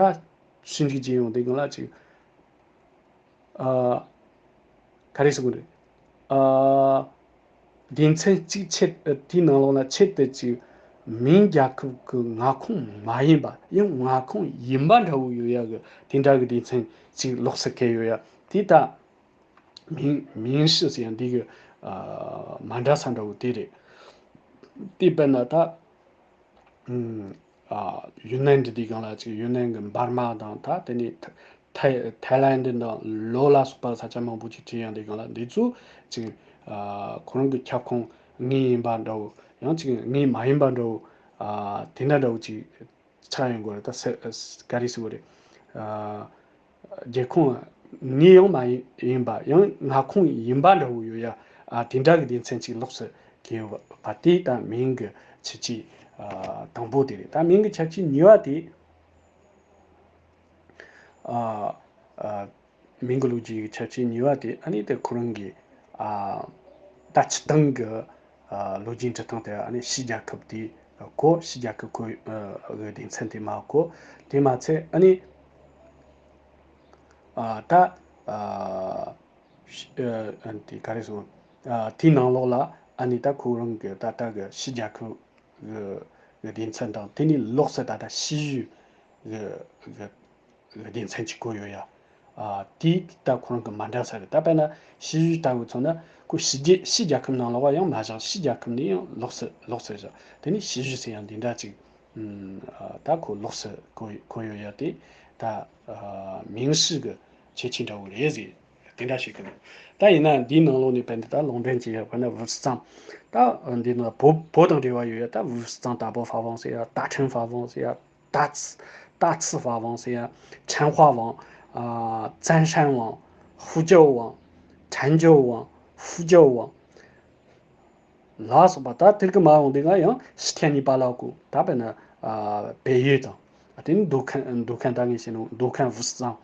ཞིབ་འཇུག་བྱེད་ཡོང་དུས་སྒང་ལ་ཅིག་ཨ་ག་རེ་ཟེར་དགོས་རེད། ཨ་སྡེ་ཚན་གཅིག་ཆེད་དེའི་ནང་ལོགས་ལ་ཆེད་དུ་ཅིག་མིང་རྒྱལ་ཁབ་ཀྱི་མངའ་ཁོངས་མ་ཡིན་པ་ཡང་མངའ་ཁོངས་ཡིན་པ་འདྲ་བོ་ཡོད་ཡ་གི་དེ་འདྲ་གི་སྡེ་ཚན་ཅིག་ལོགས་སུ་བཀལ་ཡོད་ཡ། དེ་ད་མིང་མིང་ཧྲི་ཟེར་ཡ་འདི་གི་ཨ་མ་འདྲ་ས་འདྲ་བོ་དེ་རེད། དེ་དཔེར་ན་ད་ཨ་ཡུན་ནན་འདི་དེའི་སྒང་ལ་ཅིག་ཡུན་ནན་གི་འབར་མ་དང་ད་དེ་ནས་ཐའི་ཐའི་ལན་འདི་དང་ལོ་ལ་སོགས་པ་ས་ཆ་མང་པོ་ཅིག་བྲིས་ཡ་འདི་སྒང་ལ་འདི་ཚོ་ཅིག་ཨ་ཁོ་རང་གི་ཁྱབ་ཁོངས་ངེས་ཡིན་པ་འདྲ་བོ་ཡང་ཅིག་ངེས་མ་ཡིན་པ་འདྲ་བོ་ཨ་དེ་འདྲ་འདྲ་བོ་ཅིག་ཆགས་ཡོང་གི་རེད། ད་ས་ག་རེ་ཟེར་དགོས་རེད། ཨ་རྒྱལ་ཁོངས་ངེས་ཡང་མ་ཡིན་ཡིན་པ་ཡང་མངའ་ཁོངས་ཡིན་པ་འདྲ་བོ་ཡོད་ཡ། ཨ་དེ་འདྲ་གི་སྡེ་ཚན་ཅིག་ལོགས་སུ་གྱེས་ཡོད་པ་དེ་ད་མིང་གི་ཁྱད་ཆོས་ཨ་དང་པོ་དེ་རེད། ད་མིང་གི་ཁྱད་ཆོས་གཉིས་པ་དེ་ཨ་ཨ་མིང་གི་ལོ་རྒྱུས་ཀྱི་ཁྱད་ཆོས་གཉིས་པ་དེ་ཨ་ནི་དེ་ཁོ་རང་གི་ཨ་ད་སྤྱིར་བཏང་གི་ཨ་ལོ་རྒྱུས་འབྲི་སྟངས་དེ་ཨ་ནི་ཕྱིའི་རྒྱལ་ཁབ་དེ་ གོ། ཕྱི་རྒྱལ་ཁབ་གོ་གི་སྡེ་ཚན་དེ་མ་གོ། དེ་མ་ཚད་ཨ་ནི་ཨ་ད་ཨ་ཕྱི་ཨ་དེ་ག་རེ་ཟེར། ཨ་དེའི་ནང་ལོགས་ལ་ཨ་ནི་ད་ཁོ་རང་གི་ད་ལྟ་གི་ཕྱི་རྒྱལ་ཁབ་གི་གི་སྡེ་ཚན་དང་དེ་ནས་ལོགས་སུ་ད་ལྟ་ཕྱི་ཡུལ་གི་གི་སྡེ་ཚན་གཅིག་བཀོད་ཡོད་ཡ། ཨ་དེ་ད་ཁོ་རང་གི་མ་འདྲ་ས་རེད། ད་དཔེར་ན་ཕྱི་ཡུལ་ལྟ་བུ་མཚོན་ན་ཁོ་ཕྱི་རྒྱལ་ཕྱི་རྒྱལ་ཁབ་ནང་ལོགས་ཡང་མ་བཞག་ཕྱི་རྒྱལ་ཁབ་ནས་ཡང་ལོགས་སུ་ལོགས་སུ་བཞག་དེ་ནས་ཕྱི་ཡུལ་ཟེར་ཡང་འདི་འདྲ་ཅིག་ཨ་ད་ཁོ་ལོགས་སུ་བཀོད་བཀོད་ཡོད་ཡ། དེ་ད་ཨ་མིང་གཞི་གི་ཁྱད་ཆོས་འདྲ་བོ་རེད་ཟེར་དེ་འདྲ་ཞིག་གི་འདུག་ད་ཡིན་ན་འདིའི་ནང་ལོགས་ནས་དཔེར་ན་ད་ལུང་འདྲེན་གྱི་ཡ་དཔེར་ན་ཝུའུ་ཙང་ད་འདི་ནི་བོད་བོད་དང་འབྲེལ་བ་ཡོད་ཡ། ད་ཝུའུ་ཙང་ཏ་པོ་ཧྥ་ཝང་ཟེར་ཡ། ཏ་ཁྲེང་ཧྥ་ཝང་ཟེར་ཡ། 大慈大慈法王是呀，陈化王、啊、占山王、呼叫王、禅教王、呼叫王 ལ་སོགས་པ། ད་དེར་གི་མ་འོངས་དེ་ང་ཡང་ཕྱི་ཐན་གཉིས་པ་ལ་གོ། ད་དཔེར་ན་ཨ་北越དང་དེ་ནི་独开独开ད་ངས་བཤད་ནོ་独开五十藏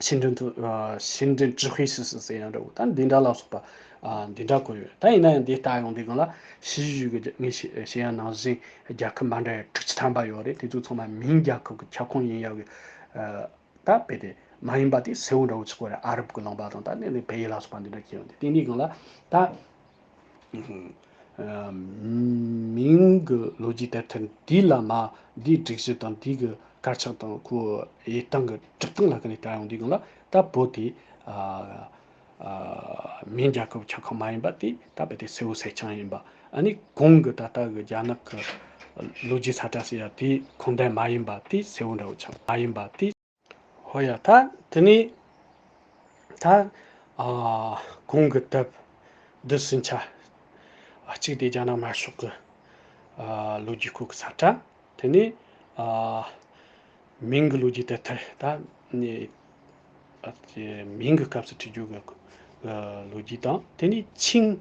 新政府呃新政指挥使是怎样的ད་འདི་འདྲ་ལ་སོགས་པ་ཨ་འདི་འདྲ་གོ་ཡོད། ད་ཡིན་ན་ཡང་འདི་ལྟ་ཡོང་དུས་སྒང་ལ་ཕྱི་ཡུལ་གྱི་ངས་བཤད་ཡ་ནང་བཞིན་རྒྱལ་ཁབ་མ་འདྲ་བའི་དྲུག་ཅུ་ཐམ་པ་ཡོད་རེད། དེ་ཚོ་ཚང་མ་མིང་རྒྱལ་ཁབ་ཀྱི་ཁྱབ་ཁོངས་ཡིན་ཡག་གི་ཨ་ད་དཔེ་དེ་མ་ཡིན་པ་དེ་གསལ་བོ་འདྲ་བོ་ཆགས་པ་རེད། ཨ་རབ་ཀྱི་ལུང་པ་དང་ད་ནི་ནི་བལ་ཡུལ་ལ་སོགས་པ་འདི་འདྲ་ཁྱེར་ཡོང་དུས་དེ་འདི་སྒང་ལ་ད། མིང་གི་ལོ་རྒྱུས་དེབ་ཐེར་འདི་ལ་མ་འདིའི་སྒྲིག་གཞི་དང་འདི་གི་དཀར་ཆག་དང་ཁོ་ཡི་སྟེང་གི་གྲུབ་སྟངས་ལ་ཁ་ནས་ལྟ་ཡོང་དུས་སྒང་ལ་ད་བོད་དེ་ཨ་ཨ་མིང་རྒྱལ་ཁབ་ཁྱབ་ཁོངས་མ་ཡིན་པ་དེ་ད་རྦད་དེ་གསལ་བོ་གསལ་རྐྱང་ཡིན་པ། ཨ་ནི་གོང་གི་ད་ལྟ་གི་རྒྱ་ནག་གི་ལོ་རྒྱུས་ས་ཁྲ་ཟེར་ཡ་དེ་ཁུངས་ལྡན་མ་ཡིན་པ་དེ་གསལ་བོ་འདྲ་བོ་ཆགས་མ་ཡིན་པ་དེ། ཧོ་ཡ། ད་དེ་ནས་ད་ཨ་གོང་གི་དེབ་འདི་ཟིན་ཆ་ཨ་གཅིག་དེ་རྒྱ་ནག་དམར་ཤོག་གི་ཨ་ལོ་རྒྱུས་སྐོར་གྱི་ས་ཁྲ། དེ་ནས་ཨ་མིང་གི་ལོ་རྒྱུས་དེབ་ཐེར་ད་ནི་ཨ་དེ་མིང་གི་སྐབས་སུ་བྲིས་རྒྱུ་གི་ཨ་ལོ་རྒྱུས་དང་། དེ་ནས་ཆིང་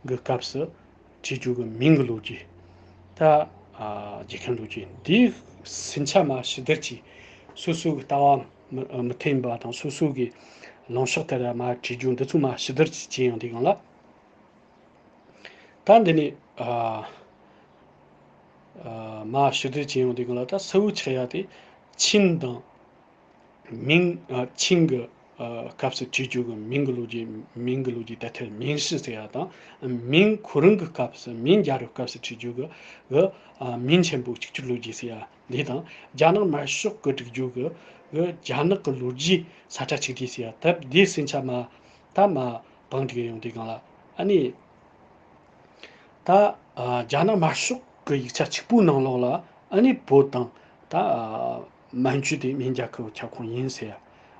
གི་སྐབས་སུ་བྲིས་རྒྱུ་གི་མིང་གི་ལོ་རྒྱུས། ད་ཨ་རྒྱལ་ཁབ་ལོ་རྒྱུས་འདིའི་ཟིན་ཆ་མ་ཕྱི་དར་གྱིས་སོ་སོ་གི་ལྟ་བ་མི་མི་མཐུན་པ་དང་སོ་སོ་གི་ལངས་ཕྱོགས་དེ་ལ་མ་བྲིས་རྒྱུ་འདི་ཚོ་མ་ཕྱི་དར་གྱིས་བྱས་ཡོང་དུས་སྒང་ལ། ད་འདི་ནས་ཨ་ཨ་མ་ཕྱི་དར་བྱས་ཡོང་དུས་སྒང་ལ་ད་གསལ་བོ་ཆགས་ཡ་དེ་ཆིང་དང་། མིང་ཨ་ཆིང་གི་ཨ་སྐབས་སུ་བྲིས་རྒྱུ་གི་མིང་གི་ལོ་རྒྱུས། མིང་གི་ལོ་རྒྱུས་དེབ་ཐེར་མིང་ཧྲི་ཟེར་ཡ་དང་། མིང་ཁོ་རང་གི་སྐབས་སུ་མིང་རྒྱལ་རབས་སྐབས་སུ་བྲིས་རྒྱུ་གི་གི་ཨ་མིང་ཆེན་པོ་གཅིག་གྱུར་ལོ་རྒྱུས་ཟེར་ཡ་འདི་དང་། རྒྱ་ནག་དམར་ཤོག་གི་བསྒྲིགས་རྒྱུ་གི་གི་རྒྱ་ནག་གི་ལོ་རྒྱུས་ས་ཁྲ་ཆིག་སྒྲིལ་ཟེར་ཡ་དེབ་འདི་ཟིན་ཆ་མ་ད་མ་བང་སྒྲིག་ཡོང་དུས་སྒང་ལ་ཨ་ནི། ད་ཨ་རྒྱ་ནག་དམར་ཤོག་གི་ཡིག་ཆ་གཅིག་པུའི་ནང་ལོགས་ལ་ཨ་ནི་བོད་དང་ད་ཨ་མན་ཇུ་དེ་མིང་རྒྱལ་ཁབ་ཁྱབ་ཁོངས་ཡིན་ཟེར་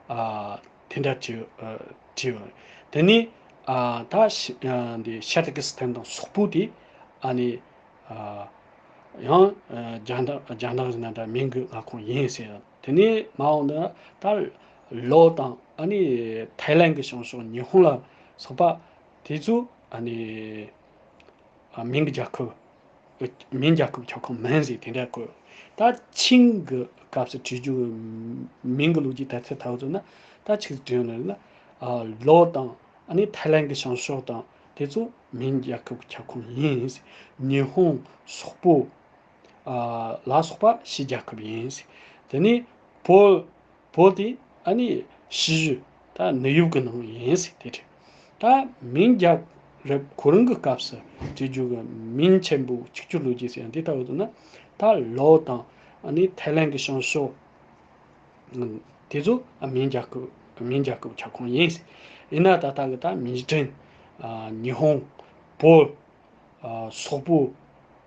ཨ་དེ་འདྲ་བྲིས་ཨ་བྲིས་ཡོད། དེ་ནས་ཨ་ད་ཤི་ཨ་འདི་ཤ་ཏ་ཀི་སི་ཐན་དང་སོག་པོ་དེ་ཨ་ནི་ཨ་ཡང་ཨ་རྒྱ་ནག་རྒྱ་ནག་རིགས་ན་འདྲ་མིང་གི་མངའ་ཁོངས་ཡིན་ཟེར། དེ་ནས་མ་འོངས་ན་ད་ལའོ་དང་ཨ་ནི་ཐའི་ལན་གྱི་བྱང་ཕྱོགས་ཉི་ཧོང་ལ་སོགས་པ་དེ་ཚོ་ཨ་ནི། ཨ་མིང་གི་རྒྱལ་ཁབ། མིང་རྒྱལ་ཁབ་ཁྱབ་ཁོངས་མིན་ཟེར་དེ་འདྲ་བཀོད། ད་ཆིང་གི་སྐབས་སུ་བྲིས་རྒྱུ་མིང་གི་ལོ་རྒྱུས་དེབ་ཐེར་ལྟ་བུ་ཚོ་ན་ད་ཆིག་བྲིས་ཡོད་ན་ཨ་ལའོ་དང་ཨ་ནི་ཐའི་ལན་གྱི་བྱང་ཕྱོགས་དང་དེ་ཚོ་མིང་རྒྱལ་ཁབ་ཁྱབ་ཁོངས་ཡིན་ཟེར། ཉི་ཧོང་སོག་པོ་ཨ་ལ་སོགས་པ་ཕྱི་རྒྱལ་ཁབ་ཡིན་ཟེར། དེ་ནས་བོད། བོད་དེ་ཨ་ནི་ཕྱི་ཡུལ་ད་ནུབ་ཡུལ་གྱི་ནང་ཡིན་ཟེར་དེ་རེད། ད་མིང་རྒྱལ་རབས་ཁོ་རང་གི་སྐབས་སུ་བྲིས་རྒྱུ་གི་མིང་ཆེན་པོ་གཅིག་གྱུར་ལོ་རྒྱུས་ཟེར་ཡང་འདི་ལྟ་བུ་ན་ད་ལའོ་དང་ཨ་ནི་ཐའི་ལན་གྱི་བྱང་ཕྱོགས་དེ་ཚོ་མིང་རྒྱལ་ཁབ་མིང་རྒྱལ་ཁབ་ཁྱབ་ཁོངས་ཡིན་ཟེར། ཡིན་ན་ད་ལྟ་གི་ད་མིང་ཅན་ཉི་ཧོང་བོད། ཨ་སོག་པོ།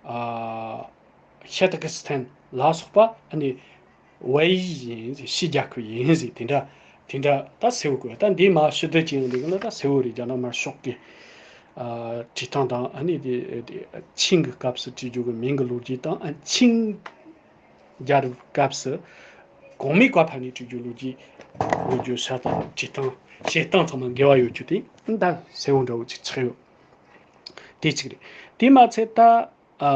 ཨ་ཤ་ཏ་ཀི་སི་ཐན་ལ་སོགས་པ་ཨ་ནི་བལ་ཡུལ་ཡིན་ཟེར། ཕྱི་རྒྱལ་ཁབ་ཡིན་ཟེར། དེ་འདྲ་དེ་འདྲ་ད་གསལ་བོ་དགོས། ད་འདི་མ་ཕྱི་དར་བྱས་ཡོང་དུས་ལ་ད་གསལ་བོ་རེད། རྒྱ་ནག་དམར་ཤོག་གི་ཨ་བྲིས་སྟངས་དང་ཨ་ནི་དེ་དེ་ཆིང་གི་སྐབས་སུ་བྲིས་རྒྱུ་གི་མིང་གི་ལོ་རྒྱུས་དང་ཨ་ཆིང་རྒྱལ་རབས་སྐབས་སུ་གོང་མའི་བཀའ་ཕབ་ནས་བྲིས་རྒྱུ་ལོ་རྒྱུས་ལོ་རྒྱུས་ས་དང་བྲིས་སྟངས་བཤད་སྟངས་ཚང་མ་འགལ་བ་ཡོད་རྒྱུ་དེ་ད་གསལ་བོ་འདྲ་བོ་ཅིག་ཆགས་ཡོད། དེ་གཅིག་རེད། དེ་མ་ཚད་ད་ཨ་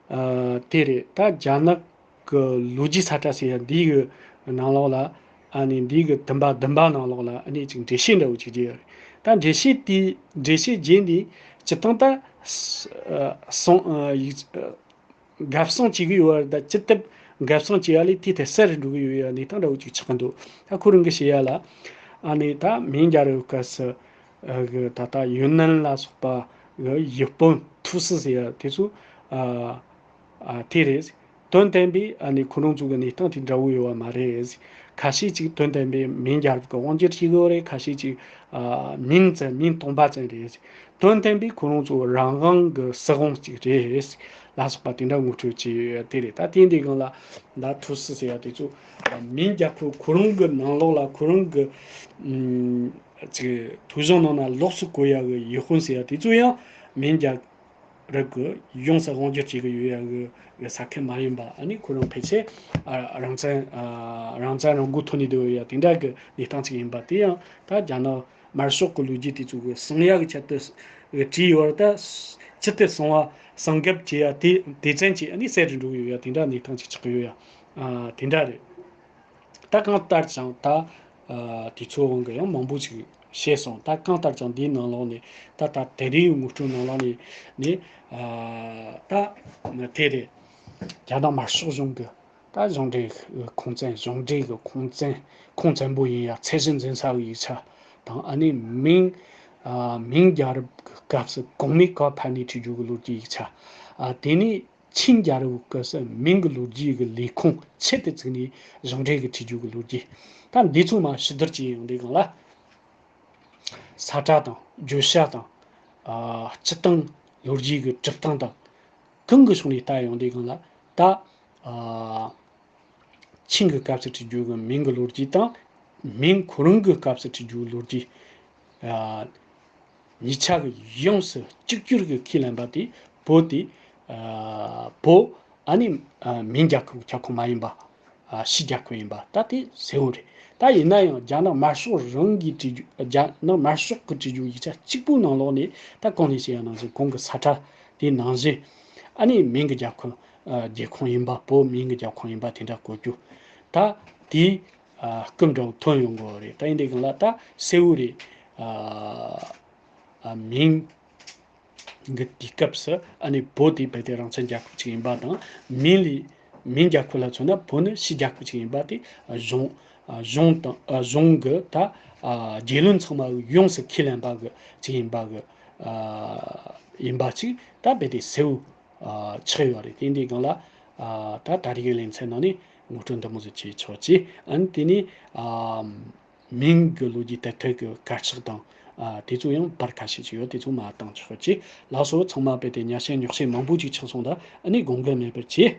ཨ་དེ་རེད། ད་རྒྱ་ནག་གི་ལོ་རྒྱུས་ས་ཁྲ་ཟེར་ཡ་འདིའི་གི་ནང་ལོགས་ལ་ཨ་ནི་འདིའི་གི་བདུན་པ་བདུན་པ་ནང་ལོགས་ལ་ཨ་ནི་ཅིག་འགྲེལ་བཤད་འདྲ་བོ་ཅིག་བརྒྱབ་ཡོད་རེད། ད་འགྲེལ་བཤད་དེ་འགྲེལ་བཤད་བརྒྱབ་འདི་སྤྱིར་བཏང་ད་ ཨ་སོང་ཨ་ཡིག་ཨ་འགབ་སོང་བྱེད་ཀྱི་ཡོད་པ་དང་། ཅི་ལྟར་འགབ་སོང་བྱེད་ཡ་ལས་དེ་ཐད་གསལ་རུ་འགྲོ་གི་ཡོད་ཡ་གནས་སྟངས་འདྲ་བོ་ཅིག་ཆགས་ཀྱི་འདུག་ད་ཁོ་རང་གི་བཤད་ཡ་ལ། ཨ་ནི་ད་མིང་རྒྱལ་རབས་སྐབས་སུ་ཨ་གི་ད་ལྟ་ཡུན་ནན་ལ་སོགས་པ་གི་ཡུལ་དཔོན་ཐུའུ་སི་ཟེར་ཡ་དེ་ཚོ་ཨ་ཨ་དེ་རེད། དོན་དམ་པའི་ཨ་ནི་ཁོ་རང་ཚོ་གི་གནས་སྟངས་དེ་འདྲ་བོ་ཡོད་པ་མ་རེད། ཁ་ཤས་ཅིག་དོན་དམ་པའི་མིང་རྒྱལ་རབས་ཀྱི་དབང་སྒྱུར་བྱེད་དགོས་རེད། ཁ་ཤས་ཅིག་ཨ་མིང་བཙན་མིང་སྟོང་པ་ཅན་རེད། དོན་དམ་པའི་ཁོ་རང་ཚོ་རང་དབང་གི་སྲིད་དབང་ཅིག་རེད་ལ་སོགས་པ་དེ་འདྲ་ངོ་སྤྲོད་བྱས་ཡོད་དེ་རེད། ད་དེ་འདི་སྒང་ལ་ད་ཐུའུ་སི་ཟེར་ཡ་དེ་ཚོ་མིང་རྒྱལ་ཁབ་ཁོ་རང་གི་ནང་ལོགས་ལ་ཁོ་རང་གི་ཨུམ་ཅིག་ཐོ་གཞུང་ནང་ན་ལོགས་སུ་བཀོད་ཡ་གི་ཡུལ་དཔོན་ཟེར་ཡ་དེ་ཚོ་ཡང་མིང་རྒྱལ་རབས་ཀྱི་ཡོངས་སུ་དབང་སྒྱུར་བྱེད་ཀྱི་ཡོད་ཡ་གི་གི་ས་ཁུལ་མ་ཡིན་པ། ཨ་ནི་ཁོ་རང་ཕལ་ཆེར་ཨ་རང་བཙན་ཨ་རང་བཙན་རང་མགོ་ཐོན་ནས་སྡོད་ཡ་དེ་འདྲ་གི་གནས་སྟངས་ཅིག་ཡིན་པ། དེ་ཡང་ད་རྒྱ་ནག་དམར་ཤོག་གི་ལོ་རྒྱུས་དེ་ཚོ་གི་གསང་ཡ་གི་ཆེད་དུ་བྲིས་ཡོད་རེད། ད་ཇི་ལྟར་གསང་བ་གསང་འགེབས་བྱེད་ཡ་དེ་དེ་ཙམ་གྱིས་ཨ་ནི་གསལ་རུ་འགྲོ་གི་ཡོད་ཡ་དེ་འདྲ་གནས་སྟངས་ཅིག་ཆགས་ཀྱི་ཡོད་ཡ། ཨ་དེ་འདྲ་རེད། ད་གང་ལྟར་ཀྱང་ད་ཨ་དུས་ཚོད་དབང་གིས་ཡང་མང་པོ་ཞིག་བཤད་སོང་། ད་གང་ལྟར་ཀྱང་འདིའི་ནང་ལོགས་ནས་ད་ད་དེ་རིང་ངོ་སྤྲོད་ནང་ལོགས་ནས་ནི་ཨ་ད་དེ་རེད། རྒྱ་ནག་དམར་ཤོག་གཞུང་གི་ད་གཞུང་འབྲེལ་གྱི་ཁུངས་བཙན། གཞུང་འབྲེལ་གྱི་ཁུངས་བཙན་ཁུངས་བཙན་པོ་ཡིན་ཡ་ཚད་གཞི་འཛིན་ས་གི་ཡིག་ཆ་དང་། ཨ་ནི་མིང་ཨ་མིང་རྒྱལ་རབས་ཀྱི་སྐབས་སུ་གོང་མའི་བཀའ་ཕབ་ནས་བྲིས་རྒྱུ་གི་ལོ་རྒྱུས་ཡིག་ཆ། ཨ་དེ་ནས་ཆིང་རྒྱལ་རབས་སྐབས་སུ་མིང་གི་ལོ་རྒྱུས་ཀྱི་ལས་ཁུངས་ཆེད་དུ་བཙུགས་ནས་གཞུང་འབྲེལ་གྱི་བྲིས་རྒྱུ་གི་ལོ་རྒྱུས། ད་འདི་ཚོ་མར་ཕྱི་བསྡུར་བྱས་ཡོང་དུས་སྒང་ལ། ས་བཀྲ་དང་བརྗོད་བྱ་དང་། ཨ་སྤྱིར་བཏང་ལོ་རྒྱུས་ཀྱི་སྒྲུབ་སྟངས་དང་། གང་གི་ཕྱོགས་ནས་ལྟ་ཡོང་དུས་སྒང་ལ། ད་ཨ་ཆིང་གི་སྐབས་སུ་བྲིས་རྒྱུ་གི་མིང་གི་ལོ་རྒྱུས་དང་། མིང་ཁོ་རང་གི་སྐབས་སུ་བྲིས་རྒྱུ་གི་ལོ་རྒྱུས། ཨ་གཉིས་ཆ་གི་ཡོངས་སུ་གཅིག་གྱུར་གྱི་ཁས་ལེན་པ་དེ་བོད་དེ། ཨ་བོད་ཨ་ནི་ཨ་མིང་རྒྱལ་ཁབ་ཁྱབ་ཁོངས་མ་ཡིན་པ། ཨ་ཕྱིའི་རྒྱལ་ཁབ་ཡིན་པ་ད་དེ་གསལ་བོ་རེད། ད་ཡིན་ན་ཡང་རྒྱ་ནག་དམར་ཤོག་རང་གིས་བྲིས་རྒྱུ། རྒྱ་ནག་དམར་ཤོག་གིས་བྲིས་རྒྱུ་ཡིག་ཆ་གཅིག་པུའི་ནང་ལོགས་ནས། ད་གོང་ནས་བཤད་ཡ་ནང་བཞིན། གོང་གི་ས་བཀྲ་དེ་ནང་བཞིན། ཨ་ནི་མིང་གི་རྒྱལ་ཁབ་ཨ་རྒྱལ་ཁོངས་ཡིན་པ། བོད་མིང་གི་རྒྱལ་ཁོངས་ཡིན་པ་དེ་འདྲ་བཀོད་རྒྱུ། ད་དེའི་ཨ་སྐབས་འདྲ་བོ་ཐོན་ཡོང་གི་རེད། ད་ཡིན་དུས་སྒང་ལ་ད་གསལ་བོ་རེད། ཨ་ཨ་མིང་གི་དུས་སྐབས་སུ་ཨ་ནི་བོད་དེ་རྦད་དེ་རང་བཙན་རྒྱལ་ཁབ་ཅིག་ཡིན་པ་དང་། མིང་ལས་མིང་རྒྱལ་ཁབ་ལ་མཚོན་ན་བོད་ནི་ཕྱིའི་རྒྱལ་ཁབ་ཅིག་ཡིན་པ་དེ་གཞུང་ཨ་གཞུང་དང་ཨ་གཞུང་གི་ད་ཨ་རྒྱལ་བློན་ཚང་མ་གིས་ཡོངས་སུ་ཁས་ལེན་པ་གི་ཅིག་ཡིན་པ་གི་ཨ་ཡིན་པ་ཅིག་ད་རྦད་དེ་གསལ་བོ་ཨ་ཆགས་ཡོད་རེད། དེ་འདི་སྒང་ལ་ཨ་ད་ད་རེས་ཀྱི་ལེ་ཚན་ནང་ནས་ངོ་སྤྲོད་འདི་མོ་ཟིག་བྱས་ཆོག་ཅིག་ཨ་ནི་དེ་ནས་ཨ་མིང་གི་ལོ་རྒྱུས་དེབ་ཐེར་གྱི་དཀར་ཆག་དང་། ཨ་དེ་ཚོ་ཡང་པར་ཁ་ཤས་ཅིག་ཡོད། དེ་ཚོ་མར་བཏང་ཆོག་ཅིག་ལགས་སོ། ཚང་མ་རྦད་དེ་ཉར་ཤེས་ཉོག་བཤད་མང་པོ་ཅིག་ཆགས་སོང་། ད་ཨ་ནི་དགོངས་འགལ་མེད་པར་བྱེད།